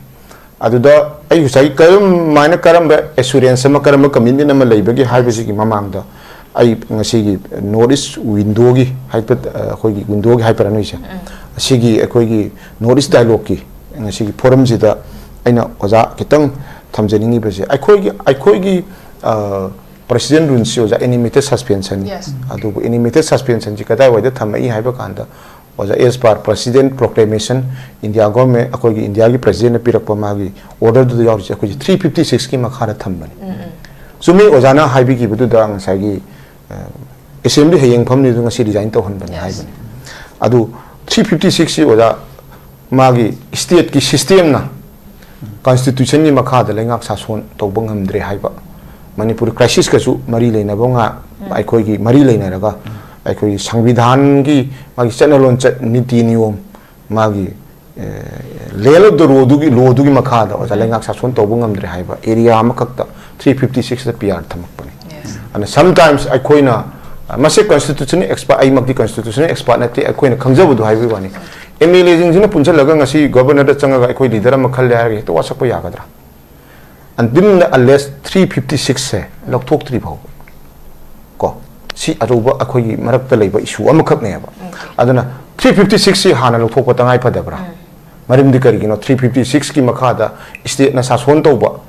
ꯑꯗꯨꯗ ꯑꯩ ꯉꯁꯥꯏ ꯀꯔꯝꯃꯥꯏꯅ, ꯀꯔꯝꯕ assurance ꯑꯃ, ꯀꯔꯝꯕ commitment ꯑꯃ ꯂꯩꯕꯒꯦ ꯍꯥꯏꯕꯁꯤꯒꯤ ꯃꯃꯥꯡꯗ ꯑꯩ ꯉꯁꯤꯒꯤ North East windowꯒꯤ ꯍꯥꯏꯐꯦꯠ, ꯑ, ꯑꯩꯈꯣꯏꯒꯤ windowꯒꯤ ꯍꯥꯏꯕꯔꯥ ꯅꯣꯏꯁꯦ? ꯑꯁꯤꯒꯤ ꯑꯩꯈꯣꯏꯒꯤ North East dialogueꯀꯤ ꯉꯁꯤꯒꯤ forumꯁꯤꯗ ꯑꯩꯅ ꯑꯣꯖꯥ ꯈꯤꯇꯪ ꯊꯝꯖꯅꯤꯡꯉꯤꯕꯁꯦ, ꯑꯩꯈꯣꯏꯒꯤ, ꯑꯩꯈꯣꯏꯒꯤ, ꯑ, president ruleꯁꯤ, ꯑꯣꯖꯥ, animated suspension꯫ Yes. ꯑꯗꯨꯕꯨ animated suspensionꯁꯤ ꯀꯗꯥꯏꯋꯥꯏꯗ ꯊꯝꯃꯛꯏ ꯍꯥꯏꯕ ꯀꯥꯟꯗ, ꯑꯣꯖꯥ, as per president proclamation, India government, ꯑꯩꯈꯣꯏꯒꯤ ꯏꯟꯗꯤꯌꯥꯒꯤ presidentꯅ ꯄꯤꯔꯛꯄ ꯃꯥꯒꯤ orderꯗꯨꯗ ꯌꯥꯎꯔꯤꯁꯦ ꯑꯩꯈꯣꯏꯁꯦ three fifty sixꯀꯤ ꯃꯈꯥꯗ ꯊꯝꯕꯅꯤ꯫ ꯆꯨꯝꯃꯤ, ꯑꯣꯖꯥꯅ ꯍꯥꯏꯕꯤꯈꯤꯕꯗꯨꯗ ꯉꯁꯥꯏꯒꯤ, ꯑ, assembly ꯍꯌꯦꯡ ꯐꯝꯅꯤꯗꯨ ꯉꯁꯤ resign ꯇꯧꯍꯟꯕꯅꯤ ꯍꯥꯏꯕꯅꯤ꯫ ꯑꯗꯨ three fifty sixꯁꯤ, ꯑꯣꯖꯥ, ꯃꯥꯒꯤ stateꯀꯤ systemꯅ constitutionꯒꯤ ꯃꯈꯥꯗ ꯂꯩꯉꯥꯛ ꯁꯥꯁꯣꯟ ꯇꯧꯕ ꯉꯝꯗ꯭ꯔꯦ ꯍꯥꯏꯕ, ꯃꯅꯤꯄꯨꯔ crisisꯀꯁꯨ ꯃꯔꯤ ꯂꯩꯅꯕ ꯉꯥ-, ꯑꯩꯈꯣꯏꯒꯤ ꯃꯔꯤ ꯂꯩꯅꯔꯒ ꯑꯩꯈꯣꯏꯒꯤ ꯁꯪꯕꯤꯙꯥꯟꯒꯤ ꯃꯥꯒꯤ ꯆꯠꯅ ꯂꯣꯟꯆꯠ, ꯅꯤꯇꯤ ꯅꯤꯌꯣꯝ, ꯃꯥꯒꯤ, ꯑꯦ, land of the lawꯗꯨꯒꯤ, lawꯗꯨꯒꯤ ꯃꯈꯥꯗ ꯑꯣꯖꯥ ꯂꯩꯉꯥꯛ ꯁꯥꯁꯣꯟ ꯇꯧꯕ ꯉꯝꯗ꯭ꯔꯦ ꯍꯥꯏꯕ area ꯑꯃꯈꯛꯇ three fifty sixꯇ PR ꯊꯝꯃꯛꯄꯅꯤ꯫ ꯑꯗꯨꯅ sometimes ꯑꯩꯈꯣꯏꯅ, ꯑ, ꯃꯁꯤ constitutional expert, ꯑꯩꯃꯛꯇꯤ constitutional expert ꯅꯠꯇꯦ, ꯑꯩꯈꯣꯏꯅ ꯈꯪꯖꯕꯗꯣ ꯍꯥꯏꯕꯒꯤ ꯋꯥꯅꯤ꯫ MLAꯁꯤꯡꯁꯤꯅ ꯄꯨꯟꯁꯤꯜꯂꯒ ꯉꯁꯤ governorꯗ ꯆꯪꯉꯒ ꯑꯩꯈꯣꯏ leader ꯑꯃ ꯈꯜꯂꯦ ꯍꯥꯏꯔꯒ ꯍꯦꯛꯇ ꯋꯥꯁꯛꯄ ꯌꯥꯒꯗ꯭ꯔꯥ? Until unless three fifty sixꯁꯦ ꯂꯧꯊꯣꯛꯇ꯭ꯔꯤ ꯐꯥꯎꯕ ꯀꯣ, ꯁꯤ ꯑꯆꯧꯕ ꯑꯩꯈꯣꯏꯒꯤ ꯃꯔꯛꯇ ꯂꯩꯕ issue ꯑꯃꯈꯛꯅꯦꯕ꯫ ꯑꯗꯨꯅ three fifty sixꯁꯤ ꯍꯥꯟꯅ ꯂꯧꯊꯣꯛꯄ ꯇꯉꯥꯏ ꯐꯗꯕ꯭ꯔꯥ? ꯃꯔꯝꯗꯤ ꯀꯔꯤꯒꯤꯅꯣ? Three fifty sixꯀꯤ ꯃꯈꯥꯗ stateꯅ ꯁꯥꯁꯣꯟ ꯇꯧꯕ,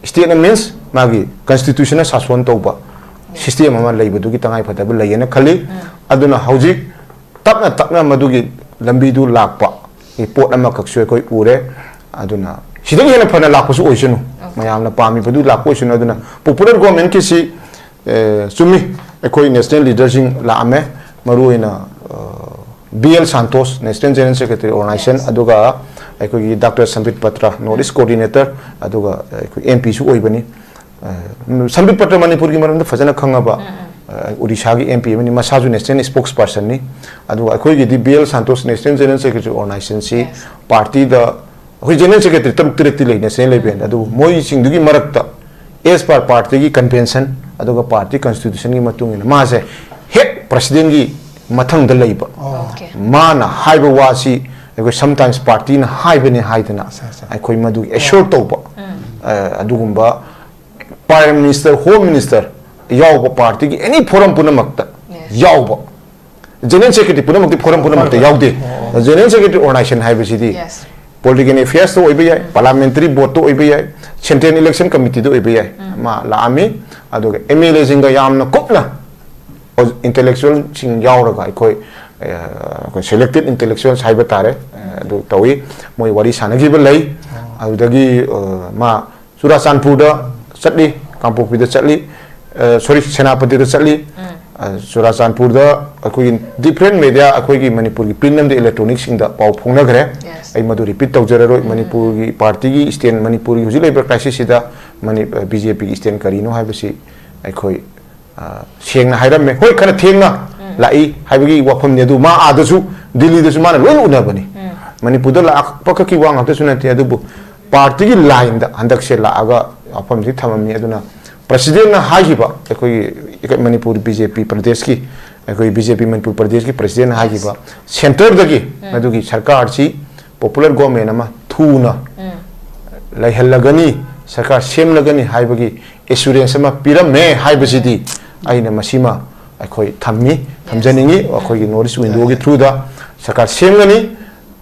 stateꯅ means ꯃꯥꯒꯤ constitutionꯅ ꯁꯥꯁꯣꯟ ꯇꯧꯕ system ꯑꯃ ꯂꯩꯕꯗꯨꯒꯤ ꯇꯉꯥꯏ ꯐꯗꯕ ꯂꯩꯌꯦꯅ ꯈꯜꯂꯤ꯫ ꯑꯗꯨꯅ ꯍꯧꯖꯤꯛ ꯇꯞꯅ ꯇꯞꯅ ꯃꯗꯨꯒꯤ ꯂꯝꯕꯤꯗꯨ ꯂꯥꯛꯄ ꯄꯣꯠ ꯑꯃꯈꯛꯁꯨ ꯑꯩꯈꯣꯏ ꯎꯔꯦ꯫ ꯑꯗꯨꯅ ꯁꯤꯗꯒꯤ ꯍꯦꯟꯅ ꯐꯅ ꯂꯥꯛꯄꯁꯨ ꯑꯣꯏꯁꯅꯨ, ꯃꯌꯥꯝꯅ ꯄꯥꯝꯃꯤꯕꯗꯨ ꯂꯥꯛꯄ ꯑꯣꯏꯁꯅꯨ꯫ ꯑꯗꯨꯅ popular governmentꯀꯤꯁꯤ, ꯑꯦ, ꯆꯨꯝꯃꯤ, ꯑꯩꯈꯣꯏ national leaderꯁꯤꯡ ꯂꯥꯛꯑꯝꯃꯦ, ꯃꯔꯨꯑꯣꯏꯅ, ꯑ, B L Santosh, National General Secretary organization, ꯑꯗꯨꯒ ꯑꯩꯈꯣꯏꯒꯤ doctor ꯁꯝꯕꯤꯠ Patra, north east coordinator, ꯑꯗꯨꯒ ꯑꯩꯈꯣꯏ ꯑꯦꯝ ꯄꯤꯁꯨ ꯑꯣꯏꯕꯅꯤ꯫ ꯑ, ꯁꯝꯕꯤꯠ ꯄꯇ꯭ꯔ ꯃꯅꯤꯄꯨꯔꯒꯤ ꯃꯔꯝꯗ ꯐꯖꯅ ꯈꯪꯉꯕ, ꯑ, ꯑꯣꯔꯤꯁꯥꯒꯤ ꯑꯦꯝ ꯄꯤ ꯑꯃꯅꯤ, ꯃꯁꯥꯁꯨ ꯅꯦꯁꯅꯦꯜ ꯁ꯭ꯄꯣꯛꯁ ꯄꯔꯁꯟꯅꯤ꯫ ꯑꯗꯨꯒ ꯑꯩꯈꯣꯏꯒꯤꯗꯤ B L Santosh, national general secretary ꯑꯣꯔꯒꯅꯥꯏꯖꯦꯁꯟꯁꯤ, ꯄꯥꯔꯇꯤꯗ ꯑꯩꯈꯣꯏ ꯖꯦꯅꯔꯦꯜ ꯁꯦꯀ꯭ꯔꯦꯇꯔꯤ ꯇꯔꯨꯛ ꯇꯔꯦꯠꯇꯤ ꯂꯩ ꯅꯦꯁꯅꯦꯜ ꯂꯦꯚꯦꯜꯗ, ꯑꯗꯨꯕꯨ ꯃꯣꯏꯁꯤꯡꯗꯨꯒꯤ ꯃꯔꯛꯇ ꯑꯦꯁ ꯄꯥꯔ ꯄꯥꯔꯇꯤꯒꯤ ꯀꯟꯚꯦꯟꯁꯟ ꯑꯗꯨꯒ ꯄꯥꯔꯇꯤ ꯀꯟꯁꯇꯤꯇ꯭ꯌꯨꯁꯟꯒꯤ ꯃꯇꯨꯡ ꯏꯟꯅ ꯃꯥꯁꯦ ꯍꯦꯛ ꯄ꯭ꯔꯁꯤꯗꯦꯟꯒꯤ ꯃꯊꯪꯗ ꯂꯩꯕ꯫ ꯑꯣꯀꯦ꯫ ꯃꯥꯅ ꯍꯥꯏꯕ ꯋꯥꯁꯤ ꯑꯩꯈꯣꯏ ꯁꯝꯇꯥꯏꯝꯁ ꯄꯥꯔꯇꯤꯅ ꯍꯥꯏꯕꯅꯤ ꯍꯥꯏꯗꯅ ꯑꯠꯆꯥ, ꯑꯠꯆꯥ꯫ ꯑꯩꯈꯣꯏ ꯃꯗꯨ ꯑꯦꯁꯣꯔ ꯇꯧꯕ, ꯑ, ꯑꯗꯨꯒꯨꯝꯕ ꯄ꯭ꯔꯥꯏꯝ ꯃꯤꯅꯤꯁꯇꯔ, ꯍꯣꯝ ꯃꯤꯅꯤꯁꯇꯔ ꯌꯥꯎꯕ ꯄꯥꯔꯇꯤꯒꯤ ꯑꯦꯅꯤ ꯐꯣꯔꯝ ꯄꯨꯝꯅꯃꯛꯇ Yes. ꯌꯥꯎꯕ꯫ ꯖꯦꯅꯔꯦꯜ ꯁꯦꯀ꯭ꯔꯦꯇꯔꯤ ꯄꯨꯝꯅꯃꯛꯇꯤ ꯐꯣꯔꯝ ꯄꯨꯝꯅꯃꯛꯇ ꯍꯣꯏ, ꯍꯣꯏ꯫ ꯌꯥꯎꯗꯦ꯫ ꯑꯣ, ꯑꯣ꯫ ꯖꯦꯅꯔꯦꯜ ꯁꯦꯀ꯭ꯔꯦꯇꯔꯤ ꯑꯣꯔꯒꯅꯥꯏꯖꯦꯁꯟ ꯍꯥꯏꯕꯁꯤꯗꯤ Yes. ꯄꯣꯂꯤꯇꯤꯀꯦꯜ ꯑꯦꯐꯤꯌꯔꯁꯇ ꯑꯣꯏꯕ ꯌꯥꯏ, ꯎꯝ꯫ ꯄꯥꯔꯂꯤꯌꯥꯃꯦꯟꯇꯔꯤ ꯕꯣꯔꯗꯇ ꯑꯣꯏꯕ ꯌꯥꯏ, ꯁꯦꯟꯇ꯭ꯔꯦꯜ ꯏꯂꯦꯛꯁꯟ ꯀꯃꯤꯇꯤꯗ ꯑꯣꯏꯕ ꯌꯥꯏ꯫ ꯎꯝ꯫ ꯃꯥ ꯂꯥꯛꯑꯝꯃꯤ꯫ ꯑꯗꯨꯒ ꯑꯦꯝ ꯑꯦꯜ ꯑꯦꯁꯤꯡꯒ ꯌꯥꯝꯅ ꯀꯨꯞꯅ ꯏꯟꯇꯦꯂꯦꯛꯆꯨꯋꯦꯜꯁꯤꯡ ꯌꯥꯎꯔꯒ ꯑꯩꯈꯣꯏ, ꯑ, ꯑꯩꯈꯣꯏ ꯁꯦꯂꯦꯛꯇꯦꯗ ꯏꯟꯇꯦꯂꯦꯛꯆꯨꯋꯦꯜꯁ ꯍꯥꯏꯕ ꯇꯥꯔꯦ, ꯑ, ꯑꯗꯨ ꯇꯧꯏ꯫ ꯃꯣꯏ ꯋꯥꯔꯤ ꯁꯥꯟꯅꯈꯤꯕ ꯂꯩ꯫ ꯑꯣ꯫ ꯑꯗꯨꯗꯒꯤ, ꯑ, ꯃꯥ ꯆꯨꯔꯥꯆꯥꯟꯄꯨꯔꯗ ꯆꯠꯂꯤ, ꯀꯥꯡꯄꯣꯛꯄꯤꯗ ꯆꯠꯂꯤ, ꯑ, ꯁꯣꯔꯤ, ꯁꯦꯅꯥꯄꯇꯤꯗ ꯆꯠꯂꯤ꯫ ꯎꯝ꯫ ꯑ, ꯆꯨꯔꯥꯆꯥꯟꯄꯨꯔꯗ ꯑꯩꯈꯣꯏꯒꯤ ꯗꯤꯐ꯭ꯔꯦꯟ ꯃꯦꯗꯤꯌꯥ, ꯑꯩꯈꯣꯏꯒꯤ ꯃꯅꯤꯄꯨꯔꯒꯤ ꯄ꯭ꯔꯤꯟꯠ ꯑꯃꯗꯤ ꯏꯂꯦꯛꯇ꯭ꯔꯣꯅꯤꯛꯁꯤꯡꯗ ꯄꯥꯎ ꯐꯣꯡꯅꯈ꯭ꯔꯦ꯫ Yes. ꯑꯩ ꯃꯗꯨ ꯔꯤꯄꯤꯠ ꯇꯧꯖꯔꯔꯣꯏ꯫ ꯎꯝ꯫ ꯃꯅꯤꯄꯨꯔꯒꯤ ꯄꯥꯔꯇꯤꯒꯤ ꯁ꯭ꯇꯦꯟ, ꯃꯅꯤꯄꯨꯔꯒꯤ ꯍꯧꯖꯤꯛ ꯂꯩꯔꯤꯕ ꯀ꯭ꯔꯥꯏꯁꯤꯁꯁꯤꯗ ꯃꯅꯤ-, ꯑ, ꯕꯤ ꯖꯦ ꯄꯤꯒꯤ ꯁ꯭ꯇꯦꯟ ꯀꯔꯤꯅꯣ ꯍꯥꯏꯕꯁꯤ ꯑꯩꯈꯣꯏ, ꯑ, ꯁꯦꯡꯅ ꯍꯥꯏꯔꯝꯃꯦ꯫ ꯍꯣꯏ, ꯈꯔ ꯊꯦꯡꯅ ꯎꯝ꯫ ꯂꯥꯛꯏ ꯍꯥꯏꯕꯒꯤ ꯋꯥꯐꯝꯅꯤ, ꯑꯗꯨ ꯃꯥ ꯑꯥꯗꯁꯨ, ꯗꯤꯜꯂꯤꯗꯁꯨ ꯃꯥꯅ ꯂꯣꯏꯅ ꯎꯅꯕꯅꯤ꯫ ꯎꯝ꯫ ꯃꯅꯤꯄꯨꯔꯗ ꯂꯥꯛꯄ ꯈꯛꯀꯤ ꯋꯥ ꯉꯥꯛꯇꯁꯨ ꯅꯠꯇꯦ, ꯑꯗꯨꯕꯨ ꯄꯥꯔꯇꯤꯒꯤ ꯂꯥꯏꯟꯗ ꯍꯟꯗꯛꯁꯦ ꯂꯥꯛꯑꯒ ꯋꯥꯐꯝꯁꯤ ꯊꯝꯃꯝꯃꯤ꯫ ꯑꯗꯨꯅ ꯄ꯭ꯔꯁꯤꯗꯦꯟꯅ ꯍꯥꯏꯈꯤꯕ, ꯑꯩꯈꯣꯏꯒꯤ ꯃꯅꯤꯄꯨꯔ ꯕꯤ ꯖꯦ ꯄꯤ ꯄ꯭ꯔꯗꯦꯁꯀꯤ, ꯑꯩꯈꯣꯏ ꯕꯤ ꯖꯦ ꯄꯤ ꯃꯅꯤꯄꯨꯔ ꯄ꯭ꯔꯗꯦꯁꯀꯤ ꯄ꯭ꯔꯁꯤꯗꯦꯟꯅ ꯍꯥꯏꯈꯤꯕ, Yes. ꯁꯦꯟꯇꯔꯗꯒꯤ ꯎꯝ꯫ ꯃꯗꯨꯒꯤ ꯁꯔꯀꯥꯔꯁꯤ ꯄꯣꯄꯨꯂꯔ ꯒꯣꯔꯃꯦꯟ ꯑꯃ ꯊꯨꯅ ꯎꯝ꯫ ꯂꯩꯍꯜꯂꯒꯅꯤ, ꯁꯔꯀꯥꯔ ꯁꯦꯝꯂꯒꯅꯤ ꯍꯥꯏꯕꯒꯤ ꯑꯦꯁꯨꯔꯦꯟꯁ ꯑꯃ ꯄꯤꯔꯝꯃꯦ ꯍꯥꯏꯕꯁꯤꯗꯤ ꯑꯩꯅ ꯃꯁꯤꯃ ꯑꯩꯈꯣꯏ ꯊꯝꯃꯤ, ꯊꯝꯖꯅꯤꯡꯉꯤ꯫ ꯑꯩꯈꯣꯏꯒꯤ ꯅꯣꯔꯠ ꯏꯁ ꯋꯤꯟꯗꯣꯒꯤ ꯊ꯭ꯔꯨꯗ ꯁꯔꯀꯥꯔ ꯁꯦꯝꯒꯅꯤ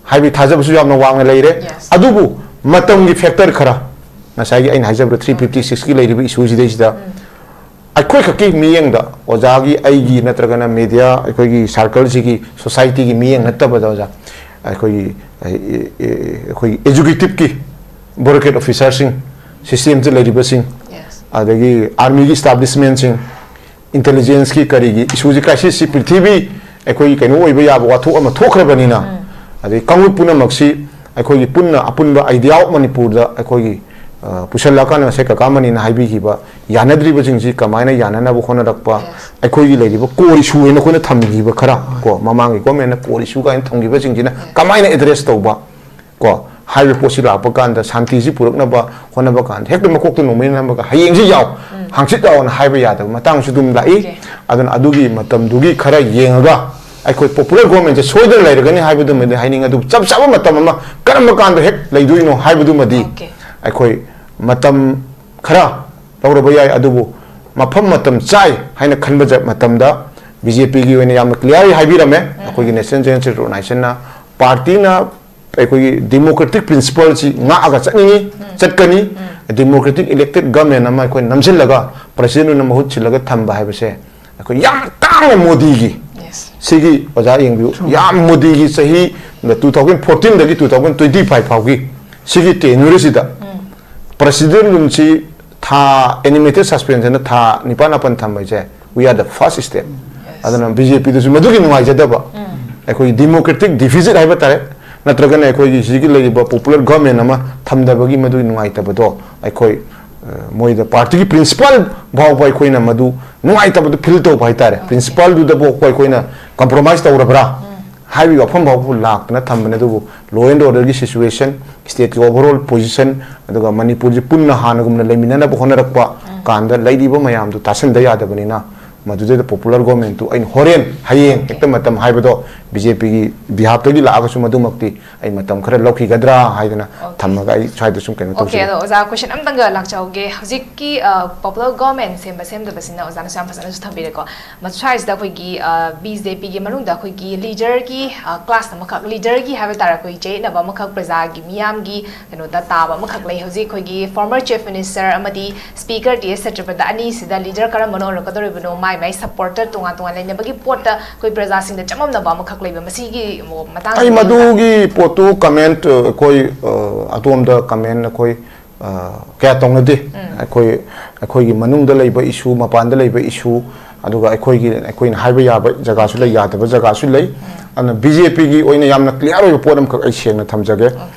ꯍꯥꯏꯕꯒꯤ ꯊꯥꯖꯕꯁꯨ ꯌꯥꯝꯅ ꯋꯥꯡꯅ ꯂꯩꯔꯦ꯫ Yes. ꯑꯗꯨꯕꯨ ꯃꯇꯝꯒꯤ ꯐꯦꯛꯇꯔ ꯈꯔ, ꯉꯁꯥꯏꯒꯤ ꯑꯩꯅ ꯍꯥꯏꯖꯕꯗ ꯊ꯭ꯔꯤ ꯐꯤꯐꯇꯤ ꯁꯤꯛꯁꯀꯤ ꯂꯩꯔꯤꯕ ꯏꯁꯨꯁꯤꯗꯩꯁꯤꯗ ꯎꯝ꯫ ꯑꯩꯈꯣꯏ ꯈꯛꯀꯤ ꯃꯤꯠꯌꯦꯡꯗ, ꯑꯣꯖꯥꯒꯤ, ꯑꯩꯒꯤ ꯅꯠꯇ꯭ꯔꯒꯅ ꯃꯦꯗꯤꯌꯥ, ꯑꯩꯈꯣꯏꯒꯤ ꯁꯥꯔꯀꯜꯁꯤꯒꯤ, ꯁꯣꯁꯥꯏꯇꯤꯒꯤ ꯃꯤꯠꯌꯦꯡ ꯅꯠꯇꯕꯗ, ꯑꯣꯖꯥ, ꯑꯩꯈꯣꯏꯒꯤ, ꯑꯩ-, ꯑꯩ-, ꯑꯩꯈꯣꯏꯒꯤ ꯑꯦꯖꯨꯀꯦꯇꯤꯞꯀꯤ ꯕ꯭ꯌꯨꯔꯣꯀ꯭ꯔꯦꯠ ꯑꯣꯐꯤꯁꯥꯔꯁꯤꯡ, ꯁꯤꯁꯇꯦꯝꯗ ꯂꯩꯔꯤꯕꯁꯤꯡ, Yes. ꯑꯗꯒꯤ ꯑꯥꯔꯃꯤꯒꯤ ꯏꯁꯇꯥꯕ꯭ꯂꯤꯁꯃꯦꯟꯁꯤꯡ, ꯏꯟꯇꯦꯂꯤꯖꯦꯟꯁꯀꯤ ꯀꯔꯤꯒꯤ ꯏꯁꯨꯁꯤ, ꯀ꯭ꯔꯥꯏꯁꯤꯁꯁꯤ ꯄ꯭ꯔꯤꯊꯤꯕꯤ ꯑꯩꯈꯣꯏꯒꯤ ꯀꯩꯅꯣ ꯑꯣꯏꯕ ꯌꯥꯕ ꯋꯥꯊꯣꯛ ꯑꯃ ꯊꯣꯛꯈ꯭ꯔꯕꯅꯤꯅ, ꯎꯝ꯫ ꯑꯗꯩ ꯀꯥꯡꯂꯨꯞ ꯄꯨꯝꯅꯃꯛꯁꯤ ꯑꯩꯈꯣꯏꯒꯤ ꯄꯨꯟꯅ ꯑꯄꯨꯟꯕ idea of ꯃꯅꯤꯄꯨꯔꯗ ꯑꯩꯈꯣꯏꯒꯤ, ꯑ, ꯄꯨꯁꯜꯂꯛꯑꯀꯥꯟꯗ ꯉꯁꯥꯏ ꯀꯀꯥ ꯃꯅꯤꯅ ꯍꯥꯏꯕꯤꯈꯤꯕ ꯌꯥꯅꯗ꯭ꯔꯤꯕꯁꯤꯡꯁꯤ ꯀꯃꯥꯏꯅ ꯌꯥꯅꯅꯕ ꯍꯣꯠꯅꯔꯛꯄ, Yes. ꯑꯩꯈꯣꯏꯒꯤ ꯂꯩꯔꯤꯕ core issue ꯍꯥꯏꯅ ꯑꯩꯈꯣꯏꯅ ꯊꯝꯈꯤꯕ ꯈꯔ ꯀꯣ, ꯃꯃꯥꯡꯒꯤ government ꯅ core issue ꯀꯥꯏꯅ ꯊꯝꯈꯤꯕꯁꯤꯡꯁꯤꯅ ꯀꯃꯥꯏꯅ address ꯇꯧꯕ ꯀꯣ, ꯍꯥꯏꯔꯤꯕ ꯄꯣꯠꯁꯤ ꯂꯥꯛꯄ ꯀꯥꯟꯗ ꯁꯥꯟꯇꯤꯁꯤ ꯄꯨꯔꯛꯅꯕ ꯍꯣꯠꯅꯕ ꯀꯥꯟꯗ ꯍꯦꯛꯇ ꯃꯀꯣꯛꯇ ꯅꯣꯡꯃꯩ ꯅꯝꯃꯒ ꯍꯌꯦꯡꯁꯤ ꯌꯥꯎ, ꯍꯪꯆꯤꯠ ꯌꯥꯎꯅ ꯍꯥꯏꯕ ꯌꯥꯗꯕ ꯃꯇꯥꯡꯁꯨ ꯑꯗꯨꯝ ꯂꯥꯛꯏ꯫ Okay. ꯑꯗꯨꯅ ꯑꯗꯨꯒꯤ ꯃꯇꯝꯗꯨꯒꯤ ꯈꯔ ꯌꯦꯡꯉꯒ ꯑꯩꯈꯣꯏ popular government ꯁꯦ ꯁꯣꯏꯗꯅ ꯂꯩꯔꯒꯅꯤ ꯍꯥꯏꯕꯗꯨꯃꯗꯤ ꯍꯥꯏꯅꯤꯡꯉꯤ꯫ ꯑꯗꯨꯕꯨ ꯆꯞ ꯆꯥꯕ ꯃꯇꯝ ꯑꯃ ꯀꯔꯝꯕ ꯀꯥꯟꯗ ꯍꯦꯛ ꯂꯩꯗꯣꯏꯅꯣ ꯍꯥꯏꯕꯗꯨꯃꯗꯤ Okay. ꯑꯩꯈꯣꯏ ꯃꯇꯝ ꯈꯔ ꯂꯧꯔꯕ ꯌꯥꯏ꯫ ꯑꯗꯨꯕꯨ ꯃꯐꯝ ꯃꯇꯝ ꯆꯥꯏ ꯍꯥꯏꯅ ꯈꯟꯕ ꯖ-, ꯃꯇꯝꯗ B J P ꯒꯤ ꯑꯣꯏꯅ ꯌꯥꯝꯅ clearly ꯍꯥꯏꯕꯤꯔꯝꯃꯦ꯫ ꯑꯩꯈꯣꯏꯒꯤ National General Security Organization ꯅ party ꯅ ꯑꯩꯈꯣꯏꯒꯤ democratic principle ꯁꯤ ꯉꯥꯛꯑꯒ ꯆꯠꯅꯤꯡꯉꯤ, ꯆꯠꯀꯅꯤ꯫ Democratic elected government ꯑꯃ ꯑꯩꯈꯣꯏ ꯅꯝꯁꯤꯜꯂꯒ president ꯑꯣꯏꯅ ꯃꯍꯨꯠ ꯁꯤꯜꯂꯒ ꯊꯝꯕ ꯍꯥꯏꯕꯁꯦ ꯑꯩꯈꯣꯏ ꯌꯥꯝ ꯇꯥꯡꯅ ꯃꯣꯗꯤꯒꯤ Yes. ꯁꯤꯒꯤ ꯑꯣꯖꯥ ꯌꯦꯡꯕꯤꯌꯨ, ꯌꯥꯝ ꯃꯣꯗꯤꯒꯤ ꯆꯍꯤ two thousand fourteen ꯗꯒꯤ two thousand twenty five ꯐꯥꯎꯒꯤ ꯁꯤꯒꯤ tenure ꯁꯤꯗ president ꯔꯨꯝꯁꯤ ꯊꯥ animated suspension ꯊꯥ ꯅꯤꯄꯥꯜ ꯃꯥꯄꯜ ꯊꯝꯕꯁꯦ, we are the first step꯫ ꯑꯗꯨꯅ B J P ꯗꯁꯨ ꯃꯗꯨꯒꯤ ꯅꯨꯡꯉꯥꯏꯖꯗꯕ, ꯑꯩꯈꯣꯏꯒꯤ democratic deficit ꯍꯥꯏꯕ ꯇꯥꯔꯦ, ꯅꯠꯇ꯭ꯔꯒꯅ ꯑꯩꯈꯣꯏꯒꯤ ꯁꯤꯒꯤ ꯂꯩꯔꯤꯕ popular government ꯑꯃ ꯊꯝꯗꯕꯒꯤ ꯃꯗꯨꯒꯤ ꯅꯨꯡꯉꯥꯏꯇꯕꯗꯣ ꯑꯩꯈꯣꯏ, ꯑ, ꯃꯣꯏꯗ party ꯒꯤ principle ꯐꯥꯎꯕ ꯑꯩꯈꯣꯏꯅ ꯃꯗꯨ ꯅꯨꯡꯉꯥꯏꯇꯕꯗꯨ feel ꯇꯧꯕ ꯍꯥꯏꯇꯥꯔꯦ꯫ Principle ꯗꯨꯗꯕꯨ ꯑꯩꯈꯣꯏꯅ compromise ꯇꯧꯔꯕ꯭ꯔꯥ ꯍꯥꯏꯕꯒꯤ ꯋꯥꯐꯝ ꯐꯥꯎꯕ ꯂꯥꯛꯇꯅ ꯊꯝꯕꯅꯦ꯫ ꯑꯗꯨꯕꯨ law and order ꯒꯤ situation, state ꯀꯤ overall position, ꯑꯗꯨꯒ ꯃꯅꯤꯄꯨꯔꯁꯤ ꯄꯨꯟꯅ ꯍꯥꯟꯅꯒꯨꯝꯅ ꯂꯩꯃꯤꯟꯅꯅꯕ ꯍꯣꯠꯅꯔꯛꯄ ꯀꯥꯟꯗ ꯂꯩꯔꯤꯕ ꯃꯌꯥꯝꯗꯨ ꯇꯥꯁꯤꯟꯗ ꯌꯥꯗꯕꯅꯤꯅ ꯃꯗꯨꯗꯩꯗ popular government ꯇꯨ ꯑꯩꯅ ꯍꯣꯔꯦꯟ, ꯍꯌꯦꯡ ꯍꯦꯛꯇ ꯃꯇꯝ ꯍꯥꯏꯕꯗꯣ B J P ꯒꯤ behalf ꯇꯒꯤ ꯂꯥꯛꯑꯒꯁꯨ ꯃꯗꯨꯃꯛꯇꯤ ꯑꯩ ꯃꯇꯝ ꯈꯔ ꯂꯧꯈꯤꯒꯗ꯭ꯔꯥ ꯍꯥꯏꯗꯅ ꯊꯝꯃꯒ ꯑꯩ ꯁ꯭ꯋꯥꯏꯗ ꯁꯨꯝ ꯀꯩꯅꯣ Okay, ꯇꯧꯖꯒꯦ꯫ ꯑꯗꯣ ꯑꯣꯖꯥ, question ꯑꯝꯇꯪꯒ ꯂꯥꯛꯆꯍꯧꯒꯦ꯫ ꯍꯧꯖꯤꯛꯀꯤ, ꯑ, popular government ꯁꯦꯝꯕ ꯁꯦꯝꯗꯕꯁꯤꯅ ꯑꯣꯖꯥꯅꯁꯨ ꯌꯥꯝ ꯐꯖꯅꯁꯨ ꯊꯝꯕꯤꯔꯦꯀꯣ꯫ ꯃꯁ꯭ꯋꯥꯏꯁꯤꯗ ꯑꯩꯈꯣꯏꯒꯤ, ꯑ, B J P ꯒꯤ ꯃꯅꯨꯡꯗ ꯑꯩꯈꯣꯏꯒꯤ leader ꯒꯤ, ꯑ, class ꯑꯃꯈꯛ, leader ꯒꯤ ꯍꯥꯏꯕ ꯇꯥꯔꯦ, ꯑꯩꯈꯣꯏ ꯆꯌꯦꯠꯅꯕ ꯑꯃꯈꯛ, ꯄ꯭ꯔꯖꯥꯒꯤ ꯃꯤꯌꯥꯝꯒꯤ ꯀꯩꯅꯣꯗ ꯇꯥꯕ ꯑꯃꯈꯛ ꯂꯩ꯫ ꯍꯧꯖꯤꯛ ꯑꯩꯈꯣꯏꯒꯤ former Chief Minister ꯑꯃꯗꯤ Speaker T S ꯁꯇ꯭ꯌꯄ꯭ꯔꯗ ꯑꯅꯤꯁꯤꯗ leader ꯀꯔꯝꯕꯅ ꯑꯣꯏꯔꯛꯀꯗꯧꯔꯤꯕꯅꯣ, ꯃꯥꯏ ꯃꯥꯏ supporter ꯇꯣꯉꯥꯟ ꯇꯣꯉꯥꯟ ꯂꯩꯅꯕꯒꯤ ꯄꯣꯠꯇ ꯑꯩꯈꯣꯏ ꯄ꯭ꯔꯖꯥꯁꯤꯡꯗ ꯆꯃꯝꯅꯕ ꯑꯃꯈꯛ ꯂꯩꯕ, ꯃꯁꯤꯒꯤ ꯃꯇꯥꯡꯗ ꯑꯩ ꯃꯗꯨꯒꯤ ꯄꯣꯠꯇꯨ comment, ꯑ, ꯑꯩꯈꯣꯏ, ꯑ, ꯑꯗꯣꯝꯗ comment ꯑꯩꯈꯣꯏ ꯑ, ꯀꯌꯥ ꯇꯧꯅꯗꯦ꯫ ꯑꯩꯈꯣꯏ, ꯑꯩꯈꯣꯏꯒꯤ ꯃꯅꯨꯡꯗ ꯂꯩꯕ issue, ꯃꯄꯥꯟꯗ ꯂꯩꯕ issue, ꯑꯗꯨꯒ ꯑꯩꯈꯣꯏꯒꯤ, ꯑꯩꯈꯣꯏꯅ ꯍꯥꯏꯕ ꯌꯥꯕ ꯖꯒꯥꯁꯨ ꯂꯩ, ꯌꯥꯗꯕ ꯖꯒꯥꯁꯨ ꯂꯩ꯫ ꯑꯗꯨꯅ B J P ꯒꯤ ꯑꯣꯏꯅ ꯌꯥꯝꯅ clear ꯑꯣꯏꯕ ꯄꯣꯠ ꯑꯃꯈꯛ ꯑꯩ ꯁꯦꯡꯅ ꯊꯝꯖꯒꯦ꯫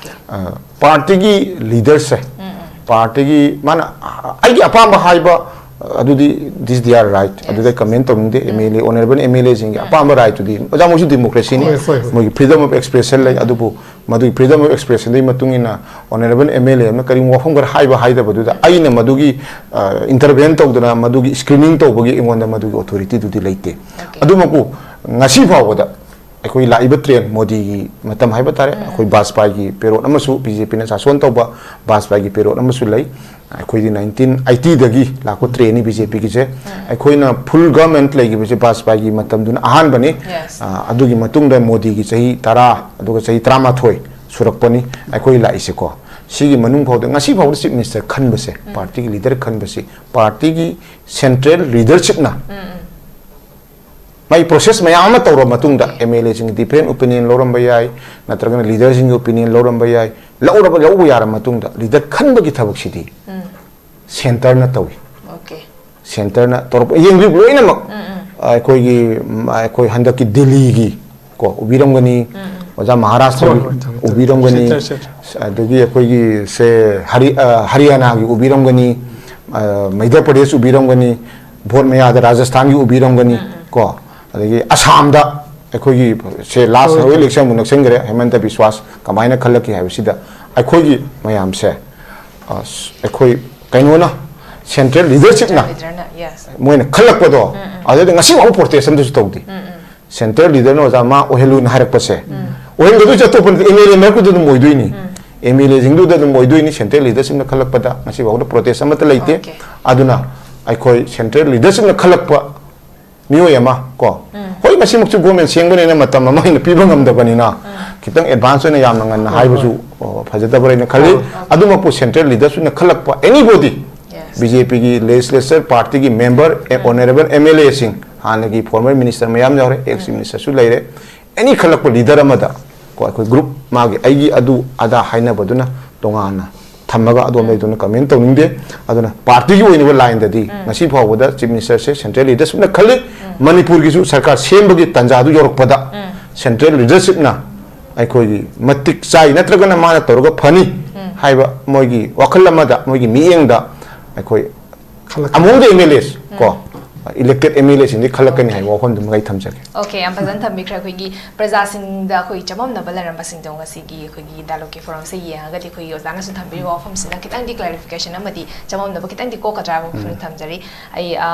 ꯑ, party ꯒꯤ leader ꯁꯦ, party ꯒꯤ ꯃꯥꯅ, ꯑ, ꯑꯩꯒꯤ ꯑꯄꯥꯝꯕ ꯍꯥꯏꯕ, ꯑ, ꯑꯗꯨꯗꯤ this their right, ꯑꯗꯨꯗ comment ꯇꯧꯅꯤꯡꯗꯦ꯫ M L A, honourable M L A ꯁꯤꯡꯒꯤ ꯑꯄꯥꯝꯕ right ꯇꯨꯗꯤ, ꯑꯣꯖꯥ, ꯃꯣꯏꯁꯨ democracy ꯅꯤ, ꯍꯣꯏ, ꯍꯣꯏ, ꯍꯣꯏ꯫ ꯃꯣꯏꯒꯤ freedom of expression ꯂꯩ꯫ ꯑꯗꯨꯕꯨ ꯃꯗꯨꯒꯤ freedom of expression ꯗꯨꯒꯤ ꯃꯇꯨꯡ ꯏꯟꯅ honourable M L A ꯑꯃꯅ ꯀꯔꯤꯒꯨꯝꯕ ꯋꯥꯐꯝ ꯈꯔ ꯍꯥꯏꯕ ꯍꯥꯏꯗꯕꯗꯨꯗ ꯑꯩꯅ ꯃꯗꯨꯒꯤ, ꯑ, intervene ꯇꯧꯗꯅ ꯃꯗꯨꯒꯤ screening ꯇꯧꯕꯒꯤ ꯑꯩꯉꯣꯟꯗ ꯃꯗꯨꯒꯤ authority ꯗꯨꯗꯤ ꯂꯩꯇꯦ꯫ ꯑꯗꯨꯃꯛꯄꯨ ꯉꯁꯤ ꯐꯥꯎꯕꯗ ꯑꯩꯈꯣꯏ ꯂꯥꯛꯏꯕ train, ꯃꯣꯗꯤꯒꯤ ꯃꯇꯝ ꯍꯥꯏꯕ ꯇꯥꯔꯦ, ꯑꯩꯈꯣꯏ ꯕꯥꯖꯄꯥꯏꯒꯤ ꯄꯦꯔꯣꯠ ꯑꯃꯁꯨ, B J P ꯅ ꯁꯥꯁꯣꯟ ꯇꯧꯕ ꯕꯥꯖꯄꯥꯏꯒꯤ ꯄꯦꯔꯣꯠ ꯑꯃꯁꯨ ꯂꯩ꯫ ꯑꯩꯈꯣꯏꯗꯤ nineteen eighty ꯗꯒꯤ ꯂꯥꯛꯄ train ꯅꯤ B J P ꯒꯤꯁꯦ꯫ ꯑꯩꯈꯣꯏꯅ full government ꯂꯩꯈꯤꯕꯁꯦ ꯕꯥꯖꯄꯥꯏꯒꯤ ꯃꯇꯝꯗꯨꯅ ꯑꯍꯥꯟꯕꯅꯤ꯫ ꯑ, ꯑꯗꯨꯒꯤ ꯃꯇꯨꯡꯗ ꯃꯣꯗꯤꯒꯤ ꯆꯍꯤ ꯇꯔꯥ, ꯑꯗꯨꯒ ꯆꯍꯤ ꯇꯔꯥꯃꯥꯊꯣꯏ ꯁꯨꯔꯛꯄꯅꯤ ꯑꯩꯈꯣꯏ ꯂꯥꯛꯏꯁꯦꯀꯣ꯫ ꯁꯤꯒꯤ ꯃꯅꯨꯡ ꯐꯥꯎꯗ, ꯉꯁꯤ ꯐꯥꯎꯗ chief minister ꯈꯟꯕꯁꯦ, party ꯒꯤ leader ꯈꯟꯕꯁꯤ party ꯒꯤ central leadership ꯅ ꯃꯥꯒꯤ process ꯃꯌꯥꯝ ꯑꯃ ꯇꯧꯔꯕ ꯃꯇꯨꯡꯗ, M L A ꯁꯤꯡꯒꯤ different opinion ꯂꯧꯔꯝꯕ ꯌꯥꯏ, ꯅꯠꯇ꯭ꯔꯒꯅ leader ꯁꯤꯡꯒꯤ opinion ꯂꯧꯔꯝꯕ ꯌꯥꯏ, ꯂꯧꯔꯕ, ꯂꯧꯕ ꯌꯥꯔꯕ ꯃꯇꯨꯡꯗ leader ꯈꯟꯕꯒꯤ ꯊꯕꯛꯁꯤꯗꯤ centre ꯅ ꯇꯧꯏ꯫ Centre ꯅ ꯇꯧꯔꯛꯄ, ꯌꯦꯡꯕꯤꯕ ꯂꯣꯏꯅꯃꯛ, ꯑꯩꯈꯣꯏꯒꯤ, ꯎꯝ, ꯑꯩꯈꯣꯏ ꯍꯟꯗꯛꯀꯤ ꯗꯤꯜꯂꯤꯒꯤ ꯀꯣ ꯎꯕꯤꯔꯝꯒꯅꯤ, ꯑꯣꯖꯥ ꯃꯍꯥꯔꯥꯁꯇ꯭ꯔꯒꯤ ꯍꯣꯏ, ꯍꯣꯏ, ꯊꯝꯃꯦ, ꯊꯝꯃꯦ꯫ ꯎꯕꯤꯔꯝꯒꯅꯤ, Centre, centre꯫ ꯑꯗꯒꯤ ꯑꯩꯈꯣꯏꯒꯤ ꯁꯦ ꯍꯔꯤ-, ꯑ, ꯍꯔꯤꯌꯥꯅꯥꯒꯤ ꯎꯕꯤꯔꯝꯒꯅꯤ, ꯑ, ꯃꯩꯙ꯭ꯌ ꯄ꯭ꯔꯗꯦꯁ ꯎꯕꯤꯔꯝꯒꯅꯤ, ꯚꯣꯠ ꯃꯌꯥꯗ ꯔꯥꯖꯁꯊꯥꯟꯒꯤ ꯎꯕꯤꯔꯝꯒꯅꯤ ꯀꯣ, ꯑꯗꯒꯤ ꯑꯁꯥꯝꯗ ꯑꯩꯈꯣꯏꯒꯤ ꯁꯦ last ꯍꯣꯏ, ꯍꯣꯏ꯫ Election ꯑꯃꯨꯛ ꯅꯛꯁꯤꯟꯈ꯭ꯔꯦ, ꯍꯦꯃꯟꯇ ꯕꯤꯁ꯭ꯋꯥꯁ ꯀꯃꯥꯏꯅ ꯈꯜꯂꯛꯈꯤ ꯍꯥꯏꯕꯁꯤꯗ ꯑꯩꯈꯣꯏꯒꯤ ꯃꯌꯥꯝꯁꯦ, ꯑ, ꯑꯩꯈꯣꯏ ꯀꯩꯅꯣꯅ, central leadership ꯅ leader ꯅ, yes꯫ ꯃꯣꯏꯅ ꯈꯜꯂꯛꯄꯗꯣ, ꯑꯗꯨꯗ ꯉꯁꯤ ꯐꯥꯎꯕ protest ꯑꯝꯇꯁꯨ ꯇꯧꯗꯦ꯫ Central leader ꯅ ꯑꯣꯖꯥ ꯃꯥ ꯑꯣꯏꯍꯜꯂꯨꯅ ꯍꯥꯏꯔꯛꯄꯁꯦ, ꯑꯣꯏꯍꯟꯒꯗꯣꯏꯁꯦ ꯑꯇꯣꯞꯄ ꯅꯠꯇꯦ, M L A ꯃꯔꯛꯇꯨꯗ ꯑꯗꯨꯝ ꯑꯣꯏꯗꯣꯏꯅꯤ꯫ M L A ꯁꯤꯡꯗꯨꯗ ꯑꯗꯨꯝ ꯑꯣꯏꯗꯣꯏꯅꯤ, central leadership ꯅ ꯈꯜꯂꯛꯄꯗ ꯉꯁꯤ ꯐꯥꯎꯕꯗ protest ꯑꯃꯠꯇ ꯂꯩꯇꯦ꯫ Okay꯫ ꯑꯗꯨꯅ ꯑꯩꯈꯣꯏ central leadership ꯅ ꯈꯜꯂꯛꯄ ꯃꯤꯑꯣꯏ ꯑꯃ ꯀꯣ, ꯍꯣꯏ, ꯃꯁꯤꯃꯛꯁꯨ government ꯁꯦꯝꯕꯅꯤꯅ ꯃꯇꯝ ꯑꯃ ꯑꯩꯅ ꯄꯤꯕ ꯉꯝꯗꯕꯅꯤꯅ, ꯈꯤꯇꯪ advance ꯑꯣꯏꯅ ꯌꯥꯝꯅ ꯉꯟꯅ ꯍꯣꯏ, ꯍꯥꯏꯕꯁꯨ, ꯍꯣꯏ꯫ ꯑꯣ, ꯐꯖꯗꯕ꯭ꯔꯥ ꯍꯥꯏꯅ ꯈꯜꯂꯤ꯫ ꯍꯣꯏ, ꯍꯣꯏ꯫ ꯑꯗꯨꯃꯛꯄꯨ central leadership ꯅ ꯈꯜꯂꯛꯄ anybody, yes, B J P ꯒꯤ legislature party ꯒꯤ member, A, honourable M L A ꯁꯤꯡ, ꯍꯥꯟꯅꯒꯤ former minister ꯃꯌꯥꯝ ꯌꯥꯎꯔꯦ, ex minister ꯁꯨ ꯂꯩꯔꯦ, any ꯈꯜꯂꯛꯄ leader ꯑꯃꯗ ꯀꯣ, ꯑꯩꯈꯣꯏ group ꯃꯥꯒꯤ ꯑꯩꯒꯤ ꯑꯗꯨ ꯑꯗꯥ ꯍꯥꯏꯅꯕꯗꯨꯅ ꯇꯣꯉꯥꯟꯅ ꯊꯝꯃꯒ ꯑꯗꯣꯝꯗ ꯑꯩ ꯑꯗꯨꯅ ꯀꯃꯦꯟ ꯇꯧꯅꯤꯡꯗꯦ꯫ ꯑꯗꯨꯅ ꯄꯥꯔꯇꯤꯒꯤ ꯑꯣꯏꯅ ꯂꯥꯏꯟꯗꯗꯤ ꯉꯁꯤ ꯐꯥꯎꯕꯗ ꯆꯤꯐ ꯃꯤꯅꯤꯁꯇꯔꯁꯦ ꯁꯦꯟꯇ꯭ꯔꯦꯜ ꯂꯤꯗꯔꯁꯤꯞꯅ ꯈꯜꯂꯤ꯫ ꯃꯅꯤꯄꯨꯔꯒꯤꯁꯨ ꯁꯔꯀꯥꯔ ꯁꯦꯝꯕꯒꯤ ꯇꯥꯟꯖꯥꯗꯨ ꯌꯧꯔꯛꯄꯗ ꯁꯦꯟꯇ꯭ꯔꯦꯜ ꯂꯤꯗꯔꯁꯤꯞꯅ ꯑꯩꯈꯣꯏꯒꯤ ꯃꯇꯤꯛ ꯆꯥꯏ ꯅꯠꯇ꯭ꯔꯒꯅ ꯃꯥꯅ ꯇꯧꯔꯒ ꯐꯅꯤ ꯍꯥꯏꯕ ꯃꯣꯏꯒꯤ ꯋꯥꯈꯜ ꯑꯃꯗ, ꯃꯣꯏꯒꯤ ꯃꯤꯠꯌꯦꯡꯗ ꯑꯩꯈꯣꯏ ꯑꯃꯨꯛ ꯑꯦꯝ ꯑꯦꯜ ꯑꯦꯁ ꯀꯣ, ꯏꯂꯦꯛꯇꯦꯠ ꯑꯦꯝ ꯑꯦꯜ ꯑꯦꯁꯤꯡꯗꯤ ꯈꯜꯂꯛꯀꯅꯤ ꯍꯥꯏꯕ ꯋꯥꯐꯝꯗꯨꯃ ꯑꯩ ꯊꯝꯖꯒꯦ꯫ ꯑꯣꯀꯦ, ꯌꯥꯝ ꯐꯖꯅ ꯊꯝꯕꯤꯈ꯭ꯔꯦ꯫ ꯑꯩꯈꯣꯏꯒꯤ ꯄ꯭ꯔꯖꯥꯁꯤꯡꯗ ꯑꯩꯈꯣꯏ ꯆꯃꯝꯅꯕ ꯂꯩꯔꯝꯕꯁꯤꯡꯗꯣ ꯉꯁꯤꯒꯤ ꯑꯩꯈꯣꯏꯒꯤ ꯗꯥꯏꯂꯣꯒꯀꯤ ꯐꯣꯔꯝꯁꯦ ꯌꯦꯡꯉꯒꯗꯤ ꯑꯩꯈꯣꯏꯒꯤ ꯑꯣꯖꯥꯅꯁꯨ ꯊꯝꯕꯤꯔꯤꯕ ꯋꯥꯐꯝꯁꯤꯅ ꯈꯤꯇꯪꯗꯤ ꯀ꯭ꯂꯦꯔꯤꯐꯤꯀꯦꯁꯟ ꯑꯃꯗꯤ ꯆꯃꯝꯅꯕ ꯈꯤꯇꯪꯗꯤ ꯀꯣꯛꯀꯗ꯭ꯔꯥ ꯍꯥꯏꯕ ꯋꯥꯐꯝ ꯊꯝꯖꯔꯤ꯫ ꯑꯩ